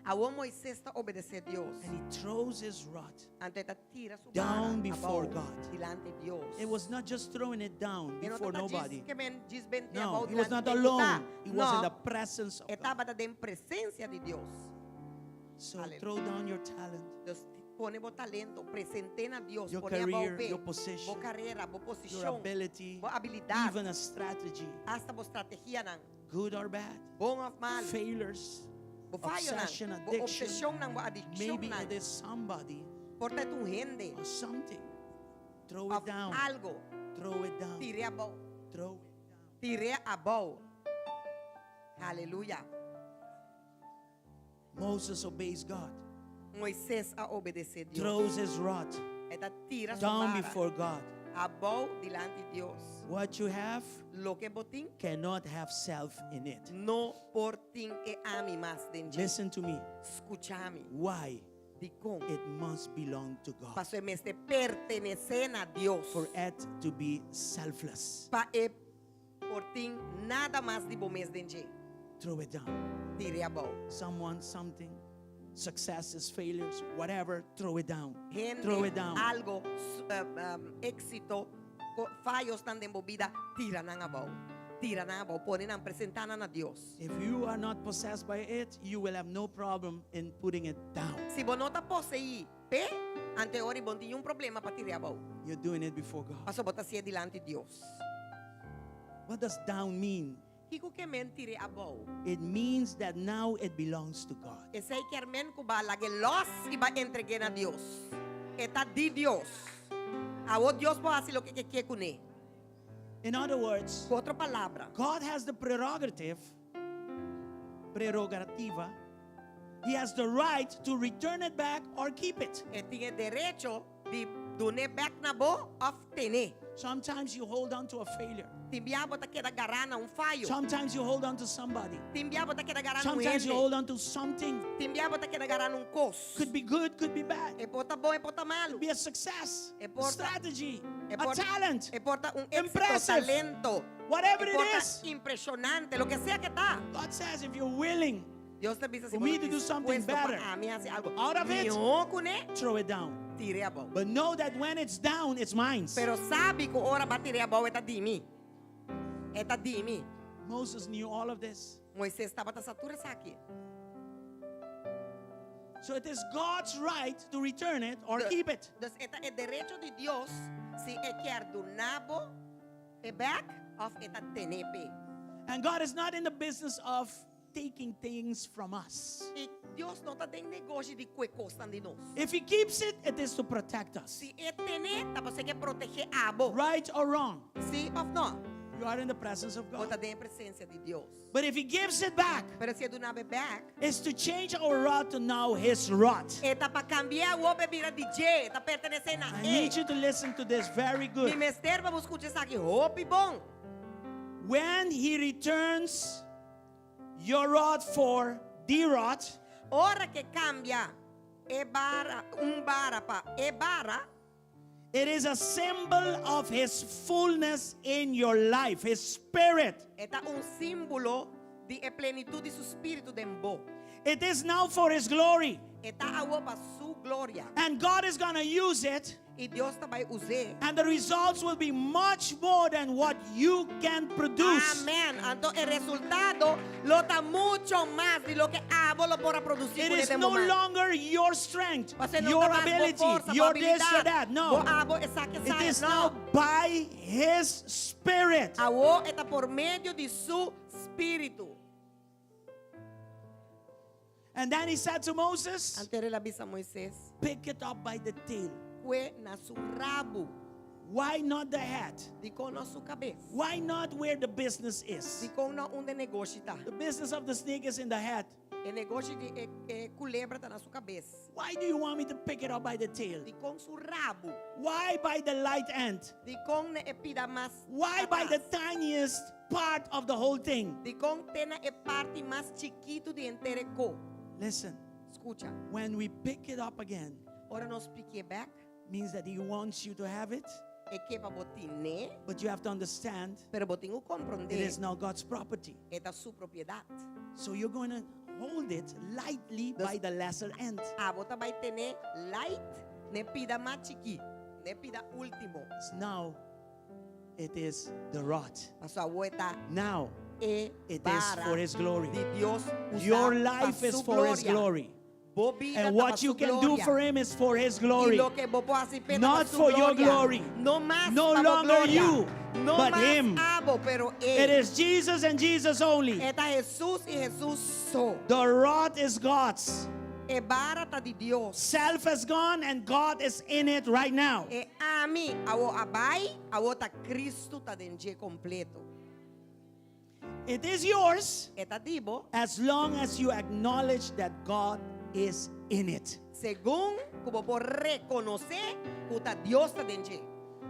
Awor Moises ta obedesé Dios. and he throws his rod. Anto e ta tira su Down bara before abou God. dilanti Dios. It was not just throwing it down E no before tabata nobody. djis ke men djis bent'é No, abou he was dilanti not ken ku ta. alone. He was in No, the presence of e God. tabata den presensia di Dios. So Hallelujah. throw down your talent, Dus pone bo talento, present'é na Dios, Your pone abou career, p'e, your position, bo karera, bo your posishon, ability, bo abilidat, even a strategy, asta bo strategianan, good or bad, bon òf malu, failures, bo fayonan, obsession, bo addiction. obseshonnan, bo adikshon Maybe nan. it is somebody Por ta un hende, or something. Throw it òf down. algu, Throw it down. tir'é abou, Throw it down. tir'é abou. Aleluya. Moses obeys God, Moises a obedesé Dios. throws his rod E ta tira su down bara before God. abou dilanti Dios. What you have Loke bo tin cannot have self in it. no por tin e ami mas den dje. Listen to me. Skucha mi. Why? Dikon. It must belong to God Paso e mester pertenesé na Dios. for it to be selfless. Pa e por tin nada mas di bo mes den dje. Throw it down. Tir'é abou. Someone, something, successes, failures, whatever, throw it down. Hende, Throw it down. algu, éksito, fayonan den bo bida, tira nan abou. Tira nan abou, pone nan, presentá nan na Dios. If you are not possessed by it, you will have no problem in putting it down. Si bo no ta poseí p'e, anto ora bo no tin problema pa tir'é abou. You're doing it before God. Paso bo ta hasié dilanti Dios. What does down mean? Kiko ke men tir'é abou? It means that now it belongs to God. Esei ke men ku b'a lag'é lòs i b'a entreg'é na Dios. E ta di Dios. Awor Dios por hasi loke e ke kuné. In other words, Ku otro palabra, God has the prerogative, prerogativa. He has the right to return it back or keep it. e tin e derecho di dun'é bèk na bo òf ten'é. Sometimes you hold on to a failure. Tin bia bo ta keda gará na un fayo. Sometimes you hold on to somebody. Tin bia bo ta keda gará na un Sometimes you hende. hold on to something. Tin bia bo ta keda gará na un kos. Could be good, could be bad. E por ta bon, e por ta malu. Could be a success, E a por ta- strategy, E a por ta, talent. e por ta un éksito, Impressive. talento. Whatever E it por ta is. impreshonante, loke sea ku ta. God says if you're willing, Dios ta bisa si For me to do something better. Pa ami hasi algu. Out of it. Mihó kuné, throw it down. tir'é abou. But know that when it's down, it's mine. Pero sabi ku ora b'a tir'é abou e ta di mi. E ta di mi. Moses knew all of this. Moises tabata sa tur esaki. So it is God's right to return it or keep it. Dus e ta e derecho di Dios si e ke duna bo e bèk òf e ta ten'é p'e. And God is not in the business of taking things from us. I Dios no ta den negoshi di kohe kosnan di nos. If He keeps it, it is to protect us. Si e ten'é, ta pasobra e ke protehé abo. Right or wrong. Si òf no? You are in the presence of Bo ta God. den presensia di Dios. But if he gives it back, Pero si e duna bèk, it's to change our rod to now his rod. e ta pa kambia awor pa bira di dje, ta pertenesé na I e. need you to listen to this very Mi good. mester pa bo skucha esaki hopi bon. When he returns your rod for the rod, Ora ku e kambia e bara, un bara pa e bara, it is a symbol of his fullness in your life, his spirit. e ta un símbolo di e plenitut di su spiritu den bo. It is now for his glory. E ta awor pa su gloria. And God is going to use it, I Dios ta bai us'é. and the results will be much more than what you can produce. Amèn. Anto e resultado lo ta muchu mas di loke abo lo por a produsí It ku is e no momento. longer your strength, Pasobra no your ta mas bo ability, forsa, bo your this, your abilidat. that. Bo No. abo esaki It esaki. is No. now by His Spirit. Awor e ta por medio di su spiritu. And then he said to Moses, Anto el a bisa Moises, Pick it up by the tail. kue na su rabu, Why not the head? dikon no su kabes. Why not where the business is? Dikon no unda negoshi ta. The business of the snake is in the head. E negoshi di e, e kulebra ta na su kabes. Why do you want me to pick it up by the tail? Dikon su rabu. Why by the light end? Dikon na e pida mas Why by the atras. tiniest part of the whole thing? Dikon te na e parti mas chikitu di henter e kos. Listen, Skucha. when we pick it up again, Ora nos pik'é bèk, means that he wants you to have it, e ke pa bo tin'é, but you have to understand pero bo tin ku it komprondé. is now God's property. E ta su propiedat. So you're going to hold it lightly by the lesser end. Abo ta bai ten'é light, n'e pida mas chikí, n'e pida último. Now it is the rod. Paso awor e ta Now e it is bara for his glory. di Dios usa Your pa life is su for his gloria. glory. Bo bida And ta what pa you su can do gloria. for him is for his I glory. loke bo por hasi p'e ta Not pa su for your gloria. glory. No mas No pa bo longer gloria. you, No but mas him. abo, pero e. It is Jesus and Jesus only. E ta Hesus i Hesus so. The rod is God's. E bara ta di Dios. Self is gone and God is in it right now. E ami awor a bai, awor ta Kristu ta den dje kompleto. It is yours E ta di bo, as long as you acknowledge that God is in it. segun ku bo por rekonosé ku ta Dios ta den dje.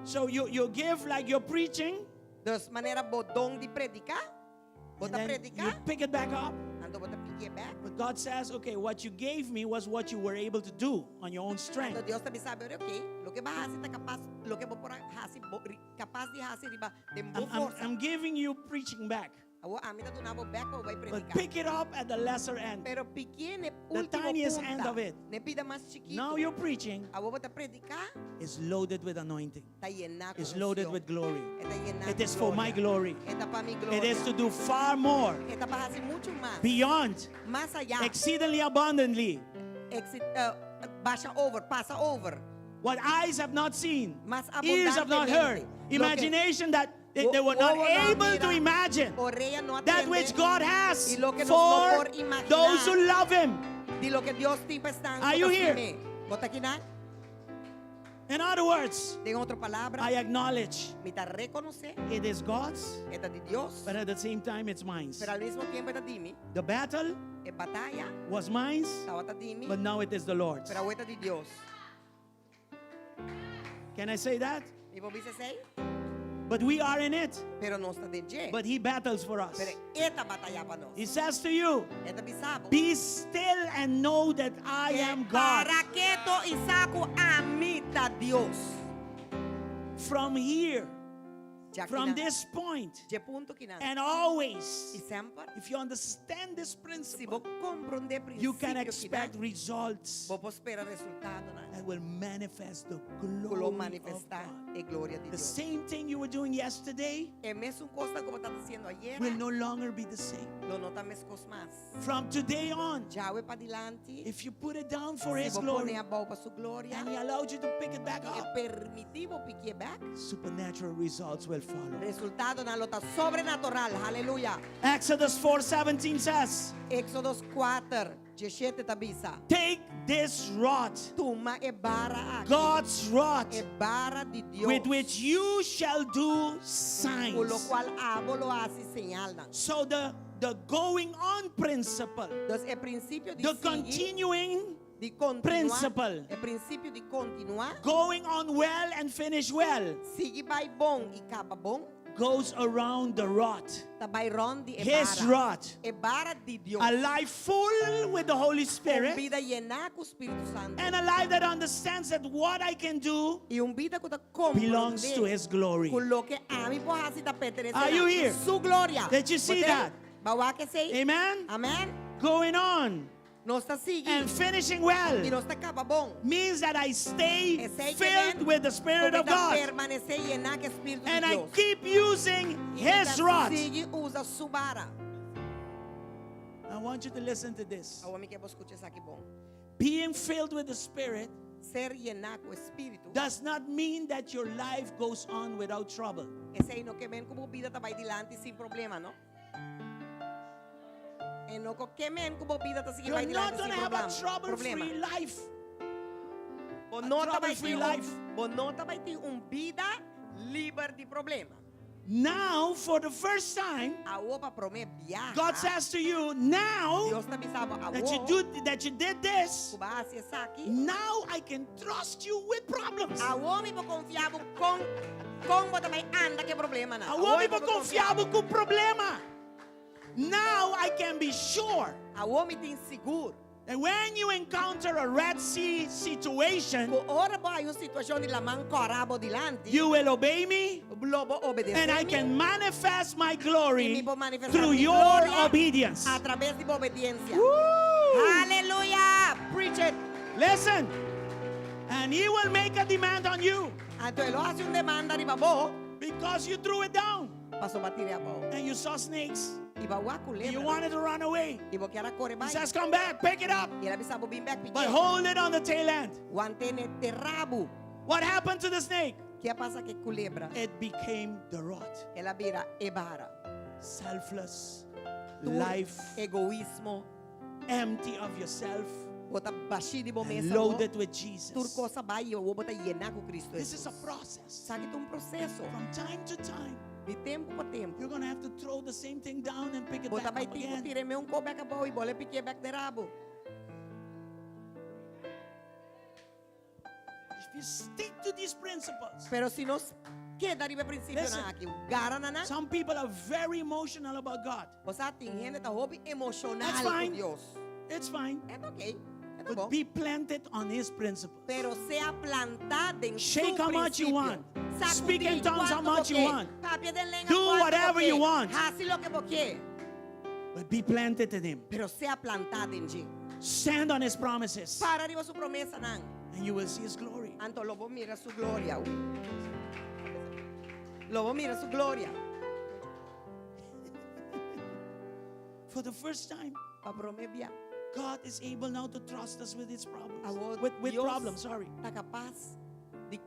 So you give like you're preaching. Dus manera bo don di prediká, And bo ta then you prediká, pick it back up. anto bo ta pik'é bèk. But God says, okay, what you gave me was what you were able to do on your own Anto strength. Dios ta bisa bo, ok, loke b'a hasi ta kapas, loke bo por a hasi, bo, kapas di hasi riba den bo I'm, I'm, forsa. I'm giving you preaching back. Awor ami ta duna bo bèk pa bo bai But prediká. pick it up at the lesser end. Pero pik'é n'e The último tiniest end punta, of it. n'e pida mas chikitu. Now you're preaching Awor bo ta prediká, is loaded with anointing. ta yená ku Is loaded unshon. with glory. E ta yená It ku is for my gloria. glory. E ta pa mi gloria. It is to do far more E ta pa hasi muchu mas. beyond, Mas ayá. exceedingly abundantly, Exi, basha over, pasa over. what eyes have not seen, Mas ears have not heard, abundantemente. Lo ke imagination that they were not Wowo no a able to mira, imagine, orea no a that tende, which God has I loke nos no for por imaginá. those who love Him. Di loke Dios tin pa esnan Are you here? Bo ta akinan? In other words, Den otro palabra, I acknowledge mi ta rekonosé, it is God's, e ta di Dios, but at the same time it's mine. pero al mesmo tempu e ta di mi. The battle E bataya was mine, tabata di mi, but now it is the Lord's. pero awor e ta di Dios. Can I say that? Mi por bisa esei? But we are in it. Pero nos ta den dje. But He battles for us. Pero e ta bataya pa nos. He says to you, E ta bisa bo. Be still and know that I am God. Para ketu i sa ku ami ta Dios. From here, Dja from akinan. this point, Dje punto akinan. and always, I semper, if you understand this si principle, bo komprondé you can prinsipio expect akinan, results bo por spera resultadonan. that will manifest the Ku lo glory of manifestá God. e gloria di The Dios. same thing you were doing yesterday E mesun kos ku bo tabata hasiendo ayera, will no longer be the same. lo no ta meskos mas. From today on, Djawe padilanti, if you put it down for si His bo pone glory abou pa su gloria, and He allowed you to pick it back e up, permití bo pik'é bèk, supernatural results will follow. resultadonan lo ta sobrenatural. Aleluya. Exodus 4:17 says, Éxodo 4, 17 ta bisa. Take this rod, Tuma e bara aki. God's rod, E bara di Dios. with which you shall do Ku signs. lokual abo lo hasi señalnan. So the, the going on principle, Dus e prinsipio di the sigui, continuing di kontinuá, principle. e prinsipio di kontinuá, going on well and finish well, sigui bai bon i kaba bon, goes around the rod. ta bai rònt di e His bara. rod. E bara di Dios. A life full with the Holy Un Spirit bida yená ku Spiritu Santu. and a life that understands that what I can do I un bida ku ta belongs to komprondé His glory. ku loke ami por hasi ta pertenesé Are you na here? su gloria. Did you see Bo t'ei? that? B'a wak esei? Amen? Amèn. Going on Nos ta sigui and finishing i well nos ta kaba bon. means that I stay Esei ke filled men with the Spirit of ku mi ta God permanesé yená ku Spiritu and di I Dios. keep using I mi His ta rod. sigui usa su bara. I want you to listen to this. Awor mi ke bo skucha esaki bon. Being filled with the Spirit Ser yená ku Spiritu. does not mean that your life goes on without trouble. Esei no ke men ku bo bida ta bai dilanti sin problema, no? E no ke men ku bo bida ta sigui You're bai not dilanti going sin to have a problem. trouble-free Problema. life. Bo A no ta bai trouble-free tin life. un, bo no ta bai tin un bida liber di problema. Now, for the first time, Awor pa promé biaha. God says to you, now Dios ta bisa bo that you awor. do that you did this, Ku b'a hasi esaki. now I can trust you with problems. Awor mi por konfia bo kon kon bo ta bai anda ku problemanan. Awor mi por konfia bo ku problema. Now I can be sure Awor mi tin sigur. that when you encounter a Red Sea situation, Ku ora bo haña un situashon di laman kòrá bo dilanti. you will obey me Lo bo obedesé and I mi. can manifest my I glory mi por manifestá through mi your gloria obedience. A traves di bo obedensia. Woo! Aleluya! Preach it. Listen. And he will make a demand on you Anto e lo hasi un demanda riba bo. because you threw it down Paso b'a tir'é abou. and you saw snakes. I b'a wak And you kulebra. wanted to run away. I bo ker a kore He bai. says, Come back, pick it up, I el a bisa bo bin bèk but pik'é. hold it on the tail end. Want'é na rabu. What happened to the snake? Ki a pasa ku e kulebra? It became the rod. El a bira e bara. Selfless Tur life, egoismo. empty of yourself, Bo ta bashí di bo and mes. loaded with Tur Jesus. kos a bai i bo ta yená ku Kristu This is a Jesus. process. Esaki ta un proseso. From time to time, Di tempu pa tempu. you're going to have to throw the same thing down and pick it Bo ta back bai up tin ku again. tira e mesun kos bèk abou i bolbe pik'é bèk den rabu. If you stick to these principles, Pero si nos keda riba e prinsipionan Listen. aki, gara na nan. some people are very emotional about God. Bo sa tin hende ta hopi emoshonal That's ku fine. Dios. It's fine. E ta ok. E ta But bon. be planted on His principles. Pero sea plantá den Shake su how much you prinsipio. want. Speak Sakudí in tongues how kuantu much you bo ke. want. Papia den lenga Do kuantu whatever bo ke. you want. Hasi loke bo ke. But be planted in Him. Pero sea plantá den dje. Stand on His promises. Para riba su promesanan. And you will see His glory. Anto lo bo mira su gloria. Lo bo mira su gloria. For the first time, Pa promé bia. God is able now to trust us with His problems. Awor With, with Dios problems, sorry. ta kapas di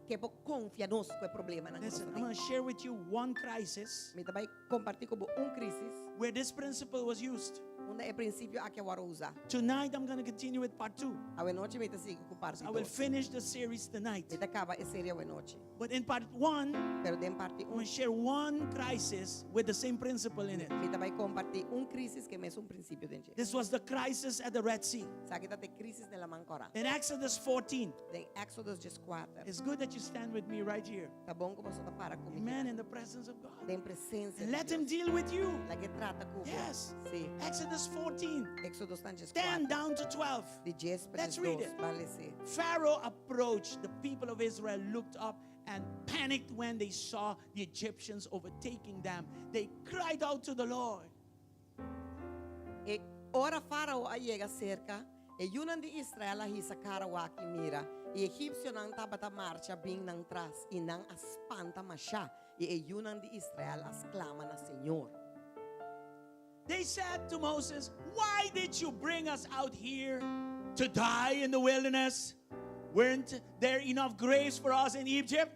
ku por konfia nos ku e problemanan. Listen, I'm going to share with you one crisis Mi ta bai kompartí ku bo un krísis, where this principle was used. unda e prinsipio aki a wòrdu usá. Tonight, I'm going to continue with part two. Awe nochi mi ta sigui ku parti I will 2. finish the series tonight. Mi ta kaba e serie awe nochi. But in part one, Pero den parti I'm 1, going to share one crisis with the same principle in it. mi ta bai kompartí un krísis ku e mesun prinsipio den dje. This was the crisis at the Red Sea. Esaki tabata e krísis na Laman Kòrá. In Exodus 14, Den Éksodo 14. it's good that you stand with me right here. Ta bon ku bo ta para ku mi. Amen. In the presence of God. Den presensia And di let Him Dios. deal with you. Lag'é trata ku bo. Yes. Si. Exodus 14, Éksodo 14. 10 down to 12. Di 10 pa Let's read 12. it. Ban lesa. Pharaoh approached, the people of Israel looked up and panicked when they saw the Egyptians overtaking them. They cried out to the Lord. E ora Farao a yega serka, e yunan di Israel a hisa kara wak i mira. E egipsionan tabata marcha bin nan tras, i nan a spanta mashá. I e yunan di Israel a sklama na Señor. They said to Moses, Why did you bring us out here to die in the wilderness? Weren't there enough graves for us in Egypt?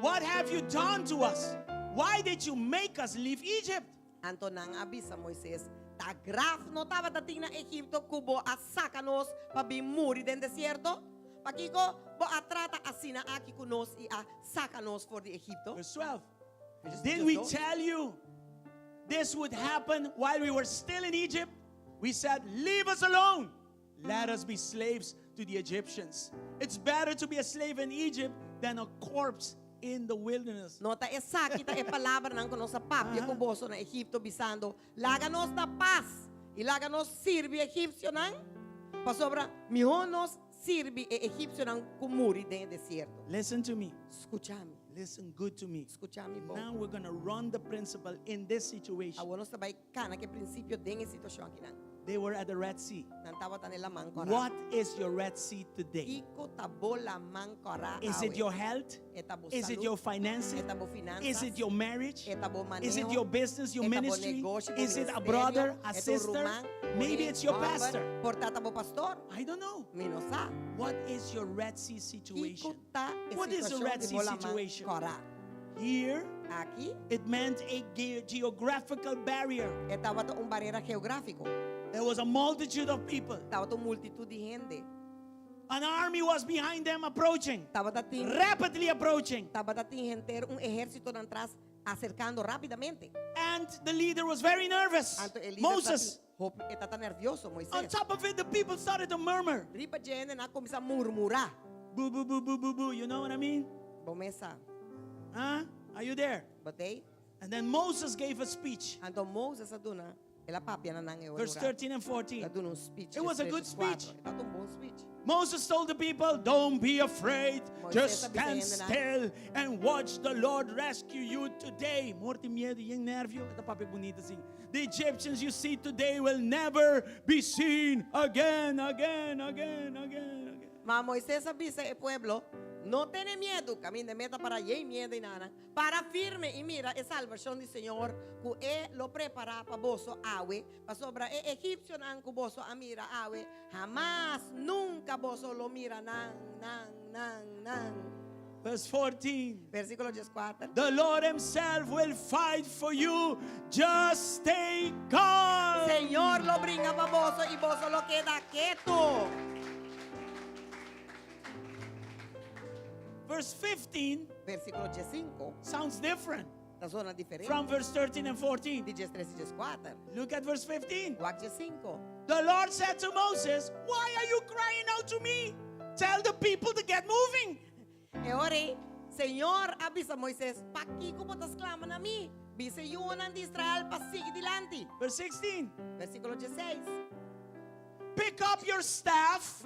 What have you done to us? Why did you make us leave Egypt? Anto nan a bisa Moises, Ta graf no tabata tin na Egipto ku bo a saka nos pa bin muri den desierto? Pakiko bo a trata asina aki ku nos i a saka nos for di Egipto? Verse 12. Didn't we tell you this would happen while we were still in Egypt? We said, Leave us alone. Let us be slaves to the Egyptians. It's better to be a slave in Egypt than a corpse in the wilderness. No ta esaki ta e palabranan ku nos a papia ku boso na Egipto, bisando, Laga nos na pas i laga nos sirbi egipsionan? Pasobra mihó nos sirbi e egipsionan ku muri den e desierto. Listen to me. Skucha mi. Listen good to me. Skucha mi bon. Now we're going to run the principle in this situation. Awor nos ta bai kana ku e prinsipio den e situashon akinan. They were at the Red Sea. Nan tabata na e laman kòrá. What is your Red Sea today? Kiko ta bo laman kòrá Is it awe? your health? E ta bo Is it salú? your finances? E ta bo finanzas? Is it your marriage? E ta bo Is it maneho? your business, your E ta bo ministry? negoshi, bo Is it a ministerio? brother, a E ta un sister? ruman, Maybe muhé, it's your hòmber? pastor. Por ta ta bo pastor? I don't know. Mi no sa. What is your Red Sea Kiko situation? ta e What is the situashon Red di Sea bo laman situation? kòrá? Here, Aki it meant a geographical barrier. e tabata un barera geográfiko. There was a multitude of people. Tabata un multitut di hende. An army was behind them approaching, Tabata tin rapidly approaching. tabata tin henter un ehérsito nan tras aserkando rápidamente. And the leader was very nervous. Anto e lider Moses. Hopi e tata nervioso, On Moisés. top of it, the people started to murmur. Riba dje hende nan a kuminsá murmurá. Boo, boo, boo, boo, boo, boo. You know what I mean? Bo mes sa. Huh? Are you there? Bo t'ei? And then Moses gave a speech. Anto Moses a duna, el a papia na nan e ora Verse 13 and 14. El a duna un speech. It was a good 13, speech. 4. E tabata un bon speech. Moses told the people, Don't be afraid. Moisés Just a bisa stand hende nan. still and watch the Lord rescue you today. Morto miedo i nervio. E ta papia bunita asina. The Egyptians you see today will never be seen again, again, again, again, again. Ma Moisés a bisa e pueblo, No tene miedu, kaminda e meta para yei miedu i nana. Para firme i mira e salbashon di Señor ku e lo prepará pa boso awe, pasobra e egipsionan ku boso a mira awe, hamas, nunka boso lo mira nan, nan, nan, nan. Verse 14. Versíkulo dieskuater. The Lord Himself will fight for you. Just stay calm. Señor lo bringa pa boso i boso lo keda ketu. Verse 15 Versíkulo diesinku sounds different ta zona diferente from verse 13 and 14. di diestres i dieskuater. Look at verse 15. Wak diesinku. The Lord said to Moses, Why are you crying out to me? Tell the people to get moving. E ora ei, Señor a bisa Moises, Pakiko bo ta sklama na mi? Bisa e yunan di Israel pa sigui dilanti. Verse 16. Versíkulo diesseis. Pick up your staff,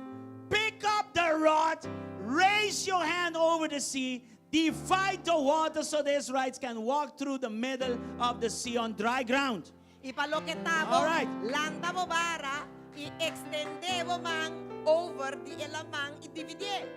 pick up the rod, raise your hand over the sea, divide the water so the Israelites can walk through the middle of the sea on dry ground. I pa loke ta bo, All right. lanta bo bara i ekstendé bo man over di e laman i dividié.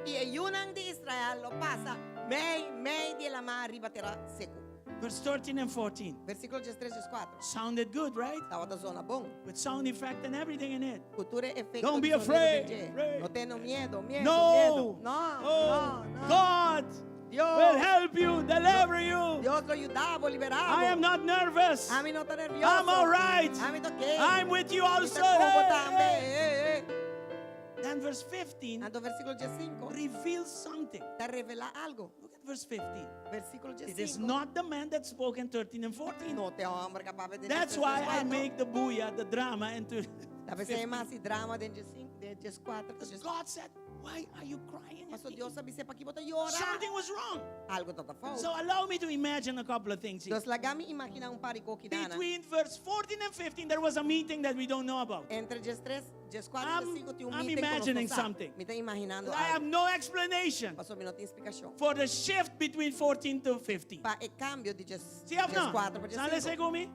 I e yunan di Israel lo pasa mei mei di e laman riba tera seku. Verse 13 and 14. Versíkulo diestres dieskuater. Sounded good, right? Tabata zona bon. With sound effect and everything in it. Ku tur e efekto Don't di be sonido afraid. den dje. Afraid. No tene miedo, miedo, No. miedo. No, Oh, no, no. God Dios. will help you, deliver you. Dios lo yuda bo, liberá bo. I am not nervous. Ami no ta nervioso. I'm all right. Ami ta okay. I'm with you Mi ta also. ku bo Hey, tambe. hey. Hey, hey. Then verse 15 Anto versíkulo diesinku reveals something. ta revelá algu. Look at verse 15. Versíkulo It is diesinku. not the man that spoke in 13 and 14. No ta e hòmber ku a papia den That's 13 why I 14. make the booyah, the drama into Ta p'esei mi a hasi drama den 15, den 14. Because God said, Why are you crying at Paso me? Dios a bisa, Pakiko bo ta yora? Something was wrong. Algu tabata fout. So allow me to imagine a couple of things here. Dus laga mi imaginá un par di kos akinan. Between verse 14 and 15, there was a meeting that we don't know about. Entre 13, 14 I'm, i 5 tin un I'm meeting ku nos no imagining sa. something. Mi ta imaginando I have algu. no explanation Paso mi no tin splikashon. for the shift between 14 to 15. Pa e kambio di 14 Sí òf no? pa Sale 15. ku mi?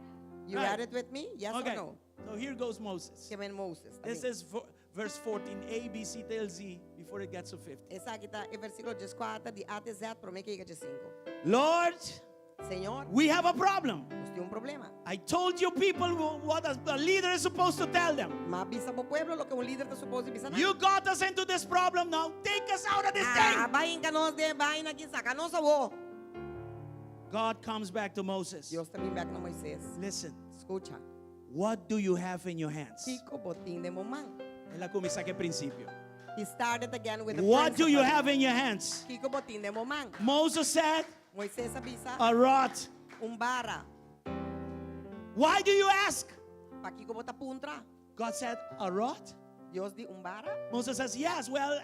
You Right. read it with me? Yes Okay. or no? So here goes Moses. Ke men Moses. Tá This bem. is verse 14, A, B, C, till Z, before it gets to 15. Esaki ta e versíkulo 14 di A te Z, promé ku e yega 5. Lord, Señor, we have a problem. nos tin un problema. I told you people what a leader is supposed to tell them. M'a bisa bo pueblo loke un lider ta supuesto di bisa nan. You got us into this problem now. Take us out of this Ah, thing. bai hinka nos den e vaina aki, saka nos awor. God comes back to Moses. Dios ta bin bèk na Moises. Listen, Skucha. What do you have in your hands? Kiko bo tin den bo man. El a kuminsá ku e prinsipio. He started again with the What do you principle. have in your hands? Kiko bo tin den bo man. Moses said, Moises a bisa A rod. un bara. Why do you ask? Pakiko bo ta puntra? God said, A rod? Dios di un bara. Moses says, Yes, well,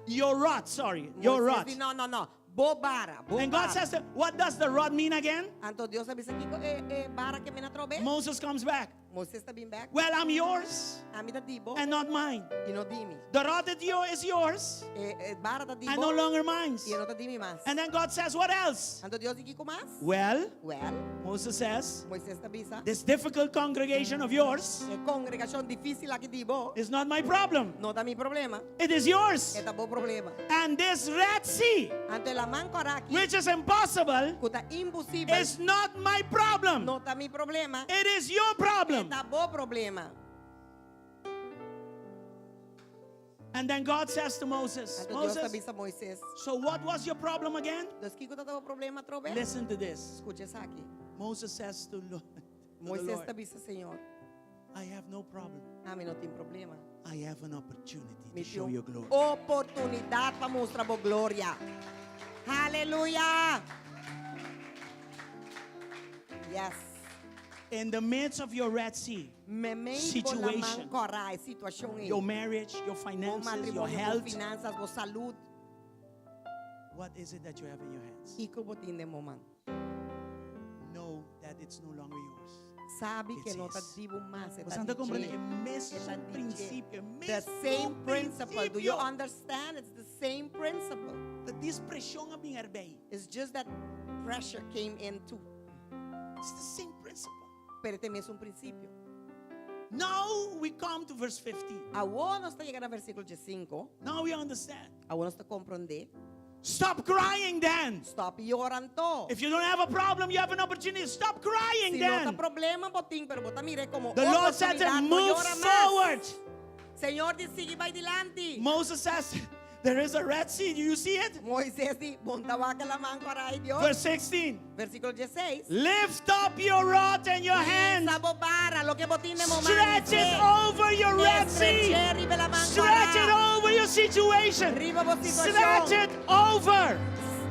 your rod, sorry, your Moises rod. di, no, no, no. Bo bara. Bo And God bara. says, What does the rod mean again? Anto Dios a bisa kiko e, e bara ke men atrobe. Moses comes back. Moises ta bin bèk. Well, I'm yours Ami ta di bo and not mine. i no di mi. The rod that you is yours E, e bara ta and di bo no longer mine. i no ta di mi mas. And then God says, What else? Anto Dios di kiko mas? Well, Well, Moses says, Moises ta bisa. This difficult congregation of yours E kongregashon difísil aki di bo is not my problem. no ta mi problema. It is yours. E ta bo problema. And this Red Sea, Anto laman kòrá aki, which is impossible, ku ta imposibel, is not my problem. no ta mi problema. It is your problem. E ta bo problema. And then God says to Moses, Anto Dios Moses, ta bisa Moises. so what was your problem again? Dus kiko tabata bo problema atrobe? Listen to this. Skucha esaki. Moses says to, to the Moises Lord, ta bisa Señor. I have no problem. Ami no tin problema. I have an opportunity to Mi show tin your glory. oportunidat pa mustra bo gloria. Aleluya. Yes. In the midst of your Red Sea, Meimei Situation. laman kòrá, e situashon ei. your marriage, your Bo finances, your matrimonio, bo health, finansa, bo salú. what is it that you have in your hands? Kiko bo tin den bo man. Know that it's no longer yours. Sabi It's ku no ta his. di bo mas, Bo ta komprondé e mesun E ta di dje. prinsipio, The mesun same principle. Do you prinsipio. understand? It's the same principle. Ta preshon a bin erbij. It's just that pressure came in too. It's the same principle. Pero e mesun prinsipio. Now we come to verse 15. Awor nos ta yega na versíkulo 5. Now we understand. Awor nos ta komprondé. Stop crying then. Stop yora anto. If you don't have a problem, you have an opportunity. Stop crying Si no ta then. problema, bo tin, pero bo ta mir'é komo The Lord said to oportunidat, him, no move yora mas. forward. Señor di sigui bai dilanti. Moses says, there is a Red Sea. Do you see it? Moises di, bo n' ta wak laman kòrá ei Dios. Verse 16. Versíkulo 16. Lift up your rod and your hand. Hisa bo bara, loke bo tin den bo man. Stretch it over your Red Sea. Stretch it over your situation. Riba bo situashon. Stretch it over.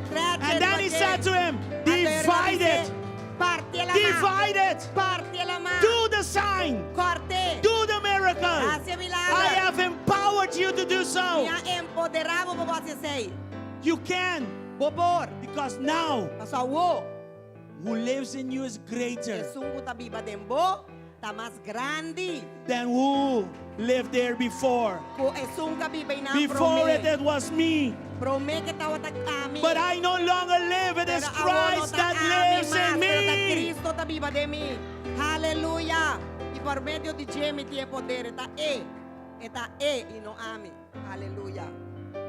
Stretch And then he said to him, Divide it. Parti laman. Divide it. Parti laman. Do the sign. Kòrt'é. Do the miracle. Hasi milager. I have empowered you to do so. Mi a empoderá bo pa hasi esei. You can. Bo por. Because now, Paso awor. who lives in you is greater Esun ku ta biba den bo, ta mas grandi. than who lived there before. Ku esun ku a biba einan Before it, promé. it was me. Promé ku tabata ami. But I no longer live. It is Pero awor no Christ ta that ami lives mas, in pero ta me. Kristu ta biba den mi. Aleluya. I pa medio di dje mi tin poder. Ta e. Ta e i no ami. Aleluya.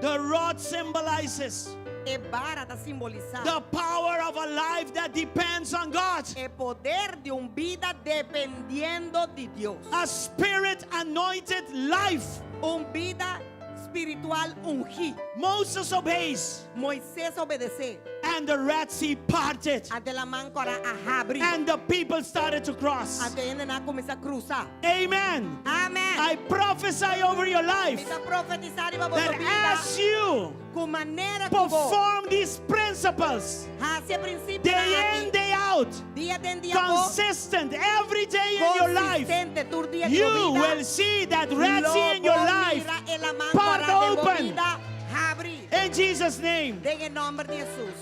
The rod symbolizes E bara ta simbolisá the power of a life that depends on God. e poder di un bida dependiendo di Dios. A spirit anointed life. Un bida spiritual ungí. Moses obeys, Moises a obedesé. and the Red Sea parted, Anto laman kòrá a habri. and the people started to cross. Anto hendenan a kuminsá krusa. Amen. Amèn. I prophesy over your life Mi ta profetisá riba bo that bida. as you Ku manera ku bo perform these principles hasi e prinsipio day in, day out, dia aden dia afó, consistent every day in your life, konsistente tur dia di you bida, will see that Red Sea in your life mira e laman part kòrá den bo open. bida habri. In Jesus' name. Den e nòmber di Hesus.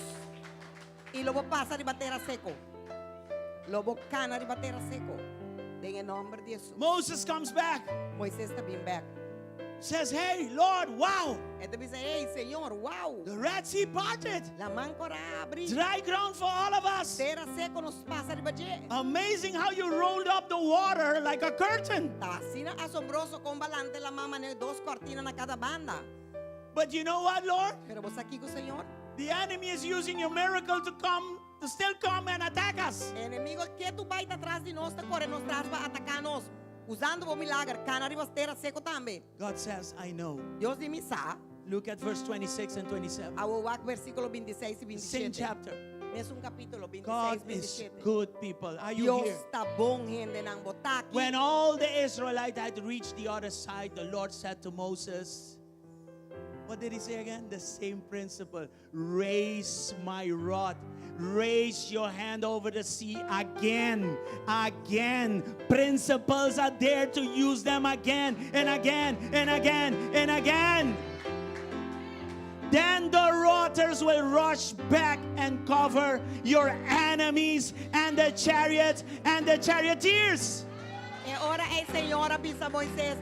I lo bo pasa riba tera seku. Lo bo kana riba tera seku. Den e nòmber di Hesus. Moses comes back, Moises ta bin bèk. says, Hey, Lord, wow, E ta bisa, hey, Señor, wow. the Red Sea parted, Laman kòrá a habri. dry ground for all of us. Tera seku nos pasa riba dje. Amazing how you rolled up the water like a curtain. Ta asina asombroso kon b'a lanta laman manera dos kortina na kada banda. But you know what, Lord? Pero bo sa kiko, Señor? The enemy is using your miracle to come, to still come and attack us. Enemigu ketu bai ta tras di nos, ta kore nos tras pa ataká nos. Usando bo milager, kana riba tera seku tambe. God says, I know. Dios di mi sa, Look at verse 26 and 27. Awor wak versíkulo 26 i The same 27. chapter. Mesun kapítulo 26, God is 27. good, people. Are you Dios here? ta bon hendenan, bo ta aki. When all the Israelites had reached the other side, the Lord said to Moses, What did he say again? The same principle. Raise my rod. Raise your hand over the sea again. Again. Principles are there to use them again and again and again and again. Then the waters will rush back and cover your enemies and the chariots and the charioteers. E ora ei Señor a bisa Moises,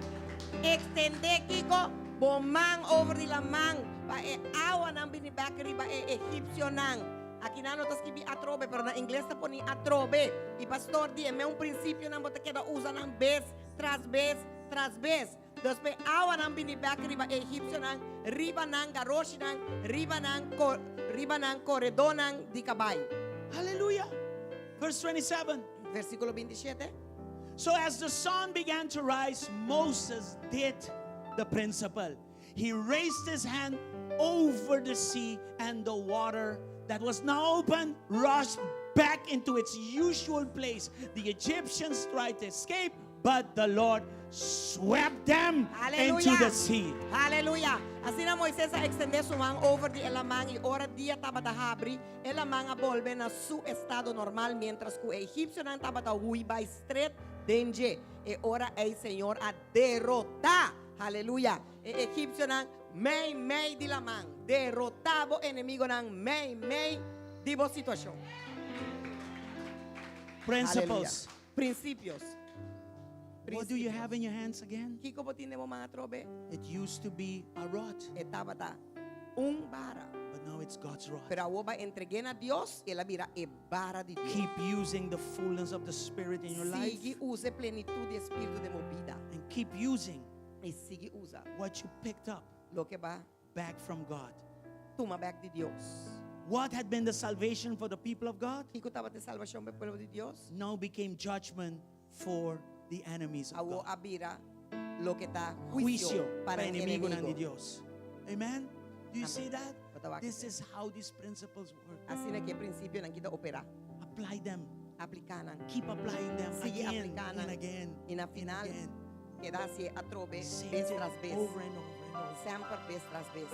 Ekstendé kiko bo man over di laman, pa e awanan bini bèk riba e egipsionan. Akinan no ta skibí atrobe, pero na ingles ta poni atrobe. I pastor di e meun prinsipionan bo ta keda usa nan bes tras bes tras bes. Dus pa e awanan bini bèk riba e egipsionan, riba nan garoshinan, riba nan riba nan koredónan di kabai. Hallelujah. Verse 27. Versíkulo 27. So as the sun began to rise, Moses did the principle. He raised his hand over the sea, and the water that was now open rushed back into its usual place. The Egyptians tried to escape, but the Lord swept them into Aleluya. the sea. Aleluya. Asina Moises a ekstendé su man over di e laman i ora dia tabata habri, e laman a bolbe na su estado normal miéntras ku e egipsionan tabata hui bai stret den dje. E ora ei Señor a derotá, aleluya, e egipsionan mei mei di laman. Derotá bo enemigonan mei mei di bo situashon. Principles. Aleluya. Prinsipios. What do you have in your hands again? Kiko bo tin den bo man atrobe? It used to be a rod, E tabata un bara. but now it's God's rod. Pero awor b'a entreg'é na Dios, el a bira e bara di Dios. Keep using the fullness of the Spirit in your life Sigui usa e plenitut di Spiritu den bo bida. and keep using I sigui usa what you picked up loke b'a back from God. tuma bèk di Dios. What had been the salvation for the people of God Kiko tabata e salbashon pa e pueblo di Dios? now became judgment for the enemies of Awor God. a bira loke ta huisio Juicio pa pa nan enemigonan di enemigo. Dios. Amen. Do you Amen. see that? Bo ta wak This esei. is how these principles work. Asina ku e prinsipionan aki ta operá. Apply them. Apliká nan. Keep applying them Sigui again apliká nan. and again. I na and final, again. keda hasié atrobe Same bes thing tras bes. over and over and over. Semper bes tras bes.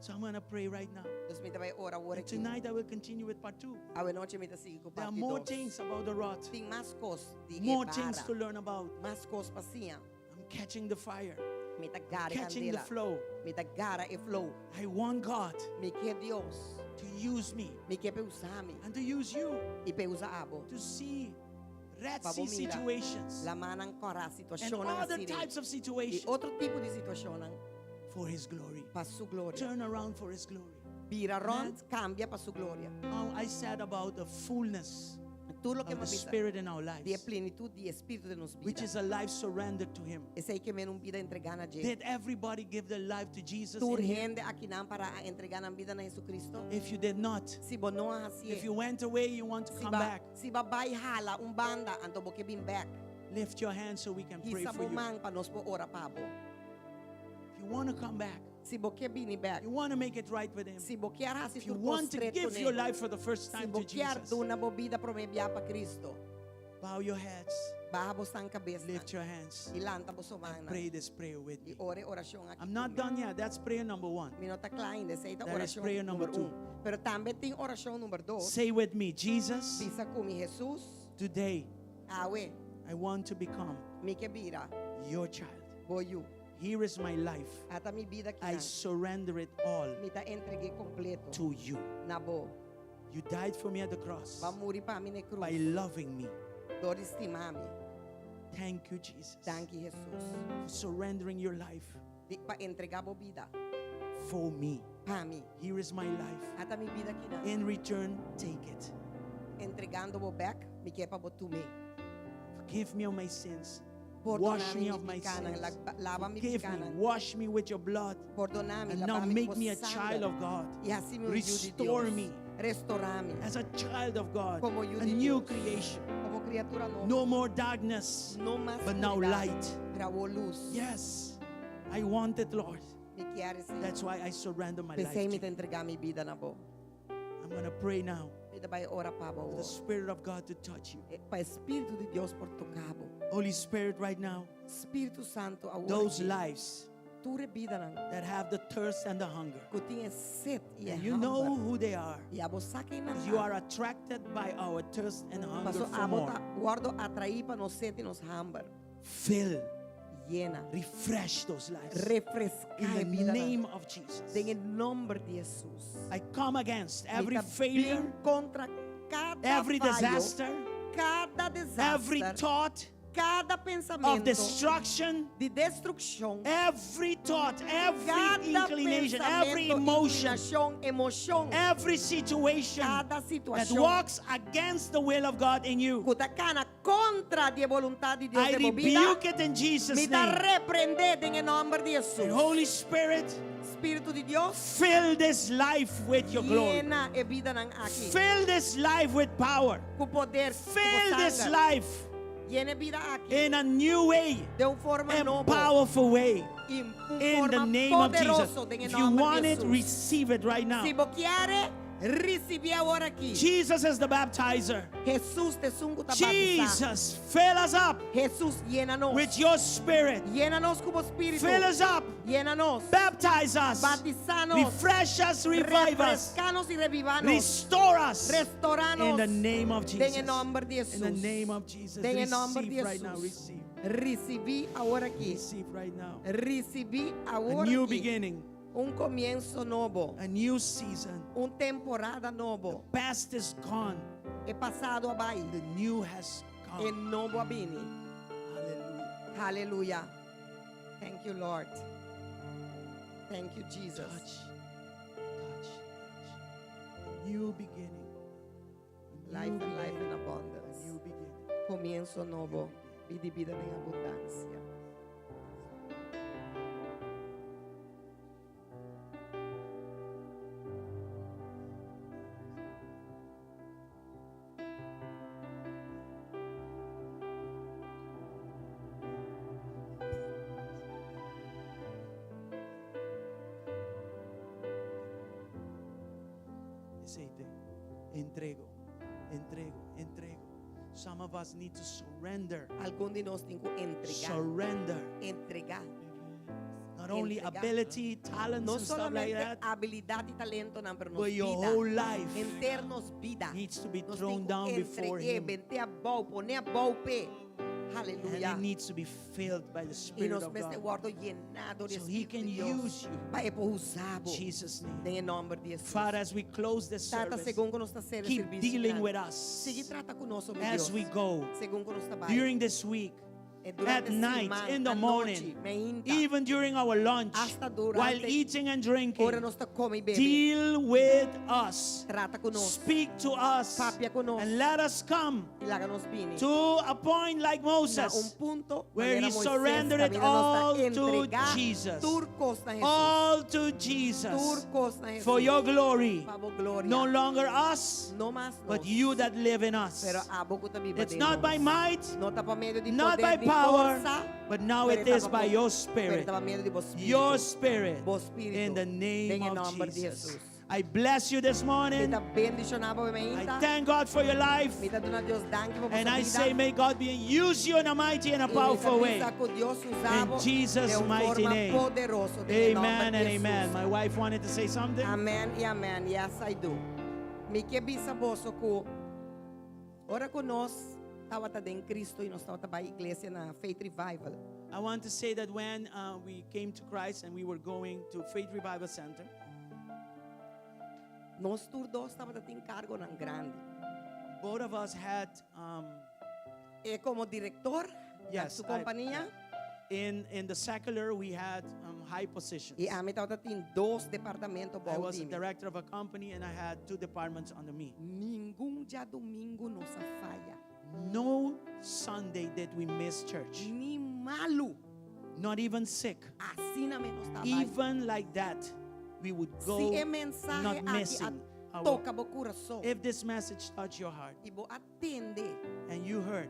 So I'm going to pray right now. Dus mi ta bai ora awor And aki. tonight I will continue with part 2. Awe nochi mi ta sigui ku There are parti more 2. things about the rod. Tin mas kos di e More things bara. to learn about. Mas kos pa siña. I'm catching the fire. Mi ta gara e Catching the kandela. flow. Mi ta gara e flow. I want God Mi ke Dios. to use me Mi ke p'e usa mi. and to use you I p'e usa abo. to see Red Pa Sea bo mira. situations Lamannan kòrá and situashonnan other asina. types of I situations otro tipo di situashonnan for His glory. pa su gloria. Turn around for His glory. Bira rònt, kambia pa su gloria. Oh, I said about the fullness Tur loke of the mi a bisa Spirit in our di e lives, plenitut di e Spiritu den nos which bida. is a life surrendered to Him. Esei ke men un bida entregá na dje. Did everybody give their life to Jesus? Tur in here? hende akinan pará a entregá nan bida na Jesucristo? If you did not, Si bo no a hasié, if you went away, you want to si come ba, back, si b'a bai hala un banda, anto bo ke bin bèk. lift your hand so we can pray Hisa for bo you. man pa nos por ora pa bo. If you want to come back, Si bo ke bini bèk, you want to make it right with Him, si bo kier hasi if you tur kos want to stret give kuné, your life for the first si time bo to kier Jesus, duna bo bida promé bia pa Cristo, bow your heads, baha boso kabes lift your hands, i lanta boso mannan pray this prayer with i me. ora e orashon aki I'm not ku mi. done yet. That's prayer number one. Mi no ta kla ainda, esei ta There is orashon prayer number number two. 1. Pero tambe tin orashon number 2. Say with me, Jesus, Bisa ku mi Jesus, today awe, I want to become mi ke bira, your child. bo yu. Here is my life. Ata mi bida I akinan. surrender it all Mi ta entreg'é kompleto to you. na bo. You died for me at the cross B'a muri pa mi na krus. by loving me. Dor di stima mi. Thank you, Jesus, Danki Jesus. for surrendering your life Di pa entregá bo bida for me. pa mi. Here is my life. Ata mi bida akinan. In return, take it. Entregando bo bèk, mi ke pa bo tum'é. Forgive me of my sins. Pordona Wash mi me of my pikánan, sins. laba mi Forgive me. pikánan. Wash me with your blood. Pordona mi, And now laba mi make ku me a sanger. child of God. I hasi mi un yu di Restore Dios. me Restorá mi. as a child of God, Komo yu a di new Dios. creation. Komo kriatura nobo. No more darkness, No mas but now skuridat, light. Pero awor lus. Yes, I want it, Lord. Mi ke esei. That's why I surrender my life. P'esei To mi you. ta entregá mi bida na bo. I'm going to pray now Mi ta bai ora pa for bo. the Spirit of God to touch you. Pa Spiritu di Dios por toka bo. Holy Spirit, right now, Spiritu Santu awor. those lives Tur e bidanan. that have the thirst and the hunger, Ku tin e set i e and you know hamber. who they are. I abo sa ken nan 'Cause you are attracted by our thirst and hunger Paso for abo more. ta wòrdu atraí pa nos set i nos hamber. Fill, Yena. refresh those lives. Refreská In e the bidanan. name of Jesus. Den e nòmber di Hesus. I come against every Mi ta failure, bin kontra kada every fayo, disaster, kada desaster, every thought kada of pensamentu destruction, di destrukshon, every thought, every kada inclination, every pensamentu, emotion, inklinashon, emoshon, every situation kada that situashon walks against the will of God in you. ku ta kana kontra di e boluntat di Dios I den bo bida, rebuke it in Jesus' mi ta name. reprendé den e nòmber di And Hesus. Holy Spirit, Spiritu di Dios, fill this life with your glory. yena e bidanan aki. Fill this life with power. Ku poder, ku Fill this sanger. life Yena e bida aki in a new way di un forma and nobo powerful way. i un In the forma name of Jesus. poderoso den If you nòmber want di it, Hesus. receive it right now. Si bo kier, risibí awor aki. Jesus is the baptizer. Hesus ta esun ku ta batisá. Jesus, fill us up Hesus, yena nos. with your spirit. Yena nos ku bo spiritu. Fill us up. Yena nos. Baptize us. Batisá nos. Refresh us, revive us. Refreská nos i revivá nos. Restore us. Restourá nos. In the name of Den Jesus. e nòmber di Hesus. In the name of Jesus. Den e nòmber di Receive right now. Hesus. Receive. Risibí awor aki. Receive right now. Risibí A awor new aki. beginning. Un komienso nobo. A new season. Un temporada nobo. Past is gone. E pasado a bai. The new has E come. nobo a bini. Hallelujah. Hallelujah. Thank you, Lord. Thank you, Jesus. Touch, touch, touch. A new beginning. A new Life and life beginning. in A abundance. new beginning. Komienso nobo. Bida i bida den abundansia. Aceite. Entrego, entrego, entrego. Some of us need to surrender. Algun di nos tin ku entregá. Surrender. Entregá. Not only Entregá. ability, talents, No and stuff like solamente that, habilidat i talentonan, pero nos but your bida. whole life Henter nos bida. needs to be Nos thrown tin ku down before entreg'é, Him. bent'é abou, pon'é abou p'e. And Hallelujah. it needs to be filled by the I Spirit nos of mester God. wòrdu yená dor di So He Spiritu can di Dios. use you. Pa e por usa bo. In Jesus' name. Den nòmber di Hesus. Father, as we close this Tata, service, segun ku nos ta sera keep servisio. dealing with us Sigui trata ku nos, mi as Dios. we go Segun ku nos ta bai. during this week, E at durante night, siman, in the anochi, morning, mainta, even during our lunch, Hasta durante- while eating and drinking. ora nos ta kome i bebe. Deal with us. Trata ku nos. Speak to us. Papia ku nos. And let us come I laga nos bini. to a point like Na un Moses, punto where manera he Moisés, surrendered it kaminda nos ta all to entregá Jesus. Tur kos na Hesus. All to Tur Jesus. kos na Hesus. For your glory. Pa bo gloria. No longer us, No mas nos. but you that live in us. Pero abo ku ta biba It's den not nos. by might, No ta pa medio di not poder by di power, forsa, but now pero it ta is pa by po- your Pero spirit. ta pa medio di bo spiritu. Your spirit. Bo spiritu. In the name Den e of nòmber di Jesus. Hesus. I bless you this Mi morning. ta bendishoná bo I mainta. thank God for your life. Mi ta duna Dios danki pa bo And I bida. say, may God be use you in a mighty and a I mi ta powerful way. bisa ku Dios usa bo In Jesus' di un mighty forma name. poderoso den nòmber Amen di and Hesus. amen. My wife wanted to say something. Amèn i amèn. Yes, I do. Mi ke bisa boso ku ora ku nos tabata den Kristo i nos tabata bai iglesia na Faith Revival. I want to say that when we came to Christ and we were going to Faith Revival Center, Nos tur dos tabatin kargonan grandi. both of us had E komo direktor Yes, di su kompania in the secular, we had high positions. i ami tabatin dos departamento I bou was a di mi. director of a company and I had two departments under me. Ningun djadumingu nos a faya. No Sunday did we miss church, Ni malu. not even sick. Asina mes nos tabata. Even like that, we would go Si e mensahe not aki a missing. our- toka bo kurason. If this message touched your heart I bo a tende and you heard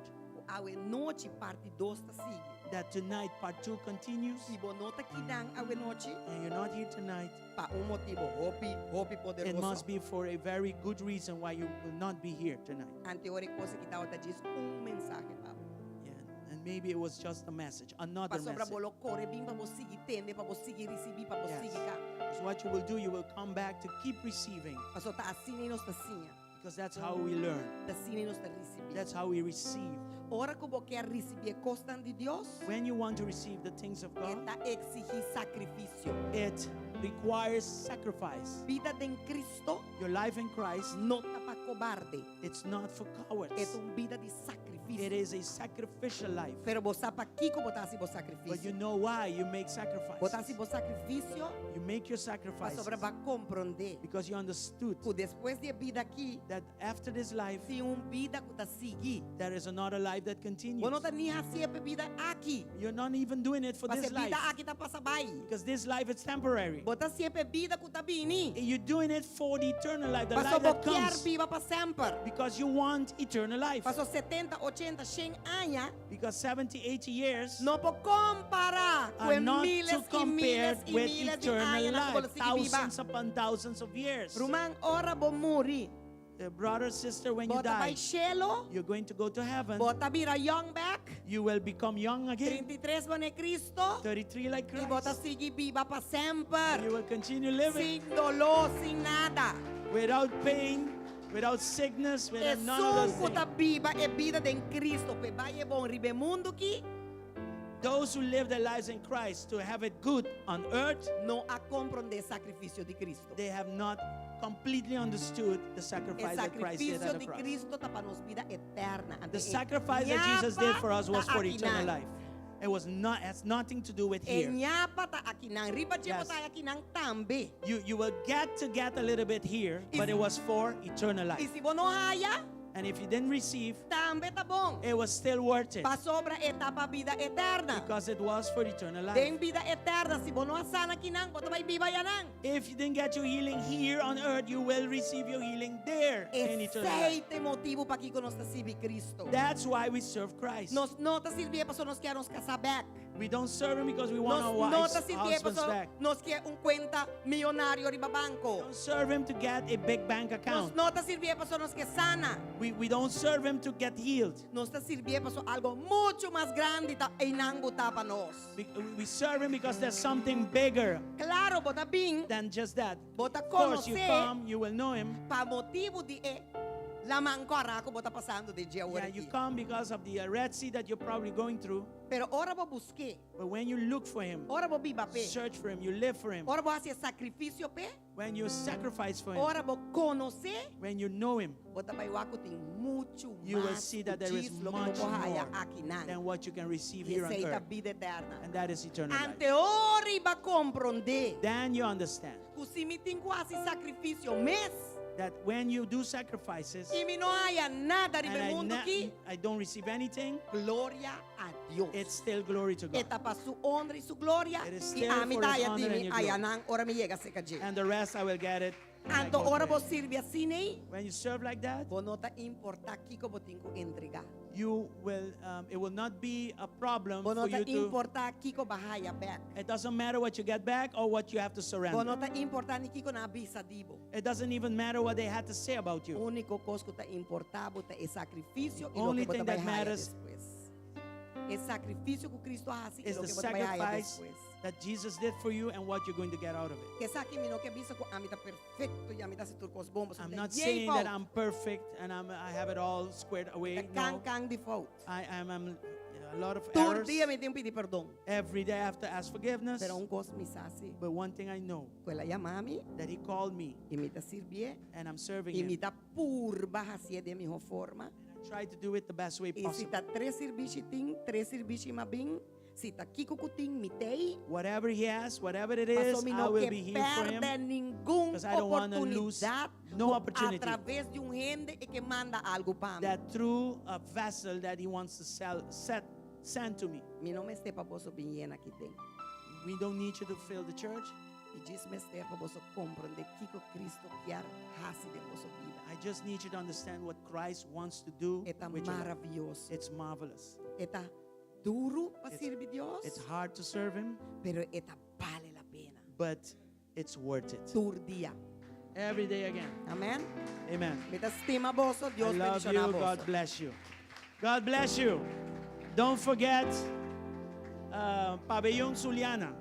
awe nochi parti 2 ta sigui. That tonight part 2 continues. Si bo no ta akinan awe nochi, And you're not here tonight. Pa un motibu hopi, hopi It poderoso. must be for a very good reason why you will not be here tonight. Anto e kos aki tabata djis un mensahe pa bo. Yeah, and maybe it was just a message, another Pasobra message. bo lo kore bin pa bo sigui tende, pa bo sigui risibí, pa bo Yes. sigui kambia. Because what you will do, you will come back to keep receiving. Paso ta asina nos ta siña. Because that's how we learn. Ta asina nos ta risibí. That's how we receive. Ora ku bo ke risibí kosnan di Dios, When you want to receive the things of God, e ta eksigí sakrifisio. it requires sacrifice. Bida den Kristo Your life in Christ, no ta pa kobarde. it's not for cowards. E ta un bida di sakrifisio. It is a sacrificial life. Pero bo sa pakiko bo ta hasi bo But you sakrifisio. know why you make Bo ta hasi sacrifices. bo sakrifisio You make your sacrifices pasobra bo a komprondé because you understood ku despues di e bida aki that after this life, tin un bida ku ta sigui. there is another life that continues. Bo no ta ni hasié pa e bida aki. You're not even doing it for Paso this e bida life aki ta pasa bai. because this life is temporary. Bo ta hasié pa e bida ku ta bini. You're doing it for the eternal life, the Paso life bo that kier comes biba pa semper. because you want eternal life. Paso 70, 80, 100 aña Because 70, 80 years no por kompará are ku not miles to i compare miles i with miles di eternal aña ku bo life. sigui biba. Thousands upon thousands of years. Ruman, ora bo muri. Brother, sister, when you Bo ta bai die, shelu, you're going to go to heaven. bo ta bira young bèk. You will become young again. 33 manera Kristo. 33 like I bo ta Christ. sigui biba pa semper. You will continue living Sin doló, sin nada. without pain, without sickness, without none of those Esun ku ta things. biba e bida den Kristo, p'e bai e bon riba e mundu aki, Those who live their lives in Christ to have it good on earth, no a komprondé sakrifisio di Kristo. they have not completely understood the E sacrifice that Christ did sakrifisio at the di cross. Kristo ta pa nos bida eterno. The sacrifice that Jesus did for us was for eternal life. It was not has nothing to do with E here. ñapa ta akinan. Riba Yes. dje bo ta akinan tambe. You will get to get a little bit here, but it was for eternal I life. si bo no haya, And if you didn't receive, tambe ta bon. it was still worth it Pasobra e ta pa bida eterno. because it was for eternal life. Den bida eterno, si bo no a sana akinan, bo ta bai biba ayanan. If you didn't get your healing here on earth, you will receive your healing there in eternal life. Esei ta e motibu pakiko nos ta sirbi Kristo. That's why we serve Christ. Nos no ta sirbié paso nos ke nos kasá bèk. We don't serve him because we want Nos our no wives, ta sirbié husbands paso back. nos ke un kuenta mionario riba We banko. don't serve him to get a big bank Nos account. no ta sirbié paso nos ke sana. We don't serve him to get healed. Nos ta sirbié paso algu muchu mas grandi ta einan ta pa nos. We serve him because there's something bigger Klaro, bo ta bin than just that. Bo ta Of course, you konosé come, you will know him. pa motibu di e laman kòrá ku bo ta pasando den dje Yeah, you come because of the Red Sea that you're probably going through. Pero ora bo busk'é. But when you look for him, Ora bo biba p'e. search for him, you live for him. Ora bo hasi sakrifisio p'e. When you sacrifice for him, Ora bo konos'é. when you know him, Bo ta bai wak ku tin muchu you will mas see that there is ku djis loke much bo por haya more akinan. than what you can receive here on Esei ta earth. bida eterno. And that is eternal life. Anto ora bo a komprondé. Then you understand Ku si mi tin ku hasi sakrifisio mes. that when you do sacrifices, I mi no haya nada and riba I, mundu aki. I don't receive anything, Gloria a Dios. it's still glory to God. E ta pa su honra i su gloria. It is I still ami for his ta haya honor di and mi your glory. ayanan ora mi yega serka dje. And the rest I will get it. when I Anto go ora to bo him. sirbi asina ei. When you serve like that, Bo no ta importá kiko bo tin ku entregá. it will not be a problem Bo no for ta you to. importá kiko bo haya bèk. It doesn't matter what you get back or what you have to Bo surrender. no ta importá ni kiko nan a bisa di bo. It doesn't even matter what they had to say about you. Úniko kos ku ta importá bo ta e sakrifisio i Only loke bo thing ta that bai haya matters despues. E sakrifisio ku Kristo a hasi i is loke the bo ta bai haya sacrifice despues. that Jesus did for you and what you're going to get out of it. Ku esaki mi no ke bisa ku ami ta perfekto i ami ta hasi tur kos bon. I'm not saying that I'm perfect and I have it all squared away. Kan No, kan di fout. I am I'm, a lot of Tur errors. dia mi tin ku pidi pordon. Every day I have to ask forgiveness. Pero un kos mi sa si. But one thing I know, Ku el a yama mi that he called me i mi ta sirbié and I'm serving i mi him. ta purba hasié den mihó forma. I try to do it the best way I si possible. ta tres sirbishi tin, tres sirbishi m'a bin, si ta kiko ku tin, mi t'ei. Whatever he has, whatever it is, Paso mi I no will ke be here for him. pèrdè ningun Because I don't wanna lose oportunidat no ku opportunity. atraves di un hende e ke manda algu pa mi. That through a vessel that he wants to sell, set, send to me. Mi no mester pa boso bin yena aki den. We don't need you to fill the church. Mi djis mester pa boso komprondé kiko Kristo ke hasi den boso bida. I just need you to understand what Christ wants to do E ta with your life. maravioso. It's marvelous. E ta duru pa sirbi Dios, It's hard to serve Him, pero e ta bale la pena. But it's worth it. Tur dia. Every day again. Amen. Amen. Mi ta stima boso, Dios I love bendishoná you. boso. God bless you. God bless you. Don't forget Pabellón Zuliana.